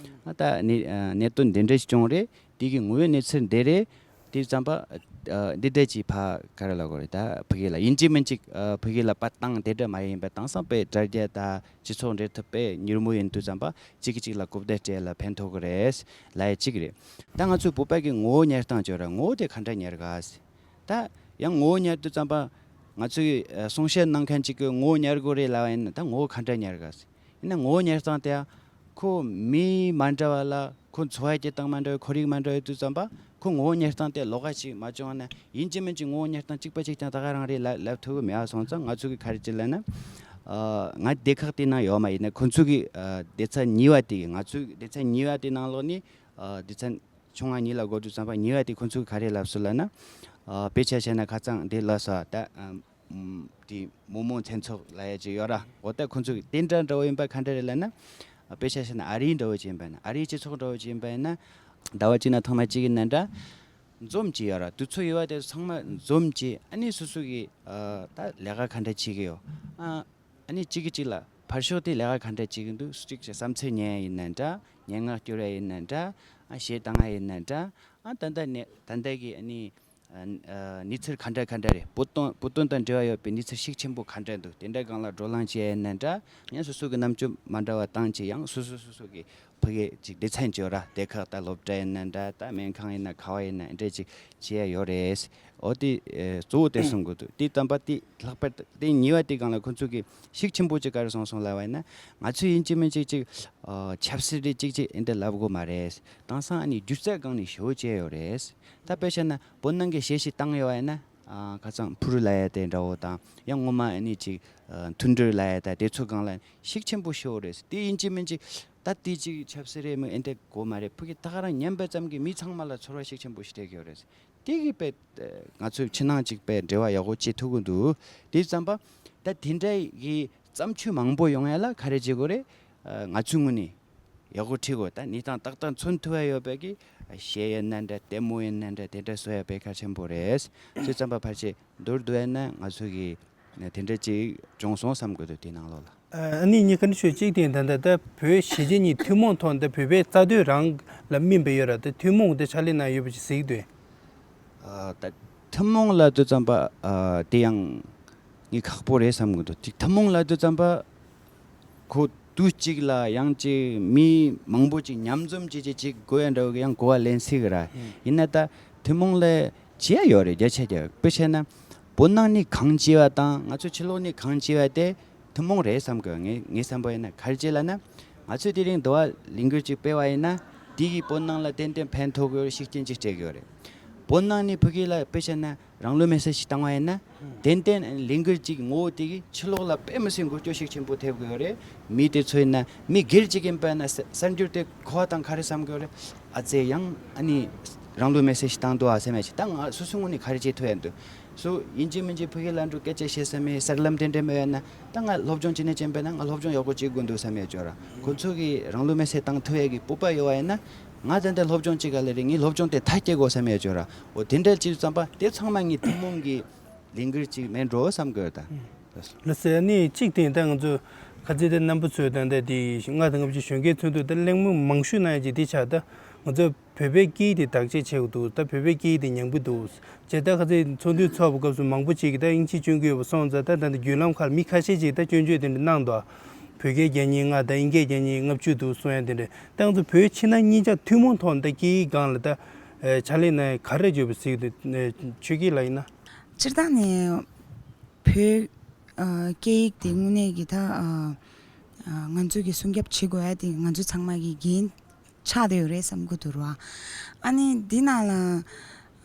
ཨ་ད་གནད་ཨ་གནད་དོན་འདི་འདྲ་ཞིག་བྱུང་རེད། དེ་གི་དངོས་ཡོད་གནས་ཚུལ་འདི་རེད། དེ་ཙམ་པ་ཨ་འདི་འདྲ་ཅིག་ཕར་ག་རེ་ལབ་དགོས་རེད། ད་ཕ་གི་ལ་ཡིན་གཅིག་མིན་གཅིག་ཨ་ཕ་གི་ལ་པར་བཏང་དེ་འདྲ་མ་ཡིན་པ། དེང་སང་དཔེ་དྲ་རྒྱ་དང་སྤྱི་ཚོགས་འབྲེལ་མཐུད་དཔེ་མྱུར་མོ་ཡིན་དུས་ཙམ་པ་གཅིག་གིས་གཅིག་ལ་གོ་བརྡ་སྤྲད་ལ་ཕན་ཐོགས་ཀྱི་རེད་ལབ་ཡ་གཅིག་རེད། ད་ང་ཚོའི་བོད་པ་གི་ངོ་བོ་ཉར་སྟངས་ཅིག་ཡོད་ར། ངོ་བོ་དེ་ག་འདྲ་ཉར་ག་ཟེར། ད་ཡང་ངོ་བོ་ཉར་དུས་ཙམ་པ་ང་ཚོའི་ཨ་གསུང་བཤད་གནང་མཁན་གཅིག་གིས་ངོ་བོ་ཉར་དགོས་རེད་ལབ་པ་ཡིན་ན། ད་ངོ་བོ་ག་འདྲ་ཉར་ག་ཟེར། ཡིན་ན་ངོ་བོ་ཉར་སྟངས་དེ་ཡང་ཁོ་མི་མ་འདྲ་བ་ལ། ཁོ་འཚོ་བ་སྐྱེལ་སྟངས་མ་འདྲ་བའི། ཁོར་ཡུག་མ་འདྲ་བའི་དུས་ཙམ་པ་ཁོ་ངོ་བོ་ཉར་སྟངས་དེ་ལོགས་ཀ་ཅིག་མ་བྱུང་བ་ན། ཡིན་གཅིག་མིན་གཅིག་ངོ་བོ་ཉར་སྟངས་གཅིག་པ་གཅིག་རྐྱང་ད་ག་རང་རེད་ལབ་ལབ་ཐུབ་ཀྱི་མེད་པ་སོང་ཙང་། ང་ཚོ་གིས་ག་རེ་བྱེད་ལབ་ན། ཨ་ང་སྡེ་ཁག་དེའི་ནང་ཡོད་མ་ཡིན་ན། ཁོ་ཚོ་གི་ཨ་སྡེ་ཚན་གཉིས་པ་དེ། ང་ཚོའི་སྡེ་ཚན་གཉིས་པ་དེའི་ནང་ལོགས་ནས་ཨ་སྡེ་ཚན་ཆུང་བ་གཉིས་ལ་བགོ་དུས་ཙམ་པ། གཉིས་པ་དེ་ཁོ་ཚོ་གིས་ག་རེ་ལབ་སོང་ལབ་ན། ཨ་དཔེ་ཆ་བཤད་ན་ཁ་སང་འདི་ལ་ས་ད་ཨམ་དེ་མི་མང་མཐུན་ཚོགས་ལབ་ཡ་ཅིག་ཡོད་ར། འོ་ད་ཁོ་ཚོ་གི་དེ་འདྲ་འདྲ་བོ་ཡིན་པ་ག་འདྲ་རེད་ལབ་ན། ཨ་དཔེ་ཆ་བཤད་ན་ཨ་རིའི་འདྲ་བོ་ཅིག་ཡིན་པ་ན། ཨ་རིའི་སྤྱི་ཚོགས་འདྲ་བོ་ཅིག་ཡིན་པ་ཡིན་ན། ཟླ་བ་གཅིག་ན་ཐེངས་མ་གཅིག་ཡིན་ན་འདྲ། འཛོམས་ཅིག་ཡོད་ར། དུས་ཚོད་ཡོད་པ་དེ་ཚོ་ཚང་མ་འཛོམས་ཅིག་ཨ་ནི་སོ་སོ་གི་ཨ་ད་ལས་ཀ་ག་འདྲ་བྱེད་ཀྱི་ཡོད། ཨ་ཨ་ནི་གཅིག་གིས་གཅིག་ལ་ཕར་ཕྱོགས་དེ་ལས་ཀ་ག་འདྲ་བྱེད་ཀྱི་འདུག་གཅིག་གི་བསམ་ཚུལ་ཉན་ཡ་ཡིན་ན་འདྲ། སྙན་ངག་སྐྱོར་ཡ་ཡིན་ན་འདྲ། ཨ་གཞས་བཏང་ཡ་ཡིན་ན་འདྲ། ཨ་ད་ལྟ་ནས་ད་ལྟ་གི་ཨ་ནི་ཨ་ཨ་གནས་ཚུལ་ག་འདྲ་ག་འདྲ་རེད། བོད་དོན་བོད་དོན་དང་འབྲེལ་བ་ཡོད་པའི་གནས་ཚུལ་ཤུགས་ཆེན་པོ་ག་འདྲ་འདུག་དེ་འདྲ་སྒང་ལ་བགྲོ་གླེང་བྱེད་ཡ་ཡིན་ན་འདྲ། ཡང་སོ་སོ་གི་རྣམ་དཔྱོད་མ་འདྲ་བ་བཏང་བྱས། ཡང་སོ་སོ་སོ་སོ་གི་ཕ་གི་ཅིག་སྡེ་ཚན་ཅིག་ཡོད་ར། སྡེ་ཁག་དང་སློབ་གྲྭ་ཡིན་ན་འདྲ། ད་སྨན་ཁང་ཡིན་ན་ག་བ་ཡིན་ན་འདྲ་ཅིག་བྱེད་ཡ་ཡོད་རེད། འོ་དེ་ཨེ་གཙོ་བོ་དེ་གསུང་དགོས་འདུག་དེ་ཙམ་པ་དེ་ལྷག་པར་དུ་དེ་གཉིས་པ་དེ་སྒང་ལ་ཁོ་ཚོ་གི་ཤུགས་ཆེན་པོ་ཅིག་ག་རེ་གསུངས་སོང་ལབ་པ་ཡིན་ན། ང་ཚོས་ཡིན་གཅིག་མིན་གཅིག་ཅིག་ཨ་ཆབ་སྲིད་རེད་ཅིག་ཅིག་འདི་འདྲ་ལབ་དགོས་མ་རེད། དེང་སང་ཨ་ནི་སྒྱུ་རྩལ་སྒང་ནས་ཞེ་པོ་བྱས་ཡོད་རེད། ད་དཔེ་བཤད་ན་བོད་ནང་གི་གཞས་ཤིག་བཏང་ཡོད་པ་ཡིན་ན། ཨ་ཁ་སང་ཕུ་རུ་ལབ་ཡ་དེ་འདྲ་བོ་དང་། ཡང་སྔོན་མ་ཨ་ནི་ཅིག་ཨ་མཐུན་སྒྲིལ་ལབ་ཡ་དང་། དེ་ཚོ་སྒང་ལ་ཤུགས་ཆེན་པོ་ཞེ་པོ་རེད། དེ་ཡིན་གཅིག་མིན་གཅིག་ད་དེ་ཅིག་ཆབ་སྲིད་རེད་མོད་འདི་འདྲ་དགོས་མ་རེད། ཕ་གི་ད་ག་རང་ཉན་པ་ཙམ་གྱིས་མི་ཚང་མ་ལ་ཚོར་བ་ཤུགས་ཆེན་པོ་ཞིག་སྤྲད་ཀྱི་ཡོད་རེད། དེ་གིས་དཔེ་ང་ཚོའི་ཕྱི་ནང་གཅིག་དཔེ་འབྲེལ་བ་ཡག་པོ་བྱེད་ཐུབ་ཀྱི་འདུག་དེ་ཙམ་པ་ད་དེ་འདྲ་གི་བརྩམས་ཆོས་མང་པོ་ཡོང་ཡ་ལ་ག་རེ་བྱེད་དགོས་རེད། ཨ་ང་ཚོའི་ངོས་ནས་ཡག་པོ་ཁྲིད་དགོས། ད་གནས་སྟངས་ཏག་ཏག་མཚོན་ཐུབ་ཡ་ཡོད་པའི་གི་ གཞས་ཡིན་ན་འདྲ། ལྟད་མོ་ཡིན་ན་འདྲ། དེ་འདྲ་བཟོ་ཡ་དཔེ་གལ་ཆེན་པོ་རེད། དུས་ཙམ་པ་ཕལ་ཆེར་མདོར་བསྡུས་ན་ང་ཚོ་གི་དེ་འདྲ་ཅིག་བྱུང་སོང་བསམ་གི་འདུག་དེ་ནང་ལོགས་ལ། ཨ་ནི་ངས་བཀའ་འདྲི་ཞུ་གཅིག་དེ་ད་ལྟ་ད་བོད་གཞིས་བྱེས་གཉིས་ཐུན་མོང་ཐོག་ད་བོད་པའི་རྩ་དོན་རང་ལ་སྨིན་པ་ཡོད་ར། ད་ཐུན་མོང་དེ་ཕྱག་ལས་གནང་ཡོད་པ་ཅིག་གཟིགས་དུས། ཨ་ད་ཐུན་མོང་ལ་དུས་ཙམ་པ་ཨ་དེ་ཡང་ངས་ཁག་པོ་རེད་བསམ་གི་འདུག་ཅིག་ཐུན་མོང་ལ་དུས་ཙམ་པ་ཁོ་དུས་གཅིག་ལ་ཡང་ཅིག་མི་མང་པོ་ཅིག་མཉམ་འཛོམས་བྱེད་ཅིག་ཅིག་དགོས་ཡ་འདྲ་བོ་ཡང་གོ་བ་ལེན་སྲིད་གི་ར། ཡིན་ན་ད་ཐུན་མོང་ལ་བྱེད་ཡ་ཡོད་རེད། བརྒྱ་ཆ་བརྒྱ། དཔེ་བྱས་ན་བོད་ནང་ནས་གང་བྱེད་པ་དང་ང་ཚོ་ཕྱི་ལོགས་ནས་གང་བྱེད་པ་དེ་ཐུན་མོང་རེད་བསམ་གི། ངས་ངས་བསམ་པ་ཡིན་ན་ག་རེ་བྱེད་ལབ་ན། ང་ཚོས་དེ་རིང་འདི་བ་ལས་འགུལ་ཅིག་སྤེལ་བ་ཡིན་ན་དེ་གིས་བོད་ནང་ལ་ཏན་ཏན་ཕན་ཐོགས་ཀྱི་ཡོད་རེད། ཤུགས་རྐྱེན་ཅིག་སྤྲད་ཀྱི་ཡོད་རེད། བོད་ནང་ནས་ཕ་གི་ལ་དཔེ་བྱས་ན་རང་ལུས་མེར་སྲེག་ཅིག་བཏང་བ་ཡིན་ན་ཏན་ཏན་ལས་འགུལ་ཅིག་ངོ་བོ་དེ་གིས་ཕྱི་ལོགས་ལ་དཔེ་མི་སྲིད་འགུལ་སྐྱོད་ཤུགས་ཆེན་པོ་ཐེབས་ཀྱི་ཡོད་རེད། མི་དེ་ཚོ་ཡིན་ན་མི་སྒེར་གཅིག་ཡིན་པ་ཡིན་ན་གསར་གསར་འགྱུར་དེ་གོ་བ་དང་ག་རེ་བསམ་གྱི་ཡོད་རེད། ཨ་ཙེ་ཡང་ཨ་ནི་རང་ལུས་མེར་སྲེག་ཞིག་བཏང་འདུག་ཨ་བསམ་ཡ་ཞིག་ད་ང་སོ་སོའི་ངོས་ནས་ག་རེ་བྱེད་ཐུབ་ཡ་འདུག་སུ་ཡིན་གཅིག་མིན་གཅིག་ཕ་གི་ལ་འགྲོ་སྐད་ཆ་བཤད་ས་མེད། གསར་ལམ་དེ་འདྲ་མེད་ཡ་ན་ད་ང་སློབ་སྦྱོང་བྱེད་ནས་ཕྱིན་པ་ན་ང་སློབ་སྦྱོང་ཡག་པོ་བྱེད་དགོས་འདུག་བསམ་ཡ་ཅིག་ཡོད་ར། ཁོ་ཚོ་གིས་རང་ལུས་མེར་སྲེག་བཏང་ཐུབ་ཡ་གི་སྤོབས་པ་ཡོད་བ་ཡིན་ན་ང་ད་ལྟ་སློབ་སྦྱོང་བྱེད་ག་ལེ་རེད། ངས་སློབ་སྦྱོང་དེ་མཐའ་སྐྱེལ་དགོས་བསམ་ཡ་ཅིག་ཡོད་ར། འོ་དེ་འདྲ་བྱེད་དུས་ཙམ་པ་དེ་ཚང་མ་ངས་ཐུན་མོང་གི་ལས་འགུལ་ཅིག་མེད་འགྲོ་བསམ་གི་ཡོད་ད། ལགས་སེ། ཨ་ནི་གཅིག་དེ་ད་ང་ཚོ་ཁ་ཚིག་དེ་རྣམ་པ་ཚོས་ད་ལྟ་དེ་ལྔ་དང་ལྔ་བཅུ་གཞོན་སྐྱེས་ཚོགས་འདུ་ད་གླེང་མོལ་མང་ཤོས་གནང་ཡ་ཅིག་དེ་ཆགས། ད་ང་ཚོ་བོད་པའི་སྐད་ཡིག་དེ་བདག་གཅེས་བྱེད་དགོས་འདུག་ད་བོད་པའི་སྐད་ཡིག་དེ་ཉམས་ཀྱི་འདུག་ཅེས་ད་ཁ་ཚིག་ཚོགས་འདུ་ཚོགས་པའི་སྐབས་སུ་མང་པོ་ཅིག་གིས་ད་དབྱིན་ཇི་སྐྱོན་གྱི་ཡོད་པ་སོང་ཙང་ད་ད་ལྟ་བརྒྱུད་ལམ་ཁག་ལ་མི་ཁ་ཤས་ཅིག་ད་སྐྱོན་བརྗོད་དེ་འདྲ་གནང་འདུག་བོད་སྐད་བརྒྱ་གཉིས་ལྔ་དང་དབྱིན་སྐད་བརྒྱ་གཉིས་ལྔ་བཅུ་འདུག་གསུང་ཡ་དེ་འདྲ། ད་ང་ཚོ་བོད་ཕྱི་ནང་གཉིས་ཆ་ཐུན་མོང་ཐོག་ད་སྐད་ཡིག་སྒང་ལ་ད་ཕྱག་ལས་གནང་ཡ་ག་རེ་བརྗོད་པ་གཟིགས་འདུག་ཆོས་སྐྱིད་ལགས་ཡིན་ན། སྤྱིར་བཏང་ནས་བོད་ཨ་སྐད་ཡིག་དེ་དངོས་གནས་ཀྱི་ད་ཨ་ཨ་ང་ཚོ་གི་སྲུང་སྐྱོབ་བྱེད་དགོས་ཡ་དེ་ང་ཚོ་ཚང་མ་གི་འགན་ཆགས་བསྡད་ཡོད་རེད་བསམ་གི་འདུག་ར། ཨ་ནི་འདི་ནང་ལ་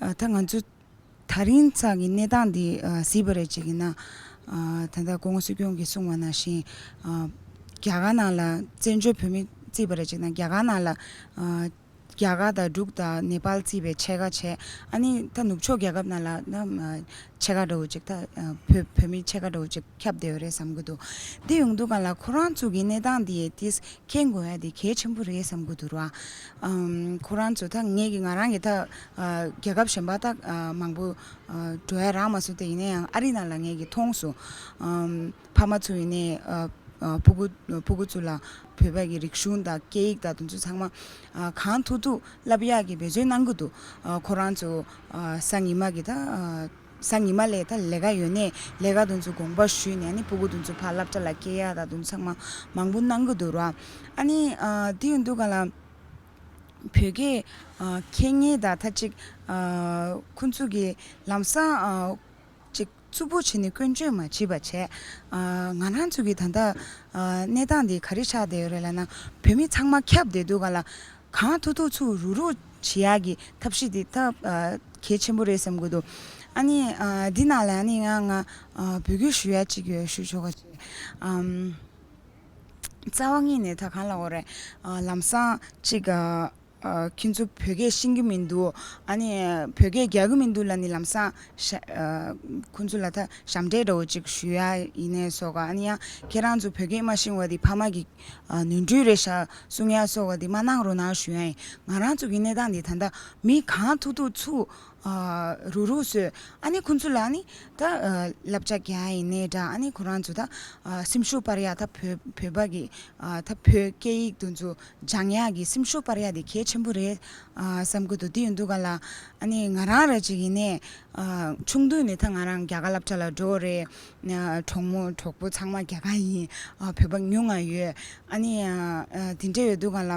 ཨ་ད་ང་ཚོ་ད་རིང་ཚགས་ཀྱི་གནས་སྟངས་འདི་ཨ་གཟིགས་པ་རེད་ཅིག་ཡིན་ན། ཨ་ད་ལྟ་སྐུ་ངོ་སྲིད་སྐྱོང་གིས་གསུངས་པ་ནང་བཞིན་ཨ་རྒྱ་གར་ནང་ལ་བཙན་བྱོལ་བོད་མི་བརྩིས་པ་རེད་ཅིག་ཡིན་ན་རྒྱ་གར་ནང་ལ་ཨ་རྒྱ་གར་དང་འབྲུག་དང་ནེ་པཱལ་བརྩིས་པའི་ཕྱེད་ཀ་བྱས། ཨ་ནི་ད་ནུབ་ཕྱོགས་རྒྱལ་ཁབ་ནང་ལ་ན་ཕྱེད་ཀ་འདྲ་བོ་ཅིག་ད་བོད་བོད་མི་ཕྱེད་ཀ་འདྲ་བོ་ཅིག་ཁྱབ་བསྡད་ཡོད་རེད་བསམ་གྱི་འདུག་དེ་ཡོང་དུས་ག་ལ་ཁོ་རང་ཚོ་གི་གནས་སྟངས་དེ་དེ་མཁྱེན་དགོས་ཡ་དེ་གལ་ཆེན་པོ་རེད་བསམ་གྱི་འདུག་ར། ཨམ་ཁོ་རང་ཚོ་ད་ངས་ཀྱི་ང་རང་གི་ད་རྒྱལ་ཁབ་གཞན་པ་ད་མང་པོ་འགྲོ་ཡ་རག་མ་སོང་། དེ་ཡིན་ན་ཡང་ཨ་རི་ནང་ལ་ངས་ཀྱི་མཐོང་སོང་། ཨམ་ཕ་མ་ཚོ་ཡིན་ནའི་ཨ་ཨ་ཕྲུ་གུ་ཕྲུ་གུ་ཚོ་ལ་བོད་པ་གི་རིག་གཞུང་དང་སྐད་ཡིག་དང་དེ་ཚོ་ཚང་མ་ཨ་གང་ཐུབ་ཐུབ་བསླབ་ཡག་གི་འབད་བརྩོན་གནང་གི་འདུག་ཨ་ཁོ་རང་ཚོ་ཨ་སང་ཉི་མ་གི་ད་ཨ་སང་ཉི་མ་ལས་ད་ལས་ཀ་ཡོད་ནས་ལས་ཀ་དེ་ཚོ་དགོངས་པ་ཞུས་ནས་ཨ་ནི་ཕྲུ་གུ་དེ་ཚོ་ཕར་སློབ་གྲྭ་ལ་སྐྱེལ་ཡག་དང་དེ་ཚོ་ཚང་མ་མང་པོ་གནང་གི་འདུག་ར། ཨ་ནི་ཨ་དེ་ཡོང་དུས་ག་ལ་བོད་སྐད་ཨ་མཁྱེན་མཁན་དང་ད་ཅིག་ཨ་ཁོང་ཚོ་གི་ལམ་སང་ཨ་ཅིག་རྩུབ་པོ་བྱས་ནས་སྐྱོན་བརྗོད་མ་བྱེད་པ་བྱས། ཨ་ང་རང་ཚོ་གི་ད་ལྟ་ཨ་གནས་སྟངས་འདི་ག་རེ་ཆགས་བསྡད་ཡོད་རེད་ལབ་ན། བོད་མི་ཚང་མ་ཁྱབ་བསྡད་འདུག་ག་ལ། གང་ཐུབ་ཐུབ་ཚུར་རུག་རུག་བྱེད་ཡག་གི་ཐབས་ཤེས་འདི་ད་ཨ་གལ་ཆེན་པོ་རེད་བསམ་གྱི་འདུག་ཨ་ནི་ཨ་འདི་ནང་ལ་ཨ་ནི་ང་ང་ཨ་འབོད་སྐུལ་ཞུ་ཡག་ཅིག་ཡོད། ཞུ་ཆོག་ག་ཅིག་ཨམ། རྩ་བ་ཉིད་ནས་ད་གང་ལབ་དགོས་རེད། ཨ་ལམ་སང་ཅིག་ཨ་ཨ་ཁྱོད་ཚོ་བོད་སྐད་ཤེས་ཀྱི་མི་འདུག་ཨ་ནི་བོད་སྐད་རྒྱག་གི་མི་འདུག་ལབ་ནི་ལམ་སང་ཤ་ཨ་ཁོང་ཚོ་ལ་ད་ཞབས་འདྲེན་འདྲ་བོ་ཅིག་ཞུ་ཡ་ཡིན་ནའི་སོགས། ཨ་ནི་ཡང་ཁྱེད་རང་ཚོ་བོད་སྐད་མ་ཤེས་པ་དེ་ཕ་མ་གི་ཨ་ནོར་འཁྲུལ་རེད་ཤག་གསུང་ཡ་སོགས་པ་དེ་མ་གནང་རོགས་གནང་ཞུ་ཡ་ཡིན། ང་རང་ཚོ་གི་གནས་སྟངས་འདི་ད་ལྟ་མི་གང་ཐུབ་ཐུབ་ཚུར་ཨ་རུག་རུག་བཟོས། ཨ་ནི་ཁོང་ཚོ་ལ་ཨ་ནི་ད་ཨ་བསླབ་བྱ་རྒྱག་ཡ་ཡིན་ནའི་འདྲ། ཨ་ནི་ཁོ་རང་ཚོ་ད་ཨ་སེམས་ཤུགས་སྤར་ཡ། ད་བོད་བོད་པ་གི་ཨ་ད་བོད་སྐད་ཡིག་དེ་ཚོ་སྦྱང་ཡག་གི་སེམས་ཤུགས་སྤར་ཡག་དེ་གལ་ཆེན་པོ་རེད་ཨ་བསམ་གྱི་འདུག་དེ་ཡིན་དུས་ག་ལ་ཨ་ནི་ང་རང་ར་ཅིག་ཡིན་ནའི་ཨ་ཆུང་དུས་ནས་ད་ང་རང་རྒྱ་གར་སློབ་གྲྭ་ལ་འགྲོ་རེད། ཨ་གྲོགས་མོ་གྲོགས་པོ་ཚང་མ་རྒྱ་གར་ཡིན། ཨ་བོད་པ་ཉུང་ང་ཡོད། ཨ་ནི་ཨ་ཨ་དེ་འདྲ་ཡོད་དུས་ག་ལ་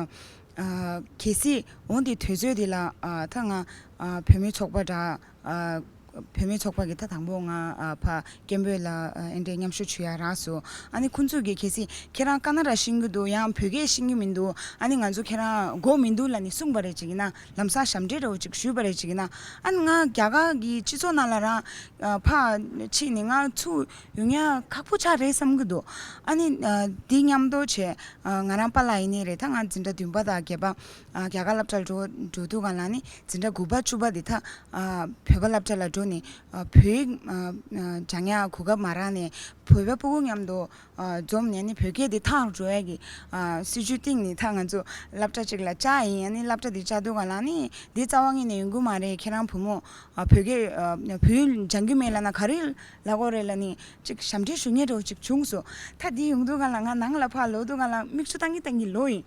ཨ་གལ་སྲིད་འོ་དེ་དུས་ཚོད་དེ་ལ་ཨ་ད་ང་ཨ་བུད་མེད་ཚོགས་པ་འདྲ་ཨ་བུད་མེད་ཚོགས་པ་གི་ད་དང་པོ་ང་ཨ་ཕ་སྐད་འབོད་ལ་ཨ་ཨེ་འདྲའི་མཉམ་ཞུགས་ཞུ་ཡ་རག་སོང་། ཨ་ནི་ཁོང་ཚོས་གི་གལ་སྲིད་ཁྱེད་རང་ཀ་ན་ཌ་ཤེས་ཀྱི་འདུག་ཡང་བོད་སྐད་ཤེས་ཀྱི་མི་འདུག་ཨ་ནི་ང་ཚོ་ཁྱེད་རང་དགོས་མི་འདུག་ལབ་ནི་གསུངས་པ་རེད་ཅིག་ཡིན་ན། ལམ་སང་ཞབས་འདྲེན་འདྲ་བོ་ཅིག་ཞུས་པ་རེད་ཅིག་ཡིན་ན། ཨ་ནི་ང་རྒྱ་གར་གི་སྤྱི་ཚོགས་ནང་ལ་རང་ཨ་ཕར་ཕྱིན་ནས་ང་ཚུར་ཡོང་ཡ་ཁག་པོ་ཆགས་རེད་བསམ་གྱི་འདུག་ཨ་ནི་ཨ་འདི་མཉམ་དུ་བྱས་ཨ་ང་རང་པཱ་ལགས་ཡིན་ནི་རེད། ད་ང་འཛིན་གྲྭ་བདུན་པ་དང་བརྒྱད་པ་ཨ་རྒྱ་གར་སློབ་གྲྭར་འགྲོ་འགྲོ་དུས་ག་ལ་ནི་འཛིན་གྲྭ་དགུ་པ་བཅུ་པ་འདི་ད་ཨ་བོད་པ་སློབ་གྲྭ་ལ་འགྲོ། ནས་ཨ་བོད་ཡིག་ཨ་ཨ་སྦྱང་ཡག་གོ་སྐབས་མ་རག་ནས་བོད་པ་སྤུ་གུ་མཉམ་དུ་ཨ་འཛོམས་ནས་ནི་བོད་སྐད་དེ་ཐང་འགྲོ་ཡག་གི་ཨ་སྲིད་ཇུས་སྟེང་ནས་ད་ང་ཚོ་སློབ་གྲྭ་གཅིག་ལ་བཅར་ཡིན། ཨ་ནི་སློབ་གྲྭ་དེ་བཅར་དུས་ག་ལ་ནི་འདི་རྩ་བ་ཉིད་ནས་ཡོང་གི་མ་རེད། ཁྱེད་རང་བུ་མོ་ཨ་བོད་སྐད་ཨ་བོད་ཡིག་སྦྱང་གི་མེད་ལབ་ན་ག་རེ་ལབ་དགོས་རེད་ལབ་ནི་ཅིག་ཞབས་འདྲེན་ཞུ་མཁན་འདྲ་བོ་ཅིག་བྱུང་སོང་། ད་འདི་ཡོང་དུས་ག་ལ་ང་ནང་ལ་ཕར་ལོག་དུས་ག་ལ་མིག་ཆུ་བཏང་གི་བཏང་གི་ལོག་ཡིན།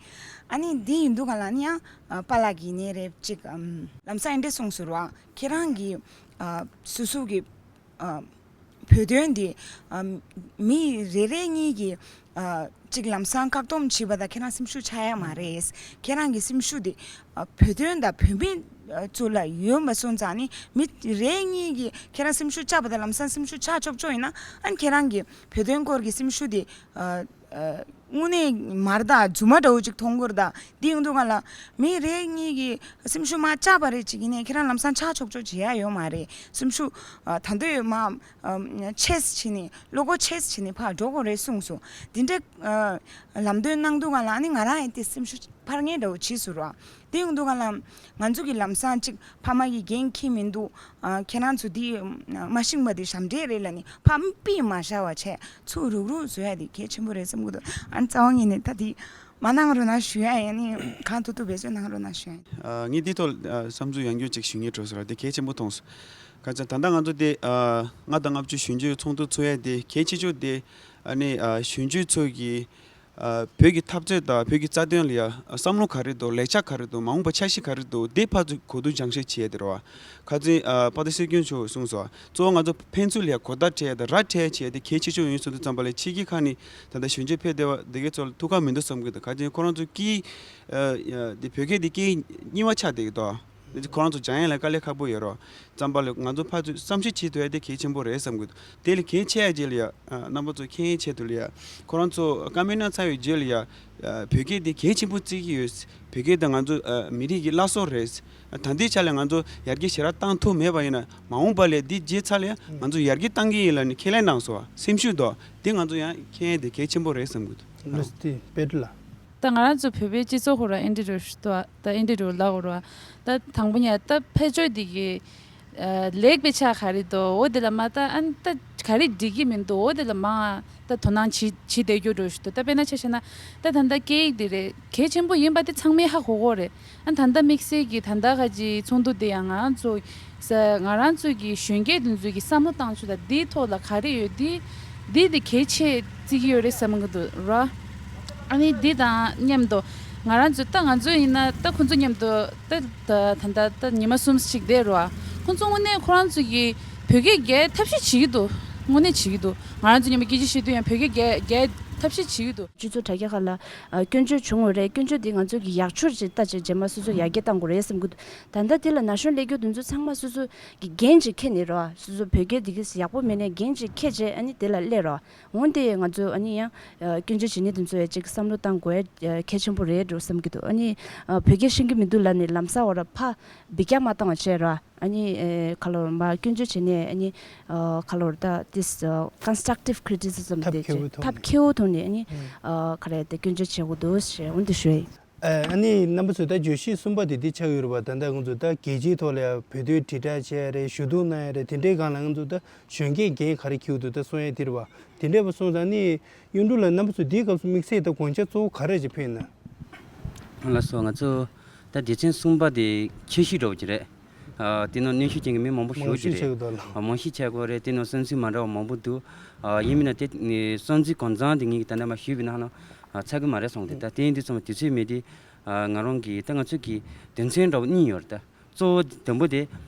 ཨ་ནི་འདི་ཡིན་དུས་ག་ལ་ནི་ཡང་ཨ་པཱ་ལགས་ཀྱིས་ནི་རེད་ཅིག་ཨམ་ལམ་སང་འདི་འདྲས་གསུངས་སོང་ར། ཁྱེད་རང་གི་ཨ་སོ་སོ་གི་ཨ་བོད་དོན་འདི་ཨ་མི་རེ་རེ་གཉིས་ཀྱི་ཨ་ཅིག་ལམ་སང་བཀག་སྡོམ་བྱས་པ་དང་ཁྱེད་རང་སེམས་ཤུགས་ཆག་ཡ་མ་རེད། ཁྱེད་རང་གི་སེམས་ཤུགས་འདི་ཨ་བོད་དོན་དང་བོད་མི་ཨ་ཚོ་ལ་ཡོད་པ་སོང་ཙང་ནི་མི་རེ་གཉིས་ཀྱིས་ཁྱེད་རང་སེམས་ཤུགས་ཆག་པ་དང་ལམ་སང་སེམས་ཤུགས་ཆག་ཆོག་ཆོག་ཡིན་ན་ཨ་ནི་ཁྱེད་རང་གི་བོད་དོན་སྐོར་གྱི་སེམས་ཤུགས་འདི་ཨ་ཨ་དངོས་གནས་མ་རེད་ད། རྫུན་མ་འདྲ་བོ་ཅིག་མཐོང་གི་རེད་ད། འདི་ཡོང་དུས་ག་ལ་མི་རེ་གཉིས་ཀྱི་སེམས་ཤུགས་མར་བཅག་པ་རེད་ཅིག་ཡིན་ནའི་ཁྱེད་རང་ལམ་སང་ཆག་ཆོག་ཆོག་བྱེད་ཡ་ཡོད་མ་རེད། སེམས་ཤུགས་ཨ་ད་འདོད་མ་ཨ་ཆེས་བྱས་ནས་བློ་ཁོག་ཆེས་བྱས་ནས་ཕར་འགྲོ་དགོས་རེད་གསུངས་སོང་། འདི་འདྲའི་ཨ་ལམ་སྟོན་གནང་དུས་ག་ལ་ནི་ང་རང་ཡང་དེ་སེམས་ཤུགས་འཕར་མཁན་འདྲ་བོ་བྱས་སོང་ར། དེ་ཡོང་དུས་ག་ལ་ང་ཚོ་གི་ལམ་སང་ཅིག་ཕ་མ་གིས་འགན་འཁྱེར་མི་འདུག་ཨ་ཁྱེད་རང་ཚོ་འདི་མ་ཤེས་པ་འདི་ཞབས་འདྲེན་རེད་ལབ་ནི་ཕར་ཕུད་མ་བཞག་པ་བྱས་ཚུར་རུག་རུག་བཟོ་ཡ་འདི་གལ་ཆེན་པོ་རེད་བསམ་གི་འདུག་ཨ་ནི་རྩ་བ་ཉིད་ནས་ད་འདི་མ་གནང་རོགས་གནང་ཞུ་ཡ་ཡིན། ཨ་ནི་གང་ཐུབ་ཐུབ་འབད་བརྩོན་གནང་རོགས་གནང་ཞུ་ཡ་ཡིན། ཨ་ངས་འདི་ཐོག་ཨ་བསམ་ཚུལ་ཡང་བསྐྱར་ཅིག་ཞུ་སྙིང་བྲོ་སོང་ར། འདི་གལ་ཆེན་པོ་མཐོང་སོང་། ག་ཚོད་ད་ལྟ་ང་ཚོ་འདི་ཨ་ལྔ་དང་ལྔ་བཅུ་གཞོན་སྐྱེས་ཚོགས་འདུ་ཚོགས་ཡ་འདི་གལ་ཆེ་ཤོས་འདི་ཨ་ནི་ཨ་གཞོན་སྐྱེས་ཚོ་གི་ཨ་བོད་ཀྱི་འཐབ་རྩོད་དང་བོད་ཀྱི་རྩ་དོན་ལ་ཡ་བསམ་བློ་ག་རེ་འདུག་ལེགས་ཆ་ག་རེ་འདུག་མ་འོངས་པ་འཆར་གཞི་ག་རེ་འདུག་དེ་ཕར་ཚུར་གོ་བསྡུར་སྦྱང་བཤད་བྱས་དེ་རེད་བ། ཁ་སང་ཨ་དཔལ་ལྡན་སྲིད་སྐྱོང་མཆོག་གསུངས་སོང་། གཙོ་བོ་ང་ཚོ་ཕན་ཚུན་ལ་ཡ་གོ་བརྡ་སྤྲད་ཡ་དང་ར་སྤྲད་ཡ་བྱས་ཏེ་གལ་ཆེ་ཤོས་ཡིན་གསུངས་དུས་ཙམ་པ་ལ་ཕྱི་རྒྱལ་ཁག་ནས་ད་ལྟ་གཞོན་སྐྱེས་ཕེབས་བསྡད་པ་འདི་གའི་ཚོ་ལ་ཐུགས་ཁག་མི་འདུག་བསམ་གི་འདུག་ག་ཅིག་ཁོ་རང་ཚོ་སྐད་ཨ་ཨ་འདི་བོད་སྐད་འདི་སྐད་གཉིས་པ་ཆགས་བསྡད་ཀྱི་འདུག་འདི་ཁོ་རང་ཚོ་སྦྱང་ཡ་ལ་དཀའ་ལས་ཁག་པོ་ཡོད་རེད་བ། ཙམ་པ་ལ་ང་ཚོ་ཕར་ཚུར་བསམ་ཤེས་བྱེད་ཐུབ་ཡ་དེ་གལ་ཆེན་པོ་རེད་བསམ་གི་འདུག་དེ་ལས་གལ་ཆེ་ཡ་རྗེས་ལ་ཡ་ཨ་རྣམ་པ་ཚོ་མཁྱེན་ཡ་ཆེད་དུ་ལ་ཡ་ཁོ་རང་ཚོ་བཀའ་མོལ་གནང་ཚར་བའི་རྗེས་ལ་ཡ་ཨ་བོད་སྐད་དེ་གལ་ཆེན་པོ་བརྩི་གི་ཡོད། བོད་སྐད་དེ་ང་ཚོ་ཨ་མི་རིགས་ཀྱི་བླ་སྲོག་རེད། ཨ་ད་ལྟའི་ཆ་ལ་ང་ཚོ་ཡར་རྒྱས་ཞེ་དྲག་བཏང་ཐུབ་མེད་པ་ཡིན་ན་མ་འོངས་པ་ལ་འདི་བརྗེད་ཚར་ལ་ཡ་ང་ཚོ་ཡར་རྒྱས་བཏང་གི་ཡིན་ལབ་ནས་ཁས་ལེན་གནང་སོང་བ། སེམས་ཤུགས་དོ་དེ་ང་ཚོ་ཡང་མཁྱེན་ཡ་དེ་གལ་ཆེན་པོ་རེད་བསམ་གི་འདུག་ལུས་ཏི་པེ་ཏི་ལ། ད་ང་རང་ཚོ་བོད་པའི་སྤྱི་ཚོགས་ཁོ་ར་ཨེ་འདྲ་རུ་ཞུ་ཏོ། ད་ཨེ་འདྲ་རུ་ལ་ཁོ་ར་ད་དང་པོ་ཉ་ད་ཕལ་ཆེར་འདི་གི་ཨ་ལེགས་པའི་ཆ་ག་རེ་འདུག་འོ་དེ་ལ་མ་ད་ཨ་ནི་ད་ག་རེ་འགྲིག་གི་མི་འདུག་འོ་དེ་ལ་མ་ད་དོ་སྣང་བྱེད་བྱེད་བསྡད་རྒྱུ་འགྲོ་ཞུ་ཏོ། ད་དཔེར་ན་ཆ་བཞག་ན་ད་ད་ལྟ་སྐད་ཡིག་འདི་རེད་གལ་ཆེན་པོ་ཡིན་པ་དེ་ཚང་མས་ཧ་གོ་གོ་རེད། ཨ་ད་ལྟ་དམིགས་བསལ་གྱི་ད་ལྟ་ཁ་ཅིག་ཚོགས་འདུ་དེ་ཡང་ང་རང་ཚོ་ས་ང་རང་ཚོ་གི་གཞོན་སྐྱེས་དེ་ཚོ་གི་བསམ་བློ་བཏང་ཆོག་ད་འདིའི་ཐོག་ལ་ག་རེ་ཡོད་འདི་འདི་འདི་གལ་ཆེ་བརྩི་གི་ཡོད་རེད་བསམ་གི་འདུག་ར། ཨ་ནི་འདི་དང་མཉམ་དུ་ང་རང་ཚོ་ད་ང་ཚོ་ཡིན་ན་ད་ཁོ་ཚོ་མཉམ་དུ་ད་ད་ད་ད་ཉི་མ་གསུམ་ཞིག་བསྡད་ར། ཁོ་ཚོ་དངོས་གནས་ཁོ་རང་ཚོ་གི་བོད་སྐད་རྒྱག་ཐབས་ཤེས་བྱེད་ཀྱི་འདུག་དངོས་གནས་བྱེད་ཀྱི་འདུག་ང་རང་ཚོ་མཉམ་དུ་སྐད་ཆ་བཤད་དུས་ཡང་བོད་སྐད་རྒྱག་རྒྱག་ཐབས་ཤེས་བྱེད་ཀྱི་འདུག་སྤྱི་ཚོགས་དྲ་རྒྱ་ཁག་ལ་ཨ་སྐྱོན་བརྗོད་བྱུང་བ་རེད། སྐྱོན་བརྗོད་འདི་ང་ཚོ་གི་ཡག་ཕྱོགས་ཅིག་ལྟ་ཅིག་རྗེས་མ་སོ་སོ་ཡར་རྒྱས་གཏང་དགོས་རེད་བསམ་གི་འདུག་ད་ལྟ་འདི་ལ་ན་གཞོན་སླེབས་རྒྱུ་དེ་ཚོ་ཚང་མ་སོ་སོ་གི་འགན་ཅིག་འཁྱེར་ནས་རོ། སོ་སོ་བོད་སྐད་འདི་གི་ཡག་པོ་མེད་ནའི་འགན་ཅིག་འཁྱེར་རྗེས་ཨ་ནི་དེ་ལ་སླེབས་རོ། འོན་ཏེ་ང་ཚོ་ཨ་ནི་ཡང་ཨ་སྐྱོན་བརྗོད་བྱེད་མཁན་དེ་ཚོ་ཡང་ཅིག་བསམ་བློ་གཏང་དགོས་ཡ་གལ་ཆེན་པོ་རེད་འགྲོ་བསམ་གི་འདུག་ཨ་ནི་ཨ་བོད་སྐད་ཤེས་ཀྱི་མི་འདུག་ལབ་ནས་ལམ་སང་བར་ཕར་འབུད་རྒྱག་མ་བཏང་བ་བྱས་རོ། ཨ་ནི་ཨེ་ཁ་ལོ་མ་སྐྱོན་བརྗོད་བྱས་ནས་ཨ་ནི་ཨ་ཁ་ལོ་ད་this ཨ་constructive criticism ཐབས་དེ་མཁས་པོའི་ཐོག་ཐབས་ནས་མཁས་པོའི་ཐོག་ནས་ཨ་ནི་ཨ་ག་རེ་དེ་སྐྱོན་བརྗོད་བྱེད་དགོས་འདུག་ཞེས་འོན་ཏེ་ཞུ་ཡ་ཡིན། ཨ་ནི་རྣམ་པ་ཚོས་ད་བརྗོད་གཞི་གསུམ་པ་དེ་འདི་ཆགས་ཡོད་རེད་པ། ད་ལྟ་ང་ཚོ་ད་རྒྱལ་སྤྱིའི་ཐོག་ལ་ཡང་བོད་དོན་དྲིལ་བསྒྲགས་བྱས་རེད། ཞུ་གཏུག་གནང་ཡ་རེད། དེ་འདྲའི་སྒང་ལ་ང་ཚོ་ད་གཞོན་སྐྱེས་འགན་ག་རེ་འཁྱེར་འདུག་ད་གསུང་ཡ་དེ་རེད་པ། དེ་འདྲས་པ་སོང་ཙང་ནི་གཡུ་འབྲུག་ལ་རྣམ་པ་ཚོས་འདིའི་སྐབས་སུ་དམིགས་བསལ་ད་དགོངས་འཆར་གཙོ་བོ་ག་རེ་ཅིག་ཕེབས་ན། ལགས་སོ། ང་ཚོ་ད་སྡེ་ཚན་གསུམ་པ་དེ་ཁྱད་གཞི་འདྲ་བོ་ཅིག་རེད། ཨ་དེ་ནང་གནོན་ཤུགས་ཅན་གྱི་མི་མང་པོ་ཞེ་པོ་ཅིག་རེད། ཨ་མང་ཤོས་ཆགས་ཀྱི་ཡོད་རེད། དེ་ནང་བསམ་ཚུལ་མ་འདྲ་བ་མང་པོ་འདུག་ཨ་ཡིན་མིན་ན་དེ་ནི་བསམ་ཚུལ་གང་ཚང་དེ་ངེད་ཀྱིས་ད་ནས་མར་ཞུས་པ་ཡིན་ན་ཧ་ལམ་ཨ་ཚར་གི་མ་རེད་སོང་སྟེ། ད་དེ་ཡིན་དུས་ཙམ་པ་དུས་ཚོད་མེད་དུས་ཨ་ང་རང་གིས་ད་ང་ཚོ་གི་དོན་ཚན་འདྲ་བོ་གཉིས་ཡོད་རེད་ད། གཙོ་བོ་དང་པོ་དེ་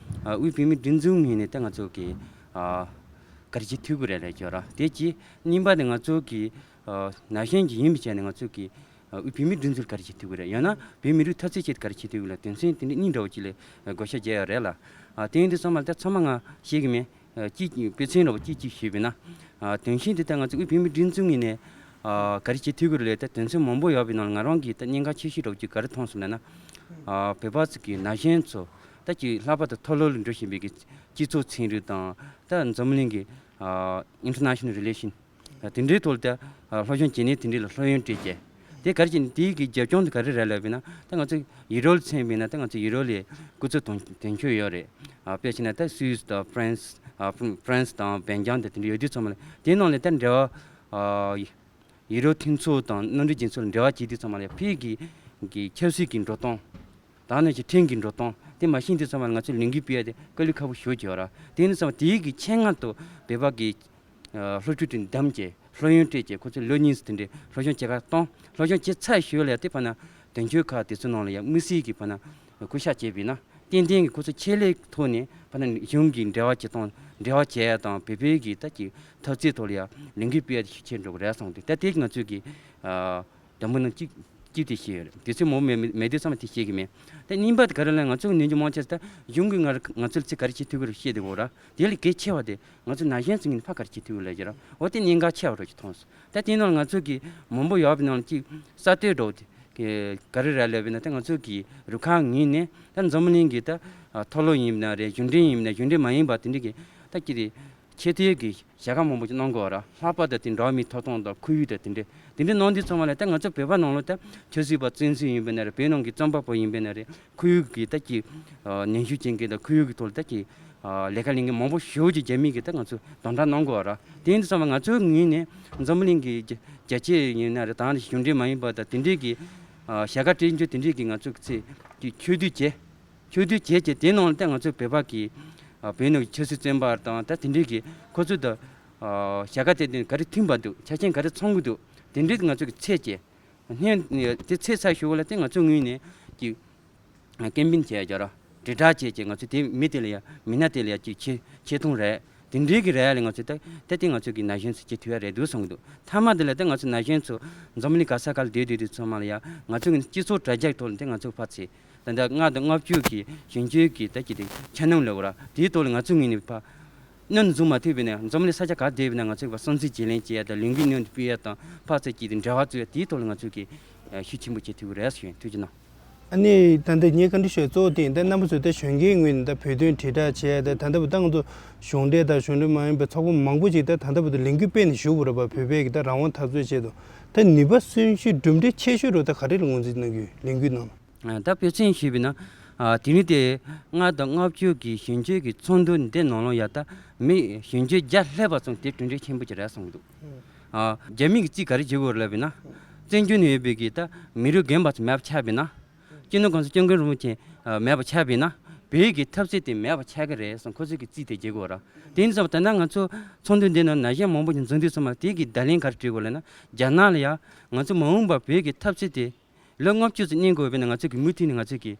ཨ་དབུས་བོད་མིའི་སྒྲིག་འཛུགས་ངོས་ནས་ད་ང་ཚོ་གི་ཨ་ག་རེ་བྱེད་ཐུབ་ཀྱི་རེད་ལབ་ཀྱི་ཡོད་རེད། དེ་གཅིག་གཉིས་པ་དེ་ང་ཚོ་གི་ཨ་ན་གཞོན་གྱི་ཡིན་པའི་ཆ་ནས་ང་ཚོ་གི་ཨ་དབུས་བོད་མིའི་སྒྲིག་འཛུགས་ལ་ག་རེ་བྱེད་ཐུབ་ཀྱི་རེད། ཡང་ན་བོད་མི་རིགས་འཐབ་རྩོད་ཆེད་དུ་ག་རེ་བྱེད་ཐུབ་ཀྱི་རེད། དོན་ཚན་དེ་འདྲ་གཉིས་འདྲ་བོ་ཅིག་ལ་བགོ་བཤའ་བརྒྱབ་ཡོད་རེད་ལ། ཨ་དེ་ཡིན་དུས་ཙམ་པ་ལ་ད་ཚང་མ་ང་ཤེས་ཀྱི་མེད། ཨ་གཅིག་དཔེ་མཚོན་འདྲ་བོ་གཅིག་གཅིག་ཞུས་པ་ཡིན་ན། ཨ་དོན་ཚན་འདི་ལྟར་ང་ཚོ་དབུས་བོད་མིའི་སྒྲིག་འཛུགས་ངོས་ནས་ཨ་ག་རེ་བྱེད་ཐུབ་ཀྱི་རེད་ལབ་ད་དོན་ཚན་མང་པོ་ཡོད་པའི་ནང་ལ་ང་རང་གིས་ད་གནད་འགག་ཆེ་ཤོས་འདྲ་བོ་གཅིག་ག་རེ་མཐོང་སོང་ལབ་ན། ཨ་བོད་པ་ཚོ་གི་ན་གཞོན་ཚོ་ད་ཅིག་ལྷག་པར་དུ་མཐོ་སློབ་ལ་འགྲོ་བཞིན་པའི་གི་སྤྱི་ཚོགས་ཚན་རིག་དང་ད་འཛམ་གླིང་གི་ཨ་international relation དེ་འདྲའི་ཐོག་ལ་ད་ཨ་སློབ་སྦྱོང་བྱེད་ནས་དེ་འདྲའི་ལ་སློབ་ཡོན་སྤྲད་བྱས། དེ་ག་རེ་བྱས་ནས་དེའི་གི་རྒྱབ་ལྗོངས་དེ་ག་རེ་རེད་ལབ་པ་ཡིན་ན། ད་ང་ཚོ་ཡུ་རོབ་ལ་མཚོན་པ་ཡིན་ན། ད་ང་ཚོ་ཡུ་རོབ་ལ་སྐུ་ཚབ་དོན་དོན་གཅོད་ཡོད་རེད། ཨ་དཔེ་བྱས་ན་ད་སུད་སི་དང་ཧྥ་རན་སི། ཨ་ཧྥ་རན་སི་དང་སྦེལ་ཇམ་དང་དེ་འདྲ་ཡོད་དུས་ཚང་མ་ལ། དེའི་ནང་ལ་ད་འབྲེལ་བ། ཨ་ཡུ་རོབ་མཐུན་ཚོགས་དང་མནའ་འབྲེལ་རྒྱལ་ཚོགས་ལ་འབྲེལ་བ་བྱེད་དུས་ཚང་མ་ལ་ཕ་གི་གི་ཆབ་སྲིད་ཀྱི་འགྲོ་སྟངས། ད་ནང་བཞིན་ཁྲིམས་ཀྱི་འགྲོ་སྟངས་དེ་མ་ཤེས་དུས་ཙམ་པ་ལ་ང་ཚོས་ལས་འགུལ་སྤེལ་ཡ་དེ་དཀའ་ལས་ཁག་པོ་ཞེ་པོ་ཅིག་ཡོད་ར། དེ་ཡིན་དུས་ཙམ་པ་དེའི་གི་ཆེད་མངགས་ཐོག་བོད་པ་གི་ཨ་སློབ་ཕྲུག་དེ་བདམས་བྱས། སློབ་ཡོན་སྤྲད་བྱས། ཁོ་ཚོ་ལོ་གཉིས་ཙམ་དེ་འདྲའི་སློབ་སྦྱོང་བྱེད་གར་གཏོང་། སློབ་སྦྱོང་བྱེད་ཚར་ཞོར་ལ་ཡ་དེ་ཕར་ན་དོན་གཅོད་ཁག་དེ་ཚོའི་ནང་ལ་ཡ་དམིགས་བསལ་གྱི་ཕར་ན་སྐུ་ཞབས་བྱས་པ་ཡིན་ན། ཏན་ཏན་གྱི་ཁོ་ཚོ་ཆེད་ལས་ཐོག་ནས་ཕར་ན་གཞུང་གི་འབྲེལ་བ་བྱེད་སྟངས། འབྲེལ་བ་བྱེད་ཡ་དང་བོད་པའི་གི་ད་ཀྱི་འཐབ་རྩོད་ཐོག་ལ་ཡ་ལས་འགུལ་སྤེལ་ཡ་དེ་ཤུགས་ཆེ་འགྲོ་གི་རེད་བསམ་གི་འདུག་ད་དེ་ང་ཚོས་གི་ཨ། དང་པོ་ནང་གཅིག་གཅིག་དེ་ཤེས་ཡོད་རེད། དུས་ཚོད་མང་པོ་མེད་མེད་དུས་ཙམ་པ་དེ་ཤེས་ཀྱི་མེད། དེ་གཉིས་པ་དེ་ག་རེ་ལབ་ན། ང་ཚོ་གི་ནུས་ཀྱི་མང་ཆེ་ད་གཞུང་གིས་ང་ང་ཚོ་ལ་ཚིག་ག་རེ་བྱེད་ཐུབ་ཀྱི་རེད་ཤེས་བསྡད་ཡོད་ར། དེ་ལས་གལ་ཆེ་བ་དེ་ང་ཚོ་ན་གཞོན་ཚོ་ངོས་ནས་ཕར་ག་རེ་བྱེད་ཐུབ་ཀྱི་ལབ་ཀྱི་ར། འོ་དེ་གནད་འགག་ཆེ་བ་འདྲ་ཞིག་མཐོང་སོང་། ད་དེ་ནང་ང་ཚོ་གི་མང་པོ་ཡོད་པའི་ནང་ལ་གཅིག་གསར་གཏོད་འདྲ་བོ་དེ་ག་རེ་རེད་ལབ་པ་ཡིན་ན། ད་ང་ཚོ་གི་རུ་ཁག་ངོས་ནས་ད་འཛམ་བུ་གླིང་གི་ད་མཐོ་སློབ་ཡིན་ན་རེད། གཞུང་འབྲེལ་ཡིན་ན། གཞུང་འབྲེལ་མ་ཡིན་པ་དེ་འདྲ་གི་ད་ཅི་རེད། ཆེས་མཐོའི་གི་བྱ་དགའ་མང་པོ་ཅིག་གནང་དགོས་ར། ལྷག་པར་དུ་དེ་འགྲོ་བ་མིའི་ཐོབ་ཐང་དང་ཁོར་ཡུག་དང་དེ་འདྲ་དེ་འདྲ་གནང་དུས་ཚང་མ་ལ་ད་ང་ཚོ་བོད་པ་ནང་ལོགས་ད་ཆབ་སྲིད་པ་བཙན་འཛུལ་ཡིན་པ་ན་རེད། བོད་ནང་གི་རྩོམ་པ་པོ་ཡིན་པ་ན་རེད། ཁོར་ཡུག་གི་ད་ཀྱི་ནུས་ཤུགས་ཅན་གྱི་ད་ཁོར་ཡུག་གི་ཐོག་ལ་ད་ཀྱི་ལས་ཀ་ལས་མཁན་མང་པོ་ཞེ་པོ་ཅིག་རྒྱ་མི་གིས་ད་ང་ཚོ་དམ་དྲག་གནང་དགོས་ར། དེ་ཡིན་དུས་ཚང་མ་ང་ཚོའི་ངོས་ནས་འཛམ་བུ་གླིང་གི་རྒྱ་རྒྱལ་སྤྱི་ཡིན་ན་རེད། ད་གཞུང་འབྲེལ་མ་ཡིན་པ་དང་དེ་འདྲའི་གི་བྱ་དགའ་སྤྲད་རྒྱུ་དེ་འདྲའི་གི་ང་ཚོ་གི་ཚེ་གི་ཆོས་དུས་བྱས། ཆོས་དུས་བྱས་བྱས་དེ་ནང་ལ་ད་ང་ཚོའི་བོད་པ་གི་ཨ་བོད་ནང་གི་ཆབ་སྲིད་བཙོན་པ་དང་ད་དེ་འདྲའི་གི་ཁོ་ཚོ་དང་ཨ་བྱ་དགའ་དེ་དེ་ག་རེ་མཐུན་པ་འདུག་ཆ་རྐྱེན་ག་རེ་ཚང་གི་འདུག་དེ་འདྲའི་ང་ཚོ་གི་ཚད་བྱས། སྙན་དེ་ཚད་ཚར་ཞོར་ལ་དེ་ང་ཚོའི་ངོས་ནས་ཀྱི་ཀེམ་པེན་བྱས་རྒྱུ་ར། དྲིལ་བསྒྲགས་བྱས་བྱས་ང་ཚོ་དེ་མི་དེ་ལ་ཡ་མི་སྣ་དེ་ལ་ཡ་ཀྱི་ཆེ་ཆེ་མཐོང་རེད། དེ་འདྲའི་གི་རེད་ལ་ང་ཚོས་ད་ད་དེ་ང་ཚོ་གི་ན་གཞོན་ཚོ་བྱེད་ཐུབ་ཡ་རེད་འདུག་བསམ་གི་འདུག་མཐའ་མ་དེ་ལ་ད་ང་ཚོ་ན་གཞོན་ཚོ་འཛམ་གླིང་ག་ས་ག་ལ་བསྡད་བསྡད་དུས་ཚང་མ་ལ་ཡ་ང་ཚོ་གི་སྤྱི་ཚོགས་དྲ་རྒྱ་ཐོག་ལ་དེ་ང་ཚོ་ཕར་ཚུར་ད་ལྟ་ལྔ་དང་ལྔ་བཅུ་གི་གཞོན་སྐྱེས་ཀྱི་ད་ཀྱི་དེ་འཆར་སྣང་ལབ་དགོས་ར། དེའི་ཐོག་ལ་ང་ཚོ་ངོས་ནས་ཕར་སྣོན་འཛུགས་མ་ཐུབ་པ་ཡིན་ན་འཛམ་གླིང་ས་ཆ་ག་བསྡད་པ་ཡིན་ན་ང་ཚོ་གི་ཕར་བསམ་ཚུལ་བརྗེ་ལེན་བྱེད་ཡ་དང་ལས་འགུལ་སྣོན་དུ་སྤེལ་ཡ་དང་ཕར་ཚུར་གྱི་དེ་འབྲེལ་བ་བཙུགས་ཡ་དེའི་ཐོག་ལ་ང་ཚོ་གི་ཤུགས་ཆེན་པོ་བྱེད་ཐུབ་ཀྱི་རེད་ཞུ་ཡིན། ཐུགས་རྗེ་གནང་། ཨ་ནི་ད་ལྟ་ངས་བཀའ་འདྲི་ཞུ་གཙོ་བོ་དེ་ཡིན། ད་རྣམ་པ་ཚོས་ད་གཞོན་སྐྱེས་ངོས་ནས་ད་བོད་དོན་དྲིལ་བསྒྲགས་བྱས། ད་ད་ལྟ་བུ་ད་ང་ཚོ་གཞུང་འབྲེལ་དང་གཞུང་འབྲེལ་མ་ཡིན་པའི་ཚོགས་པ་མང་པོ་ཅིག་ད་ད་ལྟ་བུ་ད་ལས་འགུལ་སྤེལ་ནས་བཞུགས་པ་རེད་པ། བོད་པའི་གི་ད་རང་དབང་འཐབ་རྩོད་ཆེད་དུ། ད་ནུས་པ་སོན་ཤུགས་གྲུབ་འབྲས་ཆེ་ཤོས་རུ་ད་ག་རེ་ལ་ངོས་འཛིན་གནང་གི་ཡོད། ལས་འགུལ་ནང་ལ། ད་དཔེ་མཚོན་ཞུས་པ་ཡིན་ན། དེ་རིང་དེ་ལྔ་དང་ལྔ་བཅུ་གི་གཞོན་སྐྱེས་ཀྱི་ཚོགས་འདུ་འདི་ནང་ལོགས་ཡ་ད་མི་གཞོན་སྐྱེས་བརྒྱ་ལྷག་པ་ཙམ་དེ་གྲུབ་འབྲས་ཆེན་པོ་ཅིག་རེད་བསམ་གྱི་འདུག་ཨ། རྒྱ་མི་གི་རྩིས་ག་རེ་བྱེད་དགོས་རེད་ལབ་པ་ཡིན་ན། བཙན་བྱོལ་ནང་ཡོད་པའི་གི་ད་མི་རབས་རྒན་པ་ཚོ་མེད་པ་ཆགས་པ་ཡིན་ན། སྤྱི་ནོར་༸གོང་ས་༸སྐྱབས་མགོན་རིན་པོ་ཆེ་མེད་པ་ཆགས་པ་ཡིན་ན། བོད་ཀྱི་འཐབ་རྩོད་དེ་མེད་པ་ཆགས་ཀྱི་རེད་བསམ་ཁོ་ཚོས་གི་རྩིས་དེ་བྱེད་དགོས་ར། དེ་ཡིན་ཙང་ད་ལྟ་ང་ཚོ་ཚོགས་འདུ་འདི་ནང་ན་གཞོན་མང་པོ་ཞིག་འཛོམས་དུས་ཙམ་པ་དེ་གི་བརྡ་ལན་ག་རེ་སྤྲད་དགོས་ལབ་ན། རྒྱ་ནག་ལ་ཡ་ང་ཚོ་མ་འོངས་པར་བོད་ཀྱི་འཐབ་རྩོད་དེ་ལོ་ལྔ་བཅུ་ཙམ་གནས་དགོས་པ་ཡིན་ན། ང་ཚོ་གི་མུ་མཐུད་ནས་ང་ཚོ་གི་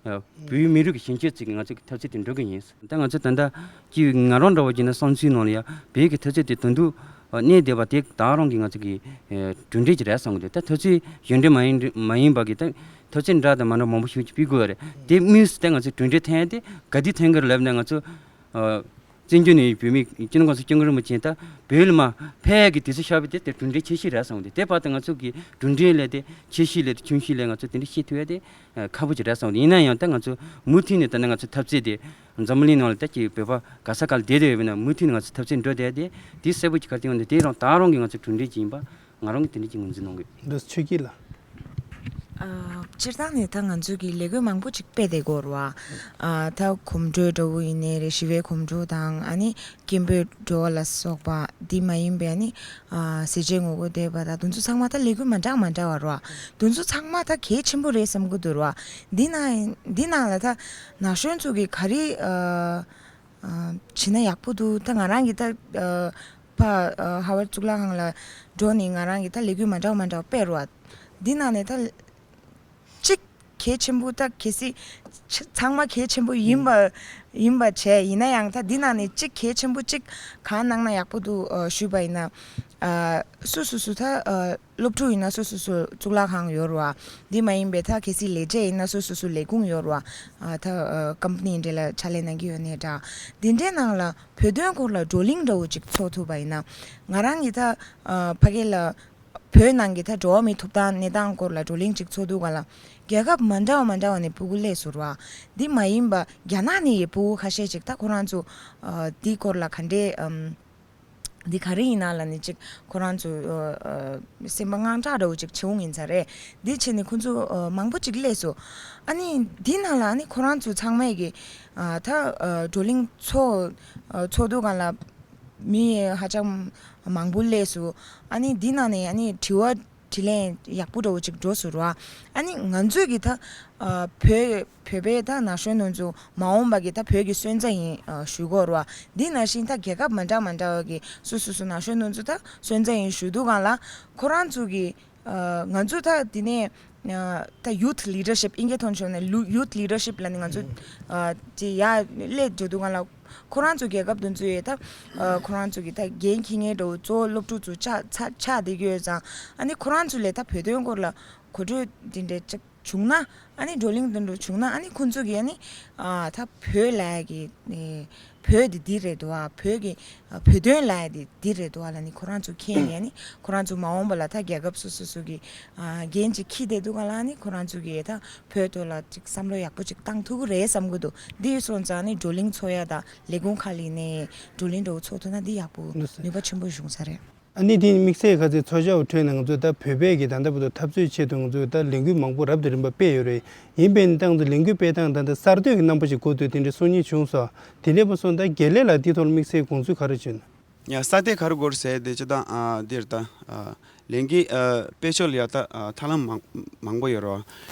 ཨ་བོད་མི་རིགས་ཀྱི་གཞོན་སྐྱེས་ཚོ་གིས་ང་ཚོ་གི་འཐབ་རྩོད་དེ་འགྲོ་གི་ཡིན། ད་ང་ཚོ་ད་ལྟ་ཀྱི་ང་རང་འདྲ་བོ་བྱས་ན་བསམ་ཚུལ་ནང་ལ་ཡ་བོད་ཀྱི་འཐབ་རྩོད་དེ་ད་དུང་ཨ་གནས་བསྡད་པ་དེ་ད་རུང་གི་ང་ཚོ་གི་ཨ་གྲུབ་འབྲས་ཅིག་རེད་བསམ་གི་འདུག་ད་འཐབ་རྩོད་གཞུང་འབྲེལ་མ་ཡིན་མ་ཡིན་པ་གི་ད་འཐབ་རྩོད་འདྲ་དང་མ་འདྲ་མང་པོ་ཞིག་ཅིག་སྤེལ་དགོས་པ་རེད། དེ་དམིགས་སུ་ད་ང་ཚོ་གྲུབ་འབྲས་ཐོན་ཡ་དེ་ག་དུས་ཐོན་གི་རེད་ལབ་ན། ང་ཚོ་ཨ་བཙན་བྱོལ་ནས་བོད་མི་སྤྱི་ནོར་༸གོང་ས་༸སྐྱབས་མགོན་རིན་པོ་ཆེ་ད་བོད་ལ་མར་ཕེབས་ཀྱི་དུས་ཚོད་ཤར་བ་དེ་དེ་གྲུབ་འབྲས་ཆེ་ཤོས་རེད་བསམ་གི་འདུག་དེ་བར་དུ་ང་ཚོ་གི་གྲུབ་འབྲས་ལས་དེ་ཆེ་ཤོས་ལས་དེ་ཆུང་ཤོས་ལས་ང་ཚོ་དེ་འདྲ་ཤེས་ཐུབ་ཡ་དེ་ཨ་ཁག་པོ་ཅིག་རེད་བསམ་གི་འདུག་ཡིན་ན་ཡང་ད་ང་ཚོ་མུ་མཐུད་ནས་ད་ནི་ང་ཚོ་འཐབ་རྩོད་དེ་འཛམ་བུ་གླིང་ནང་ལ་ད་ཀྱི་བོད་པ་ག་ས་ག་ལ་བསྡད་བསྡད་ཡོད་པ་ཡིན་ན་མུ་མཐུད་ནས་ང་ཚོ་འཐབ་རྩོད་འགྲོ་བསྡད་དེ་དེ་གསལ་པོ་ཅིག་ག་རེ་ཡོང་དེ་དེ་རང་ད་རུང་གི་ང་ཚོ་གྲུབ་འབྲས་ཅིག་ཡིན་པ་ང་རང་གི་དེ་འདྲ་ཅིག་ངོས་འཛིན་གནང་གི་ཡོད། འདི་ཆོས་སྐྱིད་ལགས། ཨ། སྤྱིར་བཏང་ནས་ད་ང་ཚོས་ཀྱི་ལས་འགུལ་མང་པོ་ཅིག་སྤེལ་བསྡད་ཀྱི་ཡོད་རེད་བ། ཨ། ད་གོམ་བགྲོད་འདྲ་བོ་ཡིན་ནའི་རེད། ཞི་བའི་གོམ་བགྲོད་དང་། ཨ་ནི་སྐད་འབོད་འགྲོ་བ་ལ་སོགས་པ་འདི་མ་ཡིན་པའི་ཨ་ནི་ཨ་ཟས་བཅད་ངོ་རྒོལ་འདས་པ་དང་དེ་ཚོ་ཚང་མ་ད་ལས་འགུལ་མ་འདྲ་མ་འདྲ་བ་རེད་བ། དེ་ཚོ་ཚང་མ་ད་གལ་ཆེན་པོ་རེད་བསམ་གྱི་འདུག་རེད་བ། འདི་ནང་འདི་ནང་ལ་ད་ན་གཞོན་ཚོ་གིས་ག་རེ་ཨ་ཨ་བྱས་ན་ཡག་པོ་འདུག་ད་ང་རང་གིས་ད་ཨ་ཕར་ཨ་ཧར་ཝརཌ་གཙུག་ལག་ཁང་ལ་འགྲོ་ནས་ང་རང་གིས་ད་ལས་འགུལ་མ་འདྲ་བ་མ་འདྲ་བ་སྤེལ་རེད་བ། འདི་ནང་ནས་ད་གཅིག་གལ་ཆེན་པོ་ད་གལ་སྲིད་ཆ་ཚང་མ་གལ་ཆེན་པོ་ཡིན་པ་ཡིན་པ་བྱས། ཡིན་ན་ཡང་ད་འདི་ནང་ནས་གཅིག་གལ་ཆེན་པོ་གཅིག་གང་གནང་ན་ཡག་པོ་འདུག་ཨ་ཞུས་པ་ཡིན་ན། ཨ་སུ་སུ་སུ་ད་ཨ་སློབ་ཕྲུག་ཡིན་ན་སུ་སུ་སུ་གཙུག་ལག་ཁང་ཡོད་རེད་བ། འདི་མ་ཡིན་པའི་ད་གལ་སྲིད་ལས་བྱེད་ཡིན་ན་སུ་སུ་སུ་ལས་ཁུངས་ཡོད་རེད་བ། ཨ་ད་ཨ་ཀམ་པ་ནི་འདྲ་ལ་ཕྱག་ལས་གནང་གི་ཡོད་ནའི་འདྲ། འདི་འདྲའི་ནང་ལ་བོད་དོན་སྐོར་ལ་བགྲོ་གླེང་འདྲ་བོ་ཅིག་ཚོགས་ཐུབ་པ་ཡིན་ན། ང་རང་གིས་ད་ཨ་ཕ་གི་ལ་བོད་ནང་གི་ད་འགྲོ་བ་མིའི་ཐོབ་ཐང་གནས་སྟངས་སྐོར་ལ་བགྲོ་གླེང་ཅིག་ཚོགས་དུས་ག་ལ་རྒྱལ་ཁབ་མ་འདྲ་བ་མ་འདྲ་བ་ནས་ཕྲུ་གུ་སླེབས་སོང་རེད་བ། འདི་མ་ཡིན་པ་རྒྱ་ནག་ནས་ཡི་ཕྲུ་གུ་ཁ་ཤས་ཅིག་ད་ཁོ་རང་ཚོ་ཨ་འདི་སྐོར་ལ་ག་འདྲའི་ཨམ་ འདི་ག་རེ་ཡིན་ན་ལབ་ནས་ཅིག་ཁོ་རང་ཚོ་ཨ་ཨ་སེམས་པ་དངངས་སྐྲག་འདྲ་བོ་ཅིག་བྱུང་ཡིན་ས་རེད། འདི་བྱས་ནས་ཁོ་ཚོ་ཨ་མང་པོ་ཅིག་སླེབས་སོང་། ཨ་ནི་འདི་ནང་ལ་ཨ་ནི་ཁོ་རང་ཚོ་ཚང་མས་ཀྱི་ཨ་ད་ཨ་བགྲོ་གླེང་ཚོགས་ཨ་ཚོགས་དུས་སྒང་ལ་མི་ཧ་ཅང་མང་པོ་སླེབས་སོང་། ཨ་ནི་འདི་ནང་ནས་ཨ་ནི་དྲི་བ་དྲིས་ལན་ཡག་པོ་འདྲ་བོ་ཅིག་འགྲོ་སོང་ར། ཨ་ནི་ང་ཚོས་ཀྱི་ད་ཨ་བོད་བོད་པའི་ད་ན་གཞོན་ནང་ཚོ་མ་འོངས་པ་གི་ད་བོད་ཀྱི་སོན་རྩ་ཡིན་ཨ་ཞུ་གོ་ར། འདི་ནང་བཞིན་ད་རྒྱལ་ཁབ་མ་འདྲ་མ་འདྲ་བ་གི་སོ་སོ་སོ་ན་གཞོན་ནང་ཚོ་ད་སོན་རྩ་ཡིན་ཞུ་དུས་སྒང་ལ་ཁོ་རང་ཚོ་གི་ཨ་ང་ཚོ་ད་འདི་ནས་ཨ་ད་ཡུཐ་ལི་ཌར་ཤིབ་ཨིན་སྐད་ཐོག་ནས་ཞུས་ན་ལུ་ཡུཐ་ལི་ཌར་ཤིབ་ལ་ནི་ང་ཚོ་ཨ་དེ་ཡར་སླེབས་འགྲོ་དུས་སྒང་ལ་ཁོ་རང་ཚོ་རྒྱལ་ཁབ་དེ་ཚོ་ཡི་ད་ཨ་ཁོ་རང་ཚོ་གི་ད་འགན་འཁྱེར་མཁན་འདྲ་བོ་གཙོ་བོ་སློབ་ཕྲུག་ཚོ་ཆགས་ཆགས་ཆགས་བསྡད་ཀྱི་ཡོད་ཙང་། ཨ་ནི་ཁོ་རང་ཚོ་ལས་ད་བོད་དོན་སྐོར་ལ་གོ་སྒྲིག་འདི་འདྲ་ཅིག་བྱུང་ན། ཨ་ནི་བགྲོ་གླེང་དེ་འདྲ་བྱུང་ན། ཨ་ནི་ཁོ་ཚོ་གིས་ཨ་ནི་ཨ་ད་བོད་ལབ་ཡ་གི་ཨེ་བོད་དེ་འདི་རེད་འདུག་ཨ། བོད་ཀྱི་ཨ་བོད་དོན་ལབ་ཡ་དེ་འདི་རེད་འདུག་ཨ་ལབ་ནི་ཁོ་རང་ཚོ་མཁྱེན་ནས། ཨ་ནི་ཁོ་རང་ཚོ་མ་འོངས་པ་ལ་ད་རྒྱལ་ཁབ་སོ་སོ་སོ་གི་ཨ་འགན་ཅིག་འཁྱེར་བསྡད་འདུག་ག་ལ། ཨ་ནི་ཁོ་རང་ཚོ་གིས་ད་བོད་ཐོག་ལ་ཅིག་བསམ་བློ་ཡག་པོ་ཅིག་བཏང་ཐུབ་ཀྱི་རེད་བསམ་གྱི་འདུག་འདི་སོང་ཙང་ཨ་ནི་བགྲོ་གླེང་ཚོགས་ཡ་དང་ལས་ཁུངས་ཁག་ལ་ནས་བགྲོ་གླེང་འདྲ་བོ་ཚོགས་ཐུབ་ན་འདི་ཡག་པོ་ལགས་སོ། ནུས་པ་ཆེན་པོ་བྱུང་ས་རེད། ཨ་ནི་དེ་དམིགས་བསལ་ག་ཚོད་ཚོགས་བཅར་བ་ཁྲོད་ནས་ང་ཚོས་ད་བོད་པའི་གི་ད་ལྟ་བར་དུ་འཐབ་རྩོད་ཆེད་དུ་ང་ཚོས་ད་ལས་འགུལ་མང་པོ་རབ་དང་རིམ་པ་སྤེལ་ཡོད་རེད། ཡིན་པས་ནི་ད་ང་ཚོ་ལས་འགུལ་སྤེལ་སྟངས་ད་ལྟ་གསར་གཏོད་ཀྱི་རྣམ་པ་ཞིག་དགོས་འདུག་དེ་འདྲའི་གསུང་སྙན་བྱུང་སོང་། དེ་འདྲའི་བ་སོང་ད་དགེ་ལེགས་ལགས་འདི་ཐོག་ལ་དམིགས་བསལ་དགོངས་ཚུལ་ག་རེ་བྱུང་ན། ཡ་ས་དེ་ག་རེ་དགོས་ཟེར་དེ་ཅི་ད་ཨ་འདིར་ད་ཨ་ལས་འགུལ་ཨ་སྤེལ་ཕྱོགས་ལ་ཡ་ད་ཨ་ཐབས་ལམ་མང་མང་པོ་ཡོད་རེད།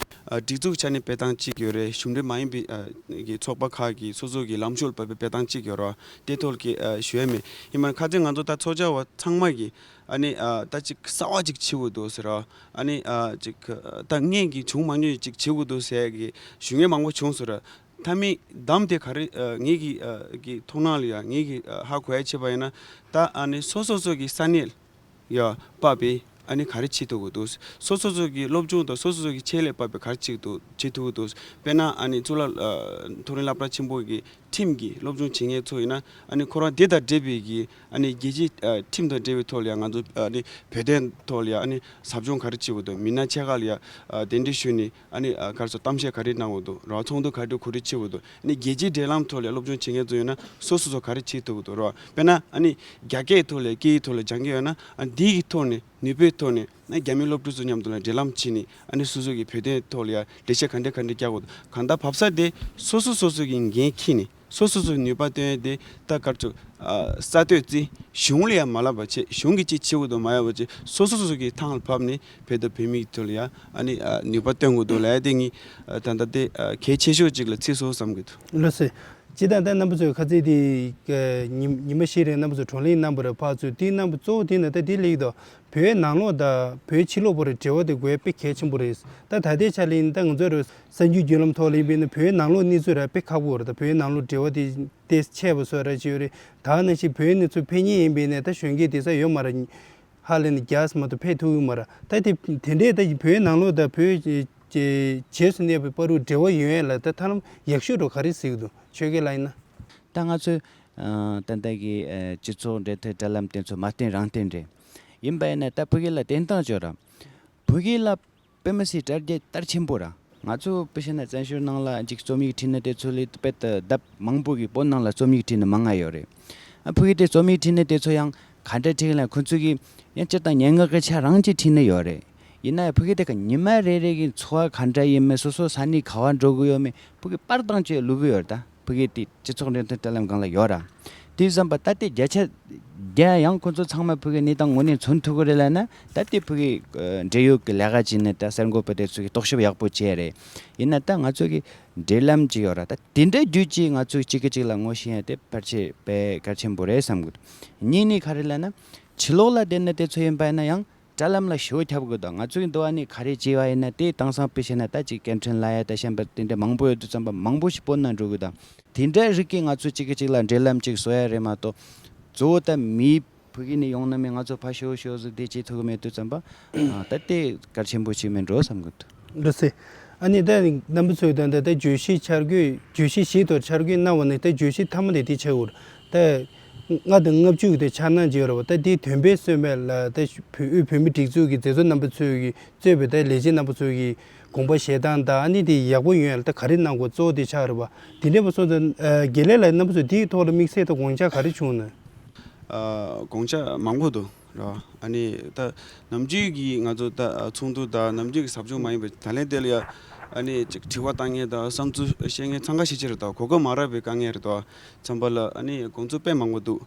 ཨ་སྒྲིག་འཛུགས་ཆ་ནས་སྤེལ་སྟངས་གཅིག་ཡོད་རེད། གཞུང་འབྲེལ་མ་ཡིན་པའི་ཨ་གི་ཚོགས་པ་ཁག་གི་སོ་སོ་གི་ལམ་ཕྱོགས་ལ་བབས་པའི་སྤེལ་སྟངས་གཅིག་ཡོད་རེད། དེ་ཐོག་གི་ཨ་ཞུ་ཡ་མེད། ཡིན་མིན་ཁ་སང་ང་ཚོ་ད་ཚོགས་བཅར་བ་ཚང་མ་གི་ཨ་ནི་ཨ་ད་ཅིག་གསར་བ་ཅིག་བྱེད་དགོས་འདུག་ཟེར་ར། ཨ་ནི་ཨ་ཅིག་ད་ངས་གི་བྱུང་མ་མྱོང་ཅིག་བྱེད་དགོས་འདུག་ཟེར་གི་ཞུ་མཁན་མང་པོ་བྱུང་སོང་ར། མཐའ་མའི་བདམས་དེ་ག་རེ་ཨ་ངེད་ཀྱི་ཨ་གི་མཐོང་སྣང་ལ་ཡ་ངེད་ཀྱི་ཨ་ཧ་གོ་ཡ་བྱས་པ་ཡིན་ན། ད་ཨ་ནི་སོ་སོ་སོ་གི་ས་གནས་ཡ་བབས་པའི་ཨ་ནི་ག་རེ་བྱེད་ཐུབ་ཀྱི་འདུག་སོ་སོ་སོ་གི་སློབ་སྦྱོང་དང་སོ་སོ་སོ་གི་ཆེད་ལས་བབས་པའི་ག་རེ་བྱེད་ཐུབ་བྱེད་ཐུབ་ཀྱི་འདུག་དཔེར་ན་ཨ་ནི་གཙུག་ལག་ཨ་མཐོ་རིམ་སློབ་གྲྭ་ཆེན་པོ་གི་ཁྲིམས་ཀྱི་སློབ་སྦྱོང་བྱེད་མཁན་ཚོ་ཡིན་ན། ཨ་ནི་ཁོ་རང་དེ་དང་འབྲེལ་བའི་གི་ཨ་ནི་རྒྱལ་སྤྱིའི་ཨ་ཁྲིམས་དང་འབྲེལ་བའི་ཐོག་ལ་ཡ་ང་ཚོ་ཨ་ནི་བོད་དོན་ཐོག་ལ་ཡ་ཨ་ནི་ཟབ་སྦྱོང་ག་རེ་བྱེད་དགོས་འདུག་མི་སྣ་ཆེ་ཁག་ལ་ཡ་ཨ་གདན་འདྲེན་ཞུས་ནས། ཨ་ནི་ཨ་ག་རེ་ཟེར་གཏམ་བཤད་ག་རེ་གནང་དགོས་འདུག་ར། ཚོགས་འདུ་ག་རེ་གོ་སྒྲིག་བྱེད་དགོས་འདུག་ཨ་ནི་རྒྱལ་སྤྱིའི་འབྲེལ་ལམ་ཐོག་ལ་སློབ་སྦྱོང་བྱེད་མཁན་ཚོ་ཡིན་ན་སོ་སོ་སོ་ག་རེ་བྱེད་ཐུབ་ཀྱི་འདུག་ར། དཔེར་ན་ཨ་ནི་རྒྱ་སྐད་ཐོག་ལ་སྐད་ཡིག་ཐོག་ལ་སྦྱང་གི་ཡོད་ན། ཨ་ནི་འདི་གི་ཐོག་ནས་ནུས་པའི་ཐོག་ནས་ཨ་ནི་རྒྱ་མི་སློབ་ཕྲུག་ཚོ་མཉམ་དུ་ལ་འབྲེལ་ལམ་བྱས་ནས། ཨ་ནི་སོ་སོ་གི་བོད་དོན་ཐོག་ལ་ཡ་འགྲེལ་བཤད་ག་འདྲ་ག་འདྲ་རྒྱག་དགོས་འདུག་གང་ལྟར་བབས་ས་དེ་སོ་སོ་སོ་སོ་གི་འགན་འཁྱེར་ནས། སོ་སོ་སོའི་ནུས་པ་བཏོན་ཏེ་ད་ག་རེ་ཟེར་ཨ་གསར་གཏོད་རྩིས་གཞུང་ལ་ཡང་མ་ལབ་པ་བྱས། གཞུང་གིས་ཅི་བྱེད་དགོས་འདུག་མ་ཡོད་པ་བྱས། སོ་སོ་སོ་སོ་གི་ཐང་ལ་བབས་ནས་བོད་དང་བོད་མིའི་ཐོག་ལ་ཡང་ཨ་ནི་ཨ་ནུས་པ་བཏོན་དགོས་འདུག་ལབ་ཡ་དེ་ངས་ཨ་ད་ལྟ་དེ་ཨ་གལ་ཆེ་ཤོས་ཅིག་ལ་བརྩིས་སོང་བསམ་གྱི་འདུག་ལགས་སོ། སྤྱིར་བཏང་ད་རྣམ་པ་ཚོས་ཁ་ཚིག་དེ་ཉི་ཉི་མ་བཞི་རིང་རྣམ་པ་ཚོས་བགྲོ་གླེང་གནང་བ་རེད། ཕར་ཚུར་དེ་རྣམ་པ་གཙོ་བོ་དེ་ན་ད་དེ་ལེགས་འདུག་བོད་ནང་ལོགས་དང་བོད་ཕྱི་ལོགས་བར་འབྲེལ་བ་དེ་དགོས་དཔེ་གལ་ཆེན་པོ་རེད། ད་ད་ལྟའི་ཆ་ལ་ཡིན་ད་ང་ཚོ་རུ་གསར་འགྱུར་བརྒྱུད་ལམ་ཐོག་ལ་ཡིན་པས་ན་བོད་ནང་ལོགས་གནས་ཚུལ་ར་དཔེ་ཁག་པོ་རེད། ད་བོད་ནང་ལོགས་འབྲེལ་བ་དེ་དེ་ཆད་པ་སོགས་ར་ཅིག་ཡོད་རེད། ད་ནང་བཞིན་བོད་གནས་ཚུལ་ཕེབས་མཁན་ཡིན་པས་ན་ད་གཞོན་སྐྱེས་དེ་ས་ཡོད་མ་རེད། ཧ་ལས་ནས་རྒྱ་སེ་མ་གཏོགས་ཕེབས་ཐུབ་ཀྱི་མ་རེད། ད་དེ་དེ་འདྲས་ད་བོད་ནང་ལོགས་ད་བོད་རྗེས་སུ་གནས་པའི་བར་དུ་འབྲེལ་བ་ཡོད་ཡ་ལ་ད་ཐབས་ལམ་ཡག་ཤོས་འགྲོ་ག་རེ་གཟིགས་འདུག་ཆོས་སྐལ་ལགས་ཡིན་ན། ད་ང་ཚོས་ཨ་ད་ལྟ་གི་ཨ་སྤྱི་ཚོགས་འབྲེལ་མཐུད་དྲ་ལམ་དེ་ཚོ་མ་བསྟན་རང་བསྟན་རེད། ཡིན་པ་ཡིན་ན་ད་ཕ་གི་ལ་བསྟན་སྟངས་བཅོས་ར། ཕ་གི་ལ་དཔེ་མི་སྲིད་དྲ་རྒྱ་དར་ཆེན་པོ་ར། ང་ཚོ་དཔེ་བཤད་ན་བཙན་བྱོལ་ནང་ལ་འཇིག་རྩོམ་ཡིག་བྲིས་ན་དེ་ཚོ་ལས་དཔེ་ད་ལྡབ་མང་པོ་གི་བོད་ནང་ལ་རྩོམ་ཡིག་བྲིས་ན་མང་ང་ཡོད་རེད། ཨ་ཕ་གི་དེ་རྩོམ་ཡིག་བྲིས་ན་དེ་ཚོ་ཡང་ག་འདྲ་བྲིས་ལ་ཁོ་ཚོ་གི་ཡང་སྤྱིར་བཏང་སྙན་ངག་གི་ཆ་རང་ཅིག་བྲིས་ན་ཡོད་རེད། ཡིན་ན་ཡང་ཕ་གི་དེ་ག་ཉི་མ་རེ་རེ་གི་འཚོ་བ་ག་འདྲ་ཡིན་མིན། སོ་སོ་ས་གནས་ག་བ་འགྲོ་གི་ཡོད་མེད་ཕ་གི་པར་བཏང་བྱས་བླུག་གི་ཡོད་རེད་ད། ཕ་གི་དེ་སྤྱི་ཚོགས་འབྲེལ་མཐུད་དྲ་ལམ་སྒང་ལ་ཡོད་ར། དེ་བསམ་པ་ད་ལྟའི་བརྒྱ་ཆ་བརྒྱ་ཡང་ཁོ་ཚོ་ཚང་མ་ཕ་གི་གནས་སྟངས་དངོས་གནས་མཚོན་ཐུབ་ཀྱི་རེད་ལབ་ན། ད་ལྟའི་ཕ་གི་ཨ་འབྲེལ་ཡོད་ཀྱི་ལས་ཀ་བྱས་ནས་ད་གསར་འགོད་པ་དེ་ཚོ་གི་རྟོག་ཞིབ་ཡག་པོ་བྱས་རེད། ཡིན་ན་ད་ང་ཚོ་གི་འབྲེལ་ལམ་ཅིག་ཡོད་ར། ད་དེ་འདྲའི་རྒྱུད་ཀྱིས་ང་ཚོ་གཅིག་གིས་གཅིག་ལ་ངོ་ཤེས་ཡ་དེ་ཕལ་ཆེར་དཔེ་གལ་ཆེན་པོ་རེད་བསམ་གི་འདུག་གཉིས་ནི་ག་རེ་ལབ་ན། ཕྱི་ལོགས་ལ་བསྡད་ན་དེ་ཚོ་ཡིན་པ་ཡིན་ན་ཡང་དྲ་ལམ་ལ་ཞེ་པོ་ཁྱབ་གི་འདུག་ང་ཚོ་གི་འདི་བ་ནི་ག་རེ་བྱས་པ་ཡིན་ན་དེ་དེང་སང་དཔེ་བཤད་ན་ད་ཅིག་སྐད་འཕྲིན་ལབ་ཡ་ད་གཞན་པ་དེ་འདྲ་མང་པོ་ཡོད་དུས་ཙམ་པ་མང་པོ་ཞིག་སྤོ་ན་འགྲོ་གི་འདུག་དེ་འདྲ་རིགས་ཀྱིས་ང་ཚོ་གཅིག་གིས་གཅིག་ལ་འབྲེལ་ལམ་ཅིག་བཟོ་ཡ་རེད་མ་གཏོགས། གཙོ་བོ་ད་མིའི་ཕ་གི་ནས་ཡོང་ན་མིན་ང་ཚོ་ཕར་ཞོག་ཞོག་ཟེར་དེ་བྱེད་ཐུབ་ཀྱི་མེད་དུས་ཙམ་པ། ཨ་ད་དེ་གལ་ཆེན་པོ་ཞིག་མིན་འགྲོ་བསམ་གི་འདུག་ལགས་སེ། ཨ་ནི་ད་རྣམ་པ་ཚོའི་དོན་དུ་ད་བརྗོད་གཞི་འཆར་འགོད་བརྗོད་གཞི་བཞིའི་ཐོག་འཆར་འགོད་གནང་བ་ནི་ད་བརྗོད་གཞི་མཐའ་མ་དེ་དེ་ཆགས་ཡོད་རེད། ད་ལྔ་དང་ལྔ་བཅུ་གི་དེ་འཆར་སྣང་བྱས་ཡོད་རེད་པ། ད་དེ་དོན་ཕན་གསོས་མེད་ལ་ད་བོད་དབུས་བོད་མི་སྒྲིག་འཛུགས་ཀྱི་མཛད་གཙོ་རྣམ་པ་ཚོས་ཀྱི་གཙོས་པའི་ད་ལས་བྱེད་རྣམ་པ་ཚོས་ཀྱི་དགོངས་པ་བཞེས་སྟངས་དང་། ཨ་ནི་དེ་ཡག་པོ་ཡོང་ཡ་ལ་ད་ག་རེ་གནང་དགོས་གཙོ་བོ་དེ་ཆགས་རེད་པ། དེ་འདྲ་བ་སོང་ཙང་དགེ་ལེགས་ལགས་རྣམ་པ་ཚོས་དེའི་ཐོག་ལ་དམིགས་བསལ་ད་དགོངས་འཆར་ག་རེ་བྱུང་ན། ཨ་དགོངས་འཆར་མང་པོ་འདུག་ར། ཨ་ནི་ད་ནམ་རྒྱུན་གྱི་ང་ཚོ་ད་ཚོགས་འདུ་དང་ནམ་རྒྱུན་གྱི་ཟབ་སྦྱོང་མ་ཡིན་པ་ད་ལན་དེ་ལ་ཡ་ཨ་ནི་ཅིག་དྲི་བ་བཏང་མཁན་དང་བསམ་ཚུལ་བཤད་མཁན་འཚང་ཁ་ཤས་ཅིག་རེད་དོ། གོ་སྐབས་མ་རག་པའི་དཀའ་ངལ་རེད་དོ། ཚང་མ་ལ་ཨ་ནི་དགོངས་ཚུལ་དཔེ་མང་པོ་འདུག་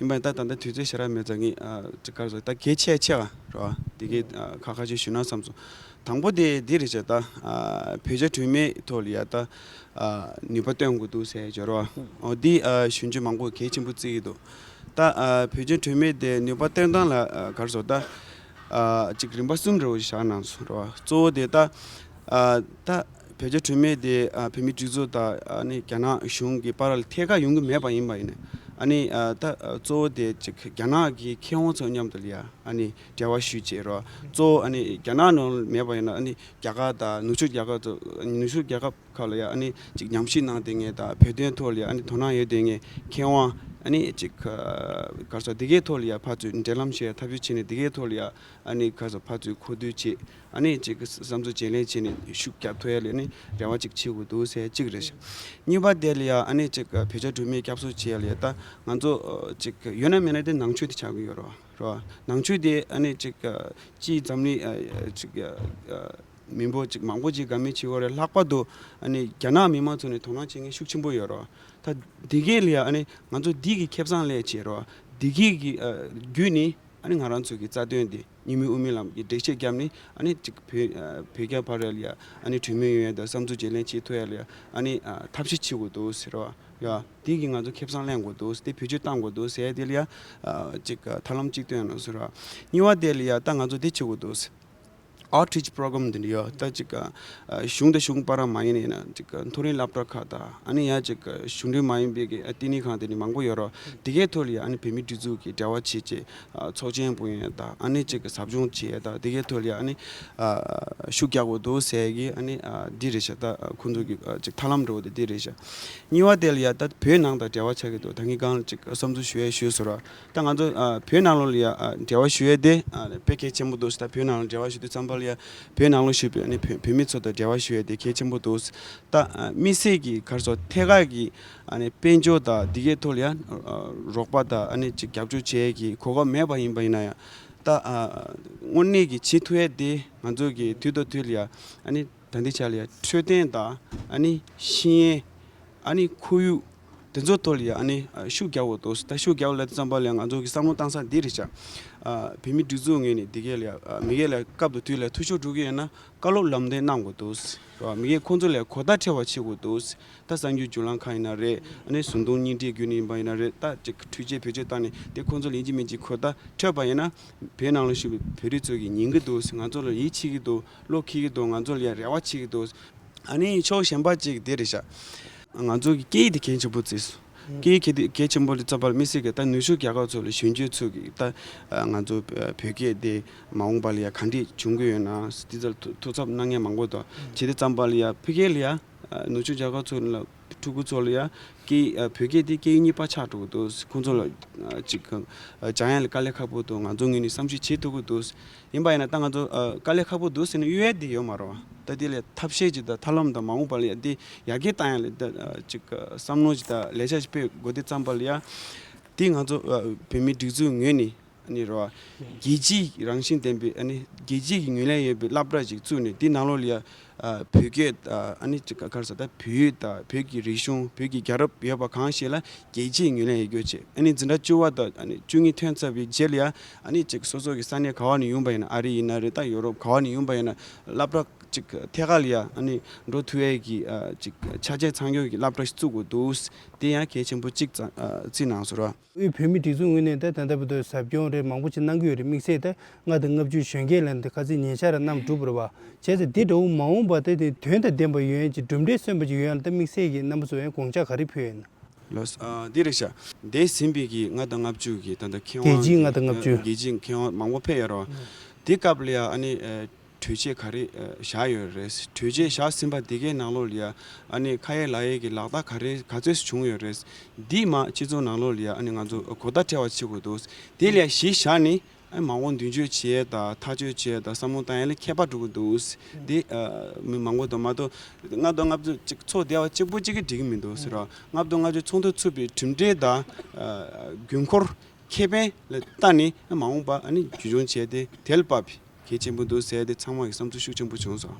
ཡིན་པ་ཡིན་ད་ད་ལྟ་དུས་ཚོད་ཞེ་དྲག་མེད་ཙང་ངས་ཨ་ཅིག་ག་རེ་ཟེར་ད་གལ་ཆེ་ཆེ་བ་ར་དེ་གའི་ཨ་ཁ་ཁ་ཅིག་ཞུ་ན་བསམ་སོང་། དང་པོ་དེ་འདི་རེད་བྱས་ད། ཨ་བོད་རྒྱ་གྲོས་མོལ་ཐོག་ལ་ཡ་ད་ཨ་ནུས་པ་བཏོན་དགོས་འདུག་ཟེར་བརྗོད་རོགས། འོ་འདི་ཨ་གཞོན་སྐྱེས་མང་པོས་གལ་ཆེན་པོ་བརྩི་གི་འདུག་ད་ཨ་བོད་རྒྱ་གྲོས་མོལ་དེ་ནུས་པ་བཏོན་སྟངས་ལ་ཨ་ག་རེ་ཟེར་ད། ཨ་ཅིག་རིམ་པ་གསུམ་རེ་བ་ཞིག་བཞག་གནང་སོང་རོགས། གཙོ་བོ་དེ་ད་ཨ་ད་བོད་རྒྱ་གྲོས་མོལ་དེ་ཨ་བོད་མིའི་སྒྲིག་འཛུགས་དང་ཨ་ནི་རྒྱ་ནག་གཞུང་གི་བར་ལ་ཐད་ཀར་ཡོང་གི་མེད་པ་ཡིན་པ་ཡིན་ན། ཨ་ནི་ཨ་ད་གཙོ་བོ་དེ་ཅིག་རྒྱ་ནག་གི་མཁས་དབང་ཚོ་མཉམ་དུ་ལ་ཡ་ཨ་ནི་འབྲེལ་བ་ཞུས་བྱས་རོགས། གཙོ་བོ་ཨ་ནི་རྒྱ་ནག་ནང་ལ་མེད་པ་ཡིན་ན་ཨ་ནི་རྒྱ་གར་དང་ནུབ་ཕྱོགས་རྒྱལ་ཁབ་ཚོ་ནུབ་ཕྱོགས་རྒྱལ་ཁབ་ཁག་ལ་ཡ་ཨ་ནི་ཅིག་ཉམས་ཞིབ་གནང་བསྡད་མཁན་དང་བོད་དོན་ཐོག་ལ་ཡ་ཨ་ནི་དོ་སྣང་ཡོད་བསྡད་མཁན་མཁས་དབང་ཨ་ནི་ཅིག་ག་རེ་ཟེར་དེ་གའི་ཐོག་ལ་ཡ་ཕར་ཚུར་འབྲེལ་ལམ་བྱེད་ཡ་ཐབས་ཤེས་བྱས་ནས་དེ་གའི་ཐོག་ལ་ཡ་ཨ་ནི་ག་རེ་ཟེར་ཕར་ཚུར་གོ་བསྡུར་བྱེད། ཨ་ནི་ཅིག་བསམ་ཚུལ་བརྗེ་ལེན་བྱས་ནས་ཤུགས་རྒྱག་ཐུབ་ཡ་ལ་ཨ་ནི་རེ་བ་ཅིག་བྱེད་དགོས་འདུག་ཟེར་གཅིག་རེད་ཤག་གཉིས་པ་དེ་ལ་ཡ་ཨ་ནི་ཅིག་བོད་རྒྱ་གྲོས་མོལ་བསྐྱར་གསོ་བྱེད་ཡ་ལ་ཡ་ད་ང་ཚོ་ཅིག་ཡོད་ན་མེད་ན་དེ་ནང་ཆོས་དེ་ཆགས་ཀྱི་ཡོད་རེད་བ། རེད་བ། ནང་ཆོས་དེ་ཨ་ནི་ཅིག་སྤྱིའི་འཛམ་གླིང་ཨ་ཅིག་ཨ་མི་འབོར་ཅིག་མང་པོ་ཅིག་དགའ་མོས་བྱེད་ཀྱི་ཡོད་རེད། ལྷག་པར་དུ་ཨ་ནི་རྒྱ་ནག་མི་མང་ཚོ་ནས་དོ་སྣང་བྱེད་མཁན་ཤུགས་ཆེན་པོ་ཡོད་རེད་བ། ད་འདི་གས་ལ་ཡ་ཨ་ནི་ང་ཚོ་འདི་གི་ཁེ་བཟང་ལས་བྱེད་རེད་བ། འདི་གས་ཀྱི་ཨ་བརྒྱུད་ནས་ཨ་ནི་ང་རང་ཚོ་གི་རྩ་དོན་དེ་གཉིས་སྨན་དབུ་མའི་ལམ་གྱི་འགྲེལ་བཤད་བརྒྱབ་ནས་ཨ་ནི་ཅིག་བོད་ཨ་བོད་རྒྱ་བར་ལ་ཡ་ཨ་ནི་གྲོས་མོལ་ཡོང་ཡ་དང་བསམ་ཚུལ་བརྗེ་ལེན་བྱེད་ཐུབ་ཡ་ལ་ཡ་ཨ་ནི་ཨ་ཐབས་ཤེས་བྱེད་དགོས་འདུག་ཟེར་བ། ཡ་དེ་གི་ང་ཚོ་ཁེ་བཟང་ལེན་དགོས་འདུག་དེ་བེད་སྤྱོད་གཏང་དགོས་འདུག་ཟེར་དེ་ལ་ཡ་ཨ་ཅིག་ཨ་ཐབས་ལམ་གཅིག་སྟོན་ཡོང་ཟེར་བ། གཉིས་པ་དེ་ལ་ཡ་ད་ང་ཚོ་འདི་བྱེད་དགོས་འདུག Outreach program་འདི་འདྲ་ཡོད། ད་ཅིག་ག་གཞུང་དང་གཞུང་བར་མ་ཡིན་ན་ཅིག་ག་མཐོ་རིམ་སློབ་གྲྭ་ཁག་དང་ཨ་ནི་ཡང་ཅིག་ག་གཞུང་འབྲེལ་མ་ཡིན་པའི་གི་ཨ་བསྟི་གནས་ཁང་དེ་འདྲ་མང་པོ་ཡོད་རེད། དེ་གའི་ཐོག་ལ་ཡ་ཨ་ནི་བོད་མིའི་སྒྲིག་འཛུགས་ཀྱི་འབྲེལ་བ་བྱེད་ཅེས་ཨ་ཚོགས་ཆེན་སྤོ་ཡ་དང་ཨ་ནི་ཅིག་ག་ཟབ་སྦྱོང་བྱེད་ཡ་དང་དེ་གའི་ཐོག་ལ་ཡ་ཨ་ནི་ཨ་ཤུགས་རྒྱག་དགོས་འདུག་ཟེར་གི་ཨ་ནི་ཨ་འདི་རེད་ཤག་ད་ཁོང་ཚོ་གི་ཨ་ཅིག་ཐབས་ལམ་འདྲ་བོ་དེ་འདི་རེད་ཤག་གཉིས་པ་དེ་ལ་ཡ་ད་བོད་ནང་དང་འབྲེལ་བ་ཆགས་ཀྱི་འདུག་ད་ངས་གང་ཅིག་བསམ་ཚུལ་ཞུ་ཡ་ཞུས་ཟེར་བ། ད་ང་ཚོ་ཨ་བོད་ནང་ལོགས་ལ་ཡ་ཨ་འབྲེལ་བ་ཞུ་ཡས་དེ་ཨ་དཔེ་གལ་ཆེན་པོ་འདུག་ད་བོད་ནང་ལ་འབྲེལ་བ་ཞུ་དུས་ཙམ་པ་ལ་ཡ་བོད་ནང་ལ་བཞུགས་པའི་ཨ་ནི་བོད་བོད་མི་ཚོ་དང་འབྲེལ་བ་ཞུ་ཡས་དེ་གལ་ཆེན་པོ་འདུག་ད་ཨ་དམིགས་བསལ་གྱི་ག་རེ་ཟེར་ཐད་ཀར་གྱི་ཨ་ནི་དཔལ་འབྱོར་དང་འདི་གའི་ཐོག་ལ་ཡ་ཨ་རོགས་པ་དང་ཨ་ནི་ཅིག་རྒྱབ་སྐྱོར་བྱེད་ཡས་ཀྱི་གོ་སྐབས་མེད་པ་ཡིན་པ་ཡིན་ན་ཡང་ད་ཨ་དངོས་གནས་ཀྱི་བྱེད་ཐུབ་ཡས་དེ་ང་ཚོ་གི་དུས་དང་དུས་ལ་ཡ་ཨ་ནི་ད་ལྟའི་ཆ་ལ་ཡ་འཕྲོད་བསྟེན་དང་ཨ་ནི་ཤེས་ཡོན། ཨ་ནི་ཁོར་ཡུག་དེ་ཚོ་ཐོག་ལ་ཡ་ཨ་ནི་ཨ་ཤུགས་རྒྱག་དགོས་འདུག་ད་ཤུགས་རྒྱག་དགོས་ལབ་དུས་ཙམ་པ་ལ་ཡ་ང་ཚོ་གི་བསམ་བློ་བཏང་ས་འདི་རེད་ཤག་ཨ་བོད་མིའི་སྒྲིག་འཛུགས་ངོས་ནས་འདི་གས་ལ་ཡ་ཨ་མི་སྒེར་ལ་སྐབས་དང་དུས་ལ་ཐུགས་ཕྱོགས་འགྲོ་གི་ཡོད་ན་བཀའ་སློབ་ལམ་སྟོན་གནང་དགོས་འདུག་རེད་བ། མི་སྒེར་ཁོང་ཚོ་ལ་ཡ་གོ་བརྡ་འཕྲོད་པ་བྱེད་དགོས་འདུག་ད་གསར་འགྱུར་བརྒྱུད་ལམ་ཁག་ཡིན་ན་རེད། ཨ་ནི་བཟོ་ལྟ་བརྙན་འཕྲིན་བརྒྱུད་ནས་ཡིན་པ་ཡིན་ན་རེད། ད་ཅིག་འཕྲུལ་ཆས་བེད་སྤྱོད་བཏང་ནས་དེ་ཁོང་ཚོ་ལ་ཡིན་གཅིག་མིན་གཅིག་གོ་བརྡ་འཕྲོད་པ་ཡིན་ན་བོད་ནང་ལ་བཞུགས་པའི་བོད་རིགས་ཚོ་གིས་ཉན་གི་འདུག་ང་ཚོ་ལ་ཡིད་ཆེས་ཀྱི་འདུག་བློ་འཁེལ་གྱི་འདུག་ང་ཚོ་ལ་ཡ་རེ་བ་བྱེད་ཀྱི་འདུག་ཨ་ནི་ཕྱོགས་གཞན་པ་གཅིག་དེ་རེད་ཤག་ང་ཚོ་གི་སྐད་ཡིག་དེ་གལ་ཆེན་པོ་བརྩིས་སོང་། སྐད་ཡིག་གལ་གལ་ཆེན་པོ་དེ་ཙམ་པར་དམིགས་བསལ་གྱི་ད་ནུབ་ཕྱོགས་རྒྱལ་ཁབ་ཚོ་ལ་གཞོན་སྐྱེས་ཚོ་གི་ད་ང་ཚོ་བོད་སྐད་དེ་མ་འོངས་པ་ལ་ཡ་ག་འདྲས་བྱུང་གི་ཡོད་ན་དེ་ཚོ་ཐུགས་འཚབ་གནང་མཁན་མང་པོ་འདུག་བྱས་དུས་ཙམ་པ་ལ་ཡ་ཕ་གི་ལ་ཡ་ནུབ་ཕྱོགས་རྒྱལ་ཁབ་ཚོ་ལ་ཕྲུ་གུ་ཚོ་ལ་ཡ་སྐད་བོད་སྐད་དེ་སྐད་ཡིག་གཉིས་པ་ཆགས་འགྲོ་གི་འདུག་ཁོང་ཚོ་ལ་ཅིག་སྦྱང་ཡ་ལ་དཀའ་ལས་ཁག་པོ་འདུག་ང་ཚོ་ངོས་ནས་བསམ་ཤེས་བྱེད་ཐུབ་ཀྱི་འདུག་ཡིན་པ་ཡིན་ན་ད་ང་ཚོ་ཨ་དཀའ་ལས་ཁག་པོ་འདུག་ཟེར་ནས་གཡོལ་ཡ་དེ་ཡོད་མ་རེད་བ། ད་དེ་ལས་ཐབས་ཤེས་ཅིག་དང་ཐབས་ལམ་དང་མ་འོངས་པ་ལ་ཡ་དེ་ཡར་རྒྱས་བཏང་ཡ་ལ་ད་ཨ་ཅིག་ཨ་བསམ་བློ་ཅིག་དང་ལས་འཆར་ཅིག་སྤེལ་དགོས་དུས་ཙམ་པ་ལ་ཡ་དེ་ང་ཚོ་ཨ་བོད་མིའི་སྒྲིག་འཛུགས་ངོས་ནས་ཨ་ནི་རེད་བ། རྒྱལ་སྤྱིའི་རང་བཞིན་ལྡན་པའི་ཨ་ནི་རྒྱལ་སྤྱི་གི་ངོས་ལེན་ཡོད་པའི་སློབ་གྲྭ་ཅིག་བཙུགས་ནས་དེ་ནང་ལོགས་ལ་ཡ་ཨ་བོད་སྐད་ཨ་ནི་ཅིག་ག་རེ་ཟེར་ད་བོད་ཡིག་དང་བོད་ཀྱི་རིག་གཞུང་བོད་ཀྱི་རྒྱལ་རབས་ཡོད་པ་གང་ཞིག་ལ་རྒྱལ་སྤྱིའི་ངོས་ལེན་ཡོད་རྒྱུ་བྱས། ཨ་ནི་འཛིན་གྲྭ་བཅུ་པ་དང་ཨ་ནི་བཅུ་གཉིས་ཐོན་ཚར་བའི་རྗེས་ལ་ཡ་ཨ་ནི་ཅིག་སོ་སོ་གི་ས་གནས་ག་བ་ནས་ཡོང་པ་ཡིན་ན་ཨ་རི་ཡིན་ན་རེད། ད་ཡོ་རོབ་ག་བ་ནས་ཡོང་པ་ཡིན་ན་སློབ་གྲྭ་ཅིག་ཐད་ཀར་ལ་ཡ་ཨ་ནི་འགྲོ་ཐུབ་ཡས་ཀྱི་ཨ་ཅིག་ཆ་རྐྱེན་ཚང་ཡོད་ཀྱི་སློབ་གྲྭ་ཞིག་བཙུགས་དགོས་འདུག་དེ་ཡང་གལ་ཆེན་པོ་གཅིག་ཙམ་ཨ་བརྩིས་གནང་སོང་ར། དབུས་བོད་མིའི་སྒྲིག་འཛུགས་ངོས་ནས་ད་ད་ལྟ་བར་དུ་ཟབ་སྦྱོང་རེ་མང་པོ་ཅིག་གནང་གི་ཡོད་རེད། དམིགས་བསལ་ད་ལྔ་དང་ལྔ་བཅུ་གཞོན་སྐྱེས་ལ་འདི་ཁ་ཚིག་ཉེ་ཆར་ར་གནང་གྲུབ་རེད་བ། བྱས་ཙང་འདི་འདྲ་བོ་མ་འོངས་པ་ད་དེ་དོན་དང་ལྡན་པ་ཡོང་ཡས་ཀྱི་གྲུབ་འབྲས་སོན་པ་ཅིག་ཡོང་ཡས་ལ་ད་དམིགས་བསལ་གྱི་རྣམ་པ་ཚོ་ཡང་དགོངས་འཆར་ག་རེ་ཕུལ་ཡོད་ན། ལགས་སོ། ཨ་འདི་རེད་ཤག་འདས་ཟིན་པའི་གི་ལྔ་དང་ལྔ་བཅུ་གི་ད་ལྟ་མཁས་དབང་རྒྱལ་སྤྱིའི་ལྔ་དང་ལྔ་བཅུ། རྒྱལ་སྤྱིའི་མཁས་དབང་མང་པོ་ཕེབས་ཡོད་རེད་བ། དེ་སྐབས་ལ་ཡ་ཨ་ནི་ཨ་གྲོས་ཆོད་ག་རེ་ཨ་བཞག་ཡོད་རེད། གྲོས་ཆོད་བཞག་ཟིན་པ་དེ་གའི་ནང་ལོགས་ལ་ཡ་ཨ་ནི་ཁ་ཡོད་ལག་ཡོད་ཀྱི་ལག་བསྟར་ག་རེ་ག་ཚོད་བྱུང་ཡོད་རེད། འདི་མ་སྤྱི་ཚོགས་ནང་ལོགས་ལ་ཡ་ཨ་ནི་ང་ཚོ་གོ་བརྡ་འཕྲོད་པ་བྱེད་དགོས་འདུག་དེ་ལ་ཡ་གཞི་བཞག་ནས་ཨ་ནི་མ་འོངས་མདུན་སྐྱོད་བྱེད་ཡས་དང་ཐག་གཅོད་བྱེད་ཡས་དང་བསམ་བློ་བཏང་ཡས་ལ་ཁྱད་པར་འགྲོ་གི་འདུག་འདི་ཨ་མི་མང་པོ་དང་མ་གཏོགས་ལྔ་དང་ལྔ་བཅུ་གཅིག་ཚོགས་བསྡད་པ་གཅིག་པོ་གཅིག་གིས་འགྲིག་གི་མི་འདུག་ཟེར་བ། ལྔ་དང་ལྔ་བཅུ་ཚོགས་འདུ་ཚུགས་པའི་གྲུབ་འབྲས་དང་ཨ་དགོས་མཁོར། ཁེ་ཕན་ལ་བལྟས་ནས་མ་འོངས་པ་ཨ་ནི་བརྒྱུད་སྦྱོང་བྱས་ཏེ་དེ་ལ་དཔག་པའི་གལ་ཆེན་པོ་འདུག་ཟེར་ཏེ་ཚང་མ་གི་བསམ་ཚུལ་ཤུགས་ཆེན་པོ་བྱུང་སོང་།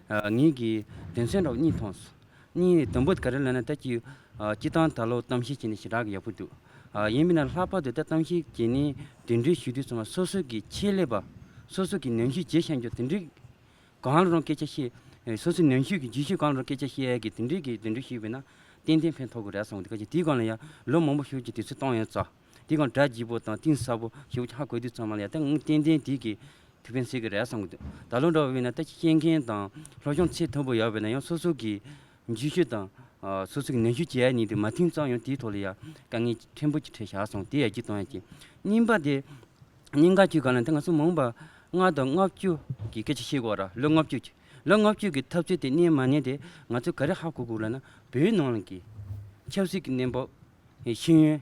ཨ། ངེད་ཀྱིས་དོན་ཚན་འདྲ་བོ་གཉིས་མཐོང་སོང་། གཉིས་དང་པོ་ག་རེ་ལབ་ན། ད་ཅི་ཨ་སྤྱིར་བཏང་ད་ལོ་གཏམ་བཤད་བྱས་ནས་ཞེ་དྲག་གི་ཡག་པོ་འདུག། ཨ། ཡིན་པས་ན་ལྷག་པར་དུ་ད་གཏམ་བཤད་བྱས་ནས་གདན་འདྲེན་ཞུ་དུས་ཚང་མ་སོ་སོ་གི་ཆེད་ལས་པ། སོ་སོ་གི་ནན་ཞུ་བྱེད་ཤེས་མཁན་དེ་འདྲའི་གང་ལ་རང་སྐད་ཆ་བཤད། སོ་སོའི་ནན་ཞུ་གི་རྗེས་ཤུལ་གང་ལ་རང་སྐད་ཆ་བཤད་ཡ་གི་དེ་འདྲའི་གི་གདན་འདྲེན་ཞུས་པས་ན་ཏན་ཏན་ཕན་ཐོགས་ཀྱི་རེད་བསམ་གི་འདུག། ག་ཅི་དེའི་སྒང་ལ་ཡང་ལོ་མང་པོ་ཞིག་གི་དུས་ཚོད་བཏང་ཡོད་ཙང་། དེའི་སྒང་སྒྲ་ལྗིད་པོ་དང་གཏིང་ཟབ་པོ་ཞེ་པོ་ཅིག་ཧ་གོ་དུས་ཚང་མ་ལ་ཡང་ད་ངས་ཏན་ཏན་དེ་གི་ཐུགས་ཕན་གསོས་ཀྱི་རེད་བསམ་གི་འདུག། ད་ལོ་འདྲ་བོ་ཡིན་ན་ད་ཤེས་མཁན་དང་སློབ་སྦྱོང་ཚད་མཐོན་པོ་ཡོད་པས་ན་ཡང་སོ་སོ་གི་རྗེས་ཤུལ་དང་། ཨ། སོ་སོ་གི་ནན་ཞུ་བྱེད་ཡ་གཉིས་དེ་མ་མཐུན་ཙང་ཡང་དེའི་ཐོག་ལ་ཡ་དཀའ་ངལ་ཕྲན་བུ་ཅིག་འཕྲད་བཞག་སོང་། དེ་ཡར་རྒྱས་གཏོང་ཡ་གི། གཉིས་པ་དེ། གཉིས་ཀ་གཅིག་ག་ལ་དེ་ང་ཚོ་མ་འོངས་པ་ལྔ་དང་ལྔ་བཅུ་གི་སྐད་ཆ་བཤད་དགོས་ར། ལོ་ལྔ་བཅུ་གི། ལོ་ལྔ་བཅུ་གི་འཐབ་རྩོད་དེ་གནས་མ་གནས་དེ་ང་ཚོས་ག་རེ་ཧ་གོ་དགོས་ལབ་ན། བོད་ནང་གི་ཆབ་སྲིད་ཀྱི་གནས་བབ། ཤེས་ཡོན།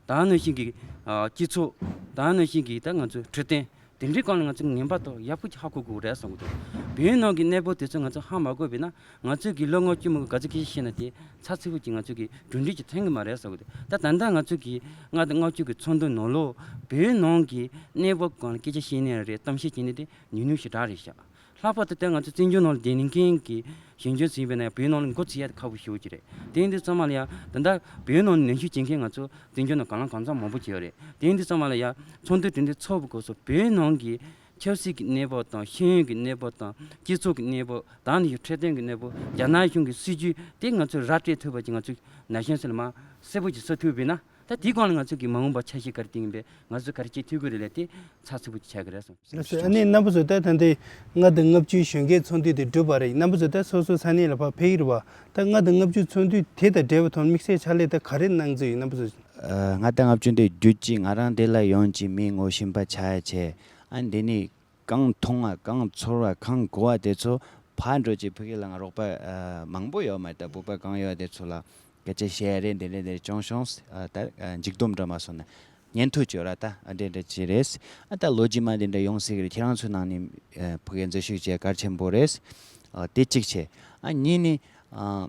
ད་ནང་བཞིན་གྱི། ཨ། སྤྱི་ཚོགས། ད་ནང་བཞིན་གྱི་ད་ང་ཚོའི་འཕྲོད་བསྟེན། དེ་འདྲའི་སྒང་ལ་ང་ཚོས་ངེས་པར་དུ་ཡག་པོ་ཅིག་ཧ་གོ་དགོས་རེད་བསམ་གི་འདུག། བོད་ནང་གི་གནས་བབ་དེ་ཚོ་ང་ཚོས་ཧ་མ་གོ་བས་ན། ང་ཚོས་ཀྱི་ལོ་ལྔ་བཅུ་མ་གི་ག་ཚོད་སྐད་ཆ་བཤད་ན་དེ་ཚགས་ཚུད་པོ་ཅིག་ང་ཚོས་ཀྱི་གྲུབ་འབྲས་ཅིག་ཐོན་གི་མ་རེད་བསམ་གི་འདུག། ད་ད་ལྟ་ང་ཚོས་ཀྱི་ལྔ་དང་ལྔ་བཅུ་གི་ཚོགས་འདུ་ནང་ལོགས་བོད་ནང་གི་གནས་བབ་སྒང་ལ་སྐད་ཆ་བཤད་ནི་རེད། གཏམ་བཤད་བྱེད་ནི་དེ་ཉུང་ཉུང་ཞེ་དྲག་རེད་ཤག། ལྷག་པར་དུ་ད་ང་ཚོ་བཙན་བྱོལ་ནང་ལ་བསྡད་མཁན་གྱི་གཞོན་སྐྱེས་ཚོ་ཡིན་པས་ན་ཡང་བོད་ནང་ལ་འགོ་ཚུགས་ཡ་དེ་ཁག་པོ་ཞེ་པོ་ཅིག་རེད། དེ་ཡིན་དུས་ཚང་མ་ལ་ཡང་ད་ལྟ་བོད་ནང་ནན་ཞུ་བྱེད་མཁན་ང་ཚོ་བཙན་བྱོལ་ནང་གང་ལ་གང་འཚམ་མང་པོ་ཅིག་ཡོད་རེད། དེ་ཡིན་དུས་ཚང་མ་ལ་ཡང་ཚོགས་འདུ་དེ་འདྲ་ཚོགས་པའི་སྐབས་སུ་བོད་ནང་གི་ཆབ་སྲིད་ཀྱི་གནས་བབ་དང་། ཤེས་ཡོན་གྱི་གནས་བབ་དང་། སྤྱི་ཚོགས་ཀྱི་གནས་བབ་དང་། འདི་ཡི་འཕྲོད་བསྟེན་གྱི་གནས་བབ། རྒྱ་ནག་གཞུང་གི་སྲིད་ཇུས་དེ་ང་ཚོས་ར་སྤྲོད་ཐུབ་པ་ཅིག་ང་ཚོས་ན་གཞོན་ཚོ་ལ་མར་གསལ་པོ་ཅིག་གསལ་ཐུབ་པས་ན། ད་དེའི་སྒང་ལ་ང་ཚོ་གི་མ་འོངས་པ་འཆར་གཞི་ག་རེ་བཏིང་ཡིན་པས། ང་ཚོ་ག་རེ་བྱེད་ཐུབ་ཀྱི་རེད་ལབ་དེ་ཚགས་ཚུད་པོ་ཅིག་ཆགས་ཀྱི་རེད་བསམ། ལགས་སོ། ཨ་ནི་རྣམ་པ་ཚོ་ད་ད་ལྟའི་ལྔ་དང་ལྔ་བཅུའི་གཞོན་སྐྱེས་ཚོགས་འདུ་དེ་གྲུབ་པ་རེད། རྣམ་པ་ཚོ་ད་སོ་སོ་ས་གནས་ལ་ཕར་ཕེབས་ཀྱི་རེད་པ། ད་ལྔ་དང་ལྔ་བཅུ་ཚོགས་འདུ་དེ་དང་འབྲེལ་བའི་ཐོག་དམིགས་བསལ་ཕྱག་ལས་ད་ག་རེ་གནང་རྩིས་ཡོད། རྣམ་པ་ཚོ། ཨ། ལྔ་དང་ལྔ་བཅུ་འདི་བརྒྱུད་ཅིག་ང་རང་འདི་ལ་ཡོང་ཅིག་མི་ངོ་ཤེས་པ་ཆགས་ཡ་བྱས། ཨ། འདི་ནས་གང་མཐོང་བ། གང་ཚོར་བ། གང་གོ་བ་དེ་ཚོ་ཕར་འགྲོ་ཅིག་ཕ་གི་ལ་ང་རོགས་པ། ཨ། མང་པོ་ཡོད་མ་རེད། ད་བོད་པ་གང་ཡོད་དེ་ཚོ་ལ་སྐད་ཆ་བཤད་རེད། འདི་རེད་འདི་རེད་ཅུང་ཅུང་། ཨ། ད་འཇིགས་སྡོམ་འདྲ་མ་སོང་ན་ཉན་ཐོས་ཅིག་ཡོད་ར། ད་ཨ་འདྲ་འདྲ་ཅིག་རེད། ཨ། ད་ལོ་རྗེས་མ་འདི་འདྲ་ཡོང་སྲིད་གི་རེད། ཁྱེད་རང་ཚོའི་ནང་ནས། ཨ། ཕ་གི་འཛུལ་ཞུགས་བྱས་གལ་ཆེན་པོ་རེད། ཨ། དེ་གཅིག་བྱས། ཨ། གཉིས་ནི། ཨ།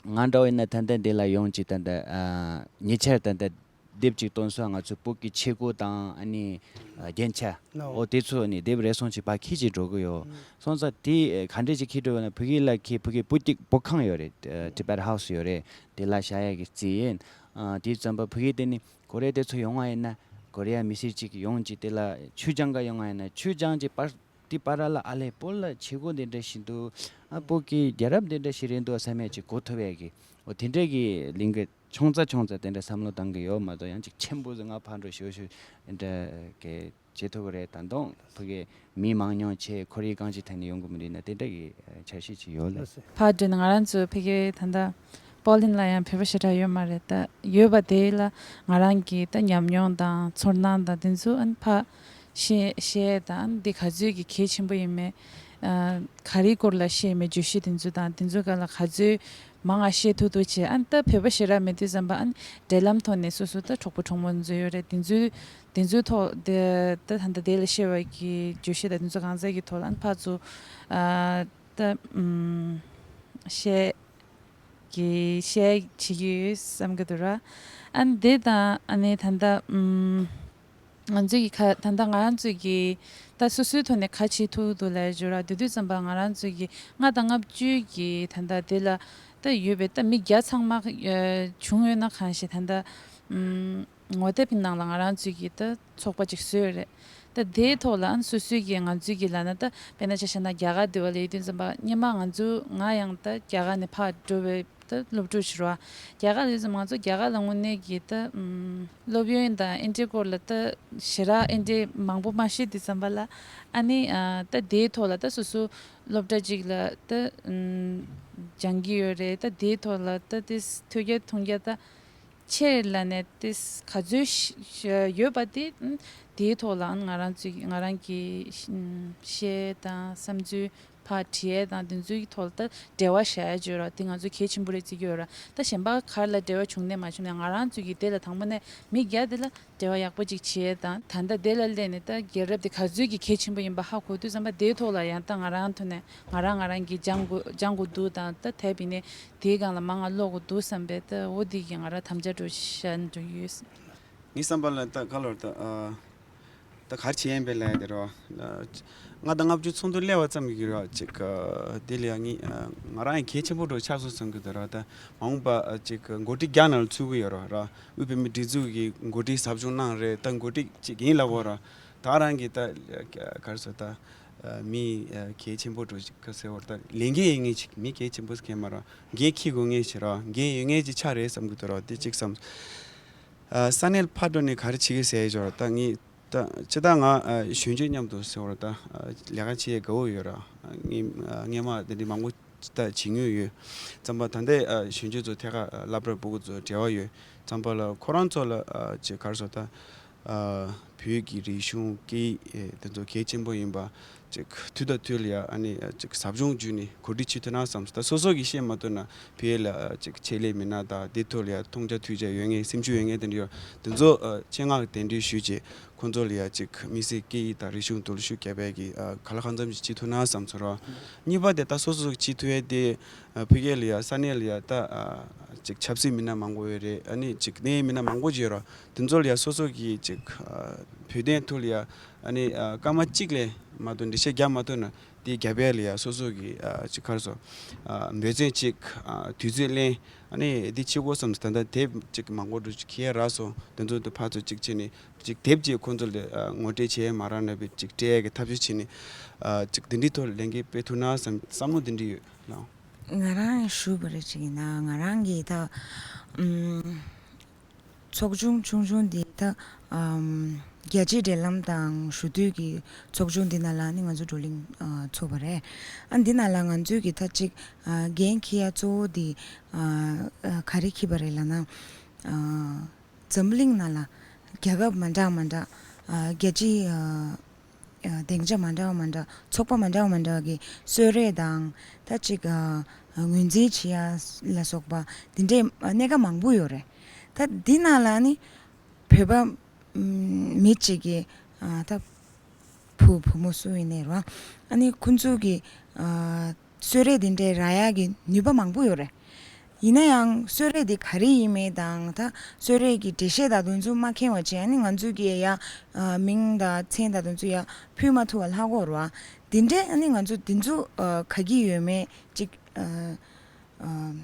ང་འདྲ་བོ་ཡིན་ན་ད་ལྟ་འདི་ལ་ཡོང་ཅིག་ད་ལྟ། ཨ། ཉེ་ཆར་ད་ལྟ་དེབ་ཅིག་བཏོན་སོང་། ང་ཚོ་བོད་ཀྱི་ཆས་གོས་དང་། ཨ་ནི། ཨ། རྒྱན་ཆ། ཨོ། དེ་ཚོ་ནི་དེབ་རེ་ཟུང་ཅིག་ཕར་འཁྱེར་ཅིག་འགྲོ་གི་ཡོད། སོང་ཙང་དེ་ག་འདྲས་ཅིག་འཁྱེར་འགྲོ་བ་ན། ཕ་གི་ལ་ཁྱེད། ཕ་གི་བོད་ཀྱི་བོད་ཁང་ཡོད་རེད། ཨ། Tibet House ཡོད་རེད། དེ་ལ་བཞག་ཡ་གི་རྩིས་ཡིན། ཨ། དེ་ཙམ་པ་ཕ་གི་དེ་ནི་ཀོ་རི་ཡ་དེ་ཚོ་ཡོང་བ་ཡིན་ན། ཀོ་རི་ཡ་མི་སེར་ཅིག་ཡོང་ཅིག་དེ་ལ་ཆུ་སྦྱང་ག་ཡོང་བ་ཡིན་ན། ཆུ་སྦྱང་ཅིག་པར། དེ་བར་ལ་ཨ་ལས་བོད་ལ་བྱེད་སྒོ་འདི་འདྲ་ཞིག་འདུག། ཨ། བོད་ཀྱི་རྒྱལ་རབས་འདི་འདྲ་ཞིག་རེད་འདུག་བསམ་ཡ་ཅིག་གོ་ཐུབ་ཡ་གི། འོ། དེ་འདྲ་གི་ལིང་གི་ཆུང་ཙག་ཆུང་ཙག་དེ་འདྲ་བསམ་བློ་བཏང་གི་ཡོད་མ་གཏོགས། ཡང་ཅིག་ཆེན་པོ་ཟིག་ང་ཕར་འགྲོ་ཞུ་ཞུ་འདྲ་གི་བྱེད་ཐུབ་ཀྱི་རེད། ད་དུང་ཕ་གི་མི་མང་ཉུང་ཆེ། ཁོར་ཡུག་གང་ཅིའི་ཐད་ནས་ཡོང་གི་མི་འདུག་ན། དེ་འདྲ་གི་འཆར་གཞི་ཅིག་ཡོད་ལ། ཕར་འགྲོ་ན་ང་རང་ཚོ་ཕ་གི་ད་ལྟ་པོ་ལིན་ལ་ཡང་བོད་པ་ཞེ་དྲག་ཡོད་མ་རེད། ད་ཡོད་པ་དེ་ལ་ང་རང་གི་ད་ཉམས་མྱོང་དང་ཚོར་སྣང་དང་དེ་ཚོ། ཨ་ནི་ཕར་བཤད་བཤད་དང་། ཨ་ནི་འདི་ག་ཚོད་ཀྱི་གལ་ཆེན་པོ་ཡིན་མེད། ཨ། ག་རེའི་སྐོར་ལ་བཤད་མེད། བརྗོད་གཞི་དེ་ཚོ་དང་། དེ་ཚོའི་སྒང་ལ་ག་ཚོད་མང་ང་བཤད་ཐུབ་ཐུབ་བྱས། ཨ་ནི་ད་བོད་པ་ཞེ་དྲག་མེད་དུས་ཙམ་པ། ཨ་ནི་འབྲེལ་ལམ་ཐོག་ནས་སོ་སོ་ད་གྲོགས་པོ་གྲོགས་མོ་ཚོ་ཡོད་རེད། དེ་ཚོའི་དེ་ཚོའི་ཐོག་དེ་ད་ད་ལྟ་དེ་ལ་བཤད་པ་གི་བརྗོད་གཞི་དང་དེ་ཚོ་གང་ཟག་གི་ཐོག་ལ། ཨ་ནི་ཕར་ཚུར། ཨ། ད་ཨུམ། བཤད་གི་བཤད་བྱེད་ཀྱི་ཡོད་བསམ་གྱི་འདུག་ར། ཨ་ནི་དེ་དང་། ཨ་ནི་ད་ལྟ་ཨུམ། ང་ཚོས་ཀྱི་ཁ། ད་ལྟ་ང་རང་ཚོས་ཀྱི་ད་སོ་སོའི་ཐོག་ནས་ག་བྱེད་ཐུབ་འདུག་ལབ་བརྗོད་ར། དེ་དུས་ཙམ་པ་ང་རང་ཚོས་ཀྱི་ལྔ་དང་ལྔ་བཅུ་གི་ད་ལྟ་དེ་ལ་ད་ཡོད་པའི་ད་མི་བརྒྱ་ཚང་མ། ཨ། བྱུང་ཡོད་ན་གང་ཞིག་ད་ལྟ་ཨུམ། ངོ་དེབ་ནང་ལ་ང་རང་ཚོའི་གི་ད་ཚོགས་པ་ཅིག་བཟོས་ཡོད་རེད། ད་དེའི་ཐོག་ལ། ཨ་ནི་སོ་སོའི་གི་ང་ཚོའི་གི་ལབ་ན། ད་དཔེར་ན་ཆ་བཞག་ན་རྒྱ་གར་དེ་བ་ལ་ཡོད་དུས་ཙམ་པ། སྔོན་མ་ང་ཚོ། ང་ཡང་ད་རྒྱ་གར་ནས་ཕར་འགྲོ་བའི་ད་སློབ་ཕྲུག་ཞིག་རེད་པ། རྒྱ་གར་ལ་ཡོད་དུས་ཙམ་པ་ང་ཚོ་རྒྱ་གར་ལ་དངོས་གནས་ཀྱི་ད་ཨུམ། སློབ་ཡོན་དང་ཨེ་འདྲའི་སྐོར་ལ་ད་ཞེ་དྲག་ཨེ་འདྲའི་མང་པོ་མ་ཤེས་དུས་ཙམ་པ་ལ། ཨ་ནི། ཨ། ད་དེའི་ཐོག་ལ་ད་སོ་སོ་སློབ་གྲྭ་ཅིག་ལ་ད་ཨུམ། སྦྱང་གི་ཡོད་རེད། ད་དེའི་ཐོག་ལ་ད་དེ་ཐོས་རྒྱ་མཐོང་རྒྱ་ད་ཆེ་ལབ་ནས་དེ་ག་ཚོད་ཤ་ཡོད་པ་དེ། ཨ། དེའི་ཐོག་ལའང་ང་རང་ཚོས། ང་རང་གི་ཤ་ཨ། བཤད་དང་བསམ་ཚུལ་ཕར་དྲི་ཡས་དང་དེ་ཚོའི་ཐོག་ལ་ད་འབྲེལ་བ་བཞག་ཡས་བྱེད་ར། དེ་ང་ཚོ་གལ་ཆེན་པོ་རེད་བརྩི་གི་ཡོད་ར། ད་གཞན་པ་ག་རེ་ལ་འབྲེལ་བ་བྱུང་ནས་མ་བྱུང་ནས། ང་རང་ཚོས་ཀྱི་དེ་ལ་དང་པོ་ནས་མི་བརྒྱ་དེ་ལ་འབྲེལ་བ་ཡག་པོ་ཅིག་བྱེད་ཡས་དང་། ད་ལྟ་དེ་ལ་སླེབས་ནས་ད་རྒྱལ་རབས་དེ་ག་ཚོད་ཀྱི་གལ་ཆེན་པོ་ཡིན་པ་ཧ་གོ་དུས་ཙམ་པ། དེའི་ཐོག་ལ་ཡང་ད་ང་རང་ཐོག་ནས་ང་རང་ང་རང་གིས་སྦྱང་དགོས། སྦྱང་དགོས་འདུག་དང་། ད་དེ་བྱས་ནས་དེའི་སྒང་ལ་མང་ང་ཀློག་དགོས་འདུག་བསམ་པའི་ད་འོ་དེ་གི་ང་རང་དམ་བཅའ་འདྲ་བོ་བཞག་འགྲོ་ཡོད། ངའི་བསམ་པ་ལ་ད་ག་ལོར་ད་ཨ། ད་ག་རེ་བྱེད་ཡིན་པའི་ལས་དེ་རོ། ལྔ་དང་ལྔ་བཅུ་ཚོགས་འདུ་སླེབས་པ་ཙམ་གྱིས་རོ་ཅིག་དེ་ལ་ཡང་ངས་ང་རང་ཡང་གལ་ཆེན་པོ་འགྲོ་ཆགས་སོང་བསམ་གྱི་འདུག་ར། ད་མ་འོངས་པ་ཅིག་འགོ་ཁྲིད་རྒྱ་ནང་ལ་ཚུད་ཀྱི་ཡོད་རོ་ར། དབུས་བོད་མིའི་སྒྲིག་འཛུགས་ཀྱི་འགོ་ཁྲིད་ཟབ་སྦྱོང་གནང་རེད། ད་འགོ་ཁྲིད་ཅིག་ཡིན་ལབ་ཡོད་ར། ད་རང་གི་ད་ག་རེ་ཟེར་ད་མི་གལ་ཆེན་པོ་འགྲོ་ཅིག་ག་ཟེར་བ་ད་ལས་འགན་ཡོད་མཁན་ཅིག་མི་གལ་ཆེན་པོ་ཟེར་མཁན་མ་རོ། འགན་འཁྱེར་དགོས་མཁན་ཅིག་རོ། འགན་ཡོད་མཁན་ཅིག་ཆགས་རེད་བསམ་གྱི་འདུག་རོ། དེ་ཅིག་བསམ། ས་གནས་ཕར་འགྲོ་ནས་ག་རེ་བྱེད་ཀྱི་ཟེར་ཡོད་ར། ད་ངས་ད་ཅི་ད་ང་གཞོན་སྐྱེས་མཉམ་དུ་ཟེར་བ་ད་ལས་ཀ་བྱེད་ཡས་དགའ་བོ་ཡོད་ར། ངས་སྔས་མ་དེ་འདྲའི་མང་པོ་ད་བྱེད་མྱོང་ཡོད། ཙམ་པ་ད་ལྟའི་གཞོན་སྐྱེས་ཚོ་ཐད་ཀར་སློབ་གྲྭ་ཕྲུ་གུ་ཚོ་འབྲེལ་བ་ཡོད། ཙམ་པ་ལ་ཁོ་རང་ཚོ་ལ་ཅི་ག་རེ་ཟེར་ད་བོད་ཀྱི་རིག་གཞུང་སྐད་ཡིག་དེ་ཚོ་གལ་ཆེན་པོ་ཡིན་པ། ཅིག་དུས་དང་དུས་ལ་ཡ་ཨ་ནི་ཅིག་ཟབ་སྦྱོང་བརྒྱུད་ནས་གོ་སྒྲིག་བྱེད་ཐུབ་ན་བསམ། ད་སོ་སོ་གིས་ཤེས་མ་ཐུབ་ན་བོད་ལ་ཅིག་ཆེད་ལས་མི་སྣ་དང་དེ་ཐོག་ལ་ཡ་མཐོང་རྒྱ་ཐོས་རྒྱ་ཡོད་མཁན་སེམས་ཤུགས་ཡོད་མཁན་དེ་འདྲ་ཡོད། དེ་ཚོ་ཆེད་མངགས་གདན་འདྲེན་ཞུས་རྗེས་ཁོང་ཚོ་ལ་ཡ་ཅིག་དམིགས་བསལ་སྐད་ཡིག་དང་རིག་གཞུང་འདུལ་ཞུགས་བརྒྱབ་པའི་གི་ག་ལ་གང་འཚམ་ཞིག་བྱེད་ཐུབ་ན་བསམ་ཚོར་བ། གཉིས་པ་དེ་ད་སོ་སོ་བྱེད་ཐུབ་ཡས་དེ་ཕ་གི་ལ་ཡ་ས་གནས་ལ་ཡ་ད་ཅིག་ཆབ་སྲིད་མི་སྣ་མང་པོ་ཡོད་རེད། ཨ་ནི་ཅིག་གནད་ཡོད་མི་སྣ་མང་པོ་ཅིག་ཡོད་ར། དེ་ཚོ་ལ་ཡ་སོ་སོ་གི་ཅིག་བོད་དོན་ཐོག་ལ་ཡ་ཨ་ནི་སྐར་མ་གཅིག་ལས་མ་གཏོགས་འགྲེལ་བཤད་རྒྱག་མ་ཐུབ་ན་དེ་རྒྱབ་ཡས་ལ་ཡ་སོ་སོ་གི་ཅིག་ག་རེ་ཟེར་འབད་བརྩོན་ཅིག་དུས་ཚོད་ལེན། ཨ་ནི་དེ་བྱེད་དགོས་བསམ་ད་ལྟ་དེབ་ཅིག་མང་པོ་འདྲ་ཅིག་ཁྱེར་རག་སོང་། དེ་ཚོ་དེ་ཕར་ཚུར་ཅིག་བྱས་ནས་ཅིག་དེབ་ཅིག་ཁོང་ཚོ་ལ་ངོ་སྤྲོད་བྱས་མ་རག་ན་བས་ཅིག་སྤྲད་ཡས་ཀྱི་ཐབས་ཤེས་བྱས་ནས་ཅིག་དེ་འདྲའི་ཐོག་ལ་ལས་འགུལ་སྤེལ་ཐུབ་ན་བསམ་བསམ་བློ་དེ་འདྲ་ཡོད་ལགས། ང་རང་ཞུ་བ་རེ་ཅིག་ཡིན་ན་ང་རང་གི་ད་ཨམ། ཚོགས་ཆུང་ཆུང་ཆུང་འདི་ད་ཨམ། རྒྱལ་སྤྱིའི་འབྲེལ་ལམ་དང་ཞུ་གཏུག་གི་ཚོགས་ཆུང་འདི་ནང་ལ་ནི་ང་ཚོ་བགྲོ་གླེང་ཨ། ཚོགས་པ་རེད། ཨ་འདི་ནང་ལ་ང་ཚོའི་གི་ད་ཅིག་ཨ། འགན་འཁྱེར་ཡ་གཙོ་བོ་འདི་ཨ། ཨ་ག་རེ་འཁྱེར་བ་རེད་ལབ་ན། ཨ་འཛམ་བུ་གླིང་ནང་ལ་རྒྱལ་ཁབ་མ་འདྲ་མ་འདྲ་ཨ། རྒྱལ་སྤྱིའི་ཨ། ཨ་སྡིངས་ཆ་མ་འདྲ་བ་མ་འདྲ་ཚོགས་པ་མ་འདྲ་བ་མ་འདྲ་བ་གི་གསོལ་རས་དང་ད་ཅིག་ཨ། ངོས་འཛིན་བྱེད་ཡ་ལ་སོགས་པ་འདི་འདྲའི་གནད་འགག་མང་པོ་ཡོད་རེད། ད་འདི་ནང་ལ་ནི་བོད་པ་མི་གཅིག་གིས་ཨ། ད་བུ་བུ་མོ་སུ་ཡིན་ནའི་རེད་བ། ཨ་ནི་ཁོང་ཚོ་གི་ཨ། གསོལ་རས་འདི་འདྲའི་རག་ཡ་གི་ནུས་པ་མང་པོ་ཡོད་རེད། ཡིན་ན་ཡང་གསོལ་རས་འདི་ག་རེ་ཡིན་མིན་དང་ད་གསོལ་རས་ཀྱི་འགྲེལ་བཤད་དང་དེ་ཚོ་མ་མཁྱེན་པ་བྱས་ཨ་ནི་ང་ཚོ་གི་ཡ་ཨ། མིང་དང་མཚན་དང་དེ་ཚོ་ཡ་ཕུལ་མ་ཐུབ་པ་ལྷག་གོ་རེད་བ། འདི་འདྲའི་ཨ་ནི་ང་ཚོ་འདི་ཚོ་ཨ། ག་གི་ཡོད་མེད་ཅིག་ཨ། ཨ།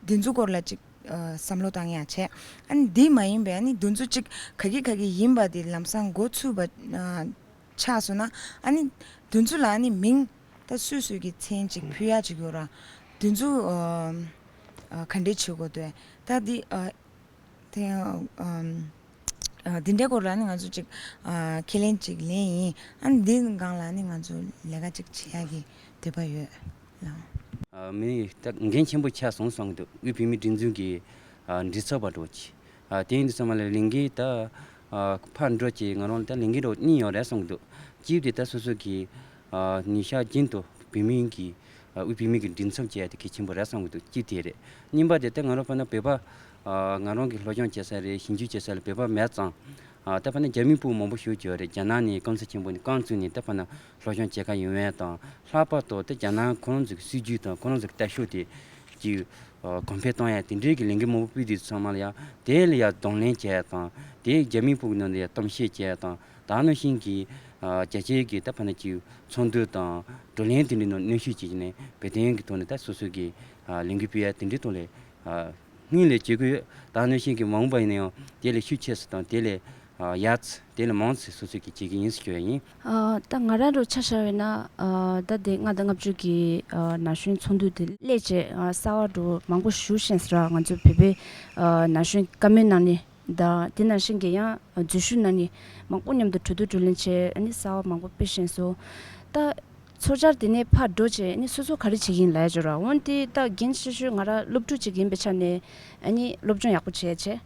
འདི་ཚོ་སྐོར་ལ་ཅིག་ཨ། བསམ་བློ་བཏང་ཡ་བྱས། ཨ་ནི་འདི་མ་ཡིན་པའི་ཨ་ནི་འདི་ཚོ་ཅིག་ག་གི་ག་གི་ཡིན་པ་དེ་ལམ་སང་མགོ་ཚོས་པ་ཨ། ཆགས་སོང་ན་ཨ་ནི་འདི་ཚོ་ལ་ཨ་ནི་མིང་ད་སུས་སུས་ཀྱི་མཚན་ཅིག་ཕུལ་ཡ་ཅིག་ཡོད་ར། འདི་ཚོ་ཨ། ཨ་ག་འདྲས་བྱེད་དགོས་འདུག་ད་འདི་ཨ། དེ་ཡང་ཨམ། ཨ་འདི་འདྲའི་སྐོར་ལ་ནི་ང་ཚོ་ཅིག་ཨ་ཁས་ལེན་ཅིག་ལེན་ཡིན། ཨ་འདི་སྒང་ལ་ནི་ང་ཚོ་ལས་ཀ་ཅིག་བྱེད་ཡག་གི་འདོད་པ་ཡོད་ལགས། ཨ་མི་ད་འགན་ཆེན་པོ་ཆགས་སོང་བསམ་གི་འདུག་དབུས་བོད་མིའི་སྒྲིག་འཛུགས་ཀྱི་ཨ་མགྲིན་ཚབ་པ་འདྲ་བོ་ཅིག་ཨ་དེ་ཡིན་དུས་ཙམ་པ་ལ་ལས་འགན་ད་ཨ་ཕར་འགྲོ་ཅིག་ང་རང་ལ་ད་ལས་འགན་འདྲ་བོ་གཉིས་ཡོད་རེད་བསམ་གི་འདུག་གཅིག་དེ་ད་སོ་སོ་གི་ཨ་ཉིན་ཞག་རྒྱུན་དུ་བོད་མིའི་གི་ཨ་དབུས་བོད་མིའི་གི་མགྲིན་ཚབ་བྱས་ཏེ་གལ་ཆེན་པོ་རེད་བསམ་གི་འདུག་གཅིག་དེ་རེད། གཉིས་པ་དེ་ལྟ་ང་རང་ཕ་ན་བོད་པ་ཨ་ང་རང་གི་སློབ་སྦྱོང་བྱེད་ས་རེད། ཞིབ་འཇུག་བྱེད་ས་ལ་བོད་པ་མེད་ཙང་། ཨ་ད་ཕ་ན་རྒྱ་མི་ཕྲུ་གུ་མང་པོ་ཞིག་ཡོད་རེད། རྒྱ་ནག་ནས་སྐམ་ས་ཆེན་པོ་ནས་རྐང་བཙུགས་ནས་ད་ཕ་ན་སློབ་སྦྱོང་བྱེད་ག་ཡོང་ཡས་དང་། ལྷག་པར་དུ་ད་རྒྱ་ནག་ཁོ་རང་ཚོ་གི་སྲིད་ཇུས་དང་ཁོ་རང་ཚོ་གི་ལྟ་ཕྱོགས་དེ་ཅིག་ཨ་གོང་འཕེལ་གཏོང་ཡས་དེ་འདྲའི་གི་ལས་འགུལ་མང་པོ་སྤེལ་དུས་ཚང་མ་ལ་ཡ་དེ་ལ་ཡ་གདོང་ལེན་བྱེད་ཡས་དང་། དེ་རྒྱ་མི་ཕྲུ་གུ་ནང་ལ་ཡ་གཏམ་བཤད་བྱེད་ཡས་དང་། ད་ནང་བཞིན་གྱི་ཨ་རྒྱ་ཆེའི་གི་ད་ཕ་ན་ཅིག་ཚོགས་འདུ་དང་བགྲོ་གླེང་དེ་འདྲའི་ནང་མཉམ་ཞུགས་བྱེད་ཀྱི་ནས་བོད་དོན་གྱི་ཐོག་ནས་ད་སོ་སོ་གི་ཨ་ལས་འགུལ་སྤེལ་ཡ་དེ་འདྲའི་ཐོག་ལ་ཨ་སྔོན་ལ་བྱེད་དགོས་ཡོད། ད་ནང་བཞིན་གྱི་མ་འོངས་པ་ཡིན་ན་ཡང་དེ་ལས་ཤུགས་ཆེ་ཙམ་དང་དེ་ལས་ཨ་ཡག་ཙམ་དེ་ལས་མང་ཙམ་སོ་སོ་གི་བྱེད་ཀྱི་ཡིན་ཟེར་ཞུ་ཡ་ཡིན། ཨ་ད་ང་རང་རུ་ཆ་བཞག་པ་ཡིན་ན་ཨ་ད་དེ་ལྔ་དང་ལྔ་བཅུ་གི་ཨ་ན་གཞོན་ཚོགས་འདུ་དེ་སླེབས་རྗེས་ཨ་གསར་པ་འདྲ་བོ་མང་པོ་ཞུ་ཤེས་ཟེར་བ། ང་ཚོ་བོད་པའི་ཨ་ན་གཞོན་བཀའ་མོལ་གནང་ནི་དང་དེ་ནང་བཞིན་གྱི་ཡང་འཛུལ་ཞུགས་གནང་ནི་མང་པོ་མཉམ་དུ་གྲོས་བསྡུར་བགྲོ་གླེང་བྱས། ཨ་ནི་གསར་པ་མང་པོ་སྤེལ་ཤེས་སོང་། ད་ཚོགས་བཅར་དེ་ནས་ཕར་འགྲོ་བྱས་ཨ་ནི་སོ་སོ་ག་རེ་བྱེད་ཀྱི་ཡིན་ལབ་ཡ་ཅིག་ཡོད་ར། འོན་ཏེ་ད་རྒན་ཤོས་ཤོས་ང་རང་སློབ་ཕྲུག་ཅིག་ཡིན་པའི་ཆ་ནས་ཨ་ནི་སློབ་སྦྱོང་ཡག་པོ་བྱས་བྱས།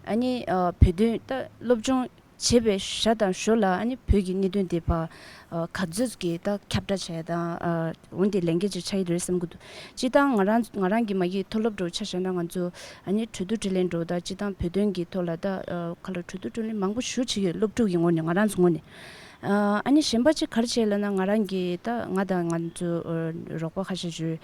ཨ་ནི་ཨ་བོད་དོན་ད་སློབ་སྦྱོང་བྱས་པའི་ཞག་དང་ཞོར་ལ་ཨ་ནི་བོད་ཀྱི་གནད་དོན་དེ་ཕར་ཨ་ག་ཚོད་ཀྱི་ད་ཁྱབ་བསྒྲགས་བྱས་དང་ཨ་འོན་ཏེ་ལས་འགན་ཅིག་ཆགས་ཀྱི་རེད་བསམ་གྱི་འདུག་སྤྱིར་བཏང་ང་རང་ང་རང་གི་མ་གི་མཐོ་སློབ་འགྲོ་ཆ་བཞག་ན་ང་ཚོ་ཨ་ནི་གྲོས་བསྡུར་དྲིས་ལན་འགྲོ་དང་སྤྱིར་བཏང་བོད་དོན་གྱི་ཐོག་ལ་ད་ཨ་ག་ལ་གྲོས་བསྡུར་དྲིས་ལན་མང་པོ་ཞུ་བྱེད་ཀྱི་ཡོད། སློབ་ཕྲུག་གི་ངོས་ནས་ང་རང་ཚོ་ངོས་ནས། ཨ་ནི་གཞན་པ་ཅིག་ག་རེ་བྱས་ལབ་ན། ང་རང་གི་ད་ང་དང་ང་ཚོ་རོགས་པ་ཁ་ཤས་ཞུ།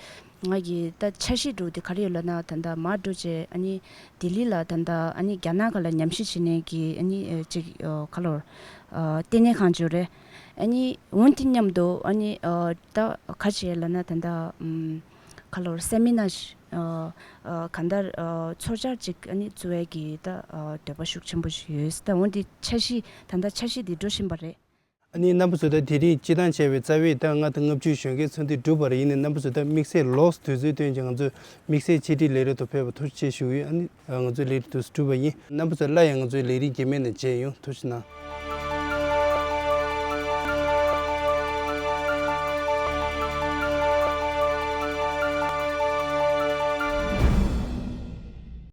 ང་གི་ད་འཆར་གཞི་འདྲ་བོ་དེ་ག་རེ་ཡོད་ལབ་ན། ད་ལྟ་མར་འགྲོ་བྱས་ཨ་ནི་ལྡི་ལི་ལ་ད་ལྟ་ཨ་ནི་རྒྱ་ནག་སྒང་ལ་ཉམས་ཞིབ་བྱེད་ནས་ཀྱི་ཨ་ནི་ཅིག་ག་ལབ་དགོས་རེད། ལྟེ་གནས་ཁང་ཅིག་ཡོད་རེད། ཨ་ནི་འོ་དེ་མཉམ་དུ་ཨ་ནི་ད་ག་རེ་བྱས་ལབ་ན། ད་ལྟ་ག་ལབ་དགོས་རེད། སེ་མི་ནར་གང་ལྟར་ཚོགས་བཅར་ཅིག་ཨ་ནི་བཙུགས་ཡས་ཀྱི་ད་འདོད་པ་ཤུགས་ཆེན་པོ་ཞིག་ཡོད། ད་འོ་དེ་འཆར་གཞི་ད་ལྟ་འཆར་གཞི་དེ་འགྲོ་བཞིན་པ་རེད། ཨ་ནི་རྣམ་པ་ཚོ་ད་དེ་རིང་སྤྱི་བཏང་བྱས་པའི་རྩ་བའི་ད་ལྔ་དང་ལྔ་བཅུའི་གཞོན་སྐྱེས་ཚོགས་འདུ་གྲུབ་པ་རེད། ཡིན་ནའི་རྣམ་པ་ཚོ་ད་དམིགས་བསལ་ལོགས་སུ་དུས་ཚོད་བཏོན་ཅིང་ང་ཚོས་དམིགས་བསལ་འཆད་ཁྲིད་ལས་རིམ་དུ་ཕེབས་པར་ཐུགས་རྗེ་ཆེ་ཞུ་གི་ཡོད། ཨ་ནི་ང་ཚོའི་ལས་རིམ་དུ་གྲུབ་པ་ཡིན། རྣམ་པ་ཚོ་སླར་ཡང་ང་ཚོའི་ལས་རིམ་རྗེས་མའི་ནང་མཇལ་ཡོང་། ཐུགས་རྗེ་གནང་།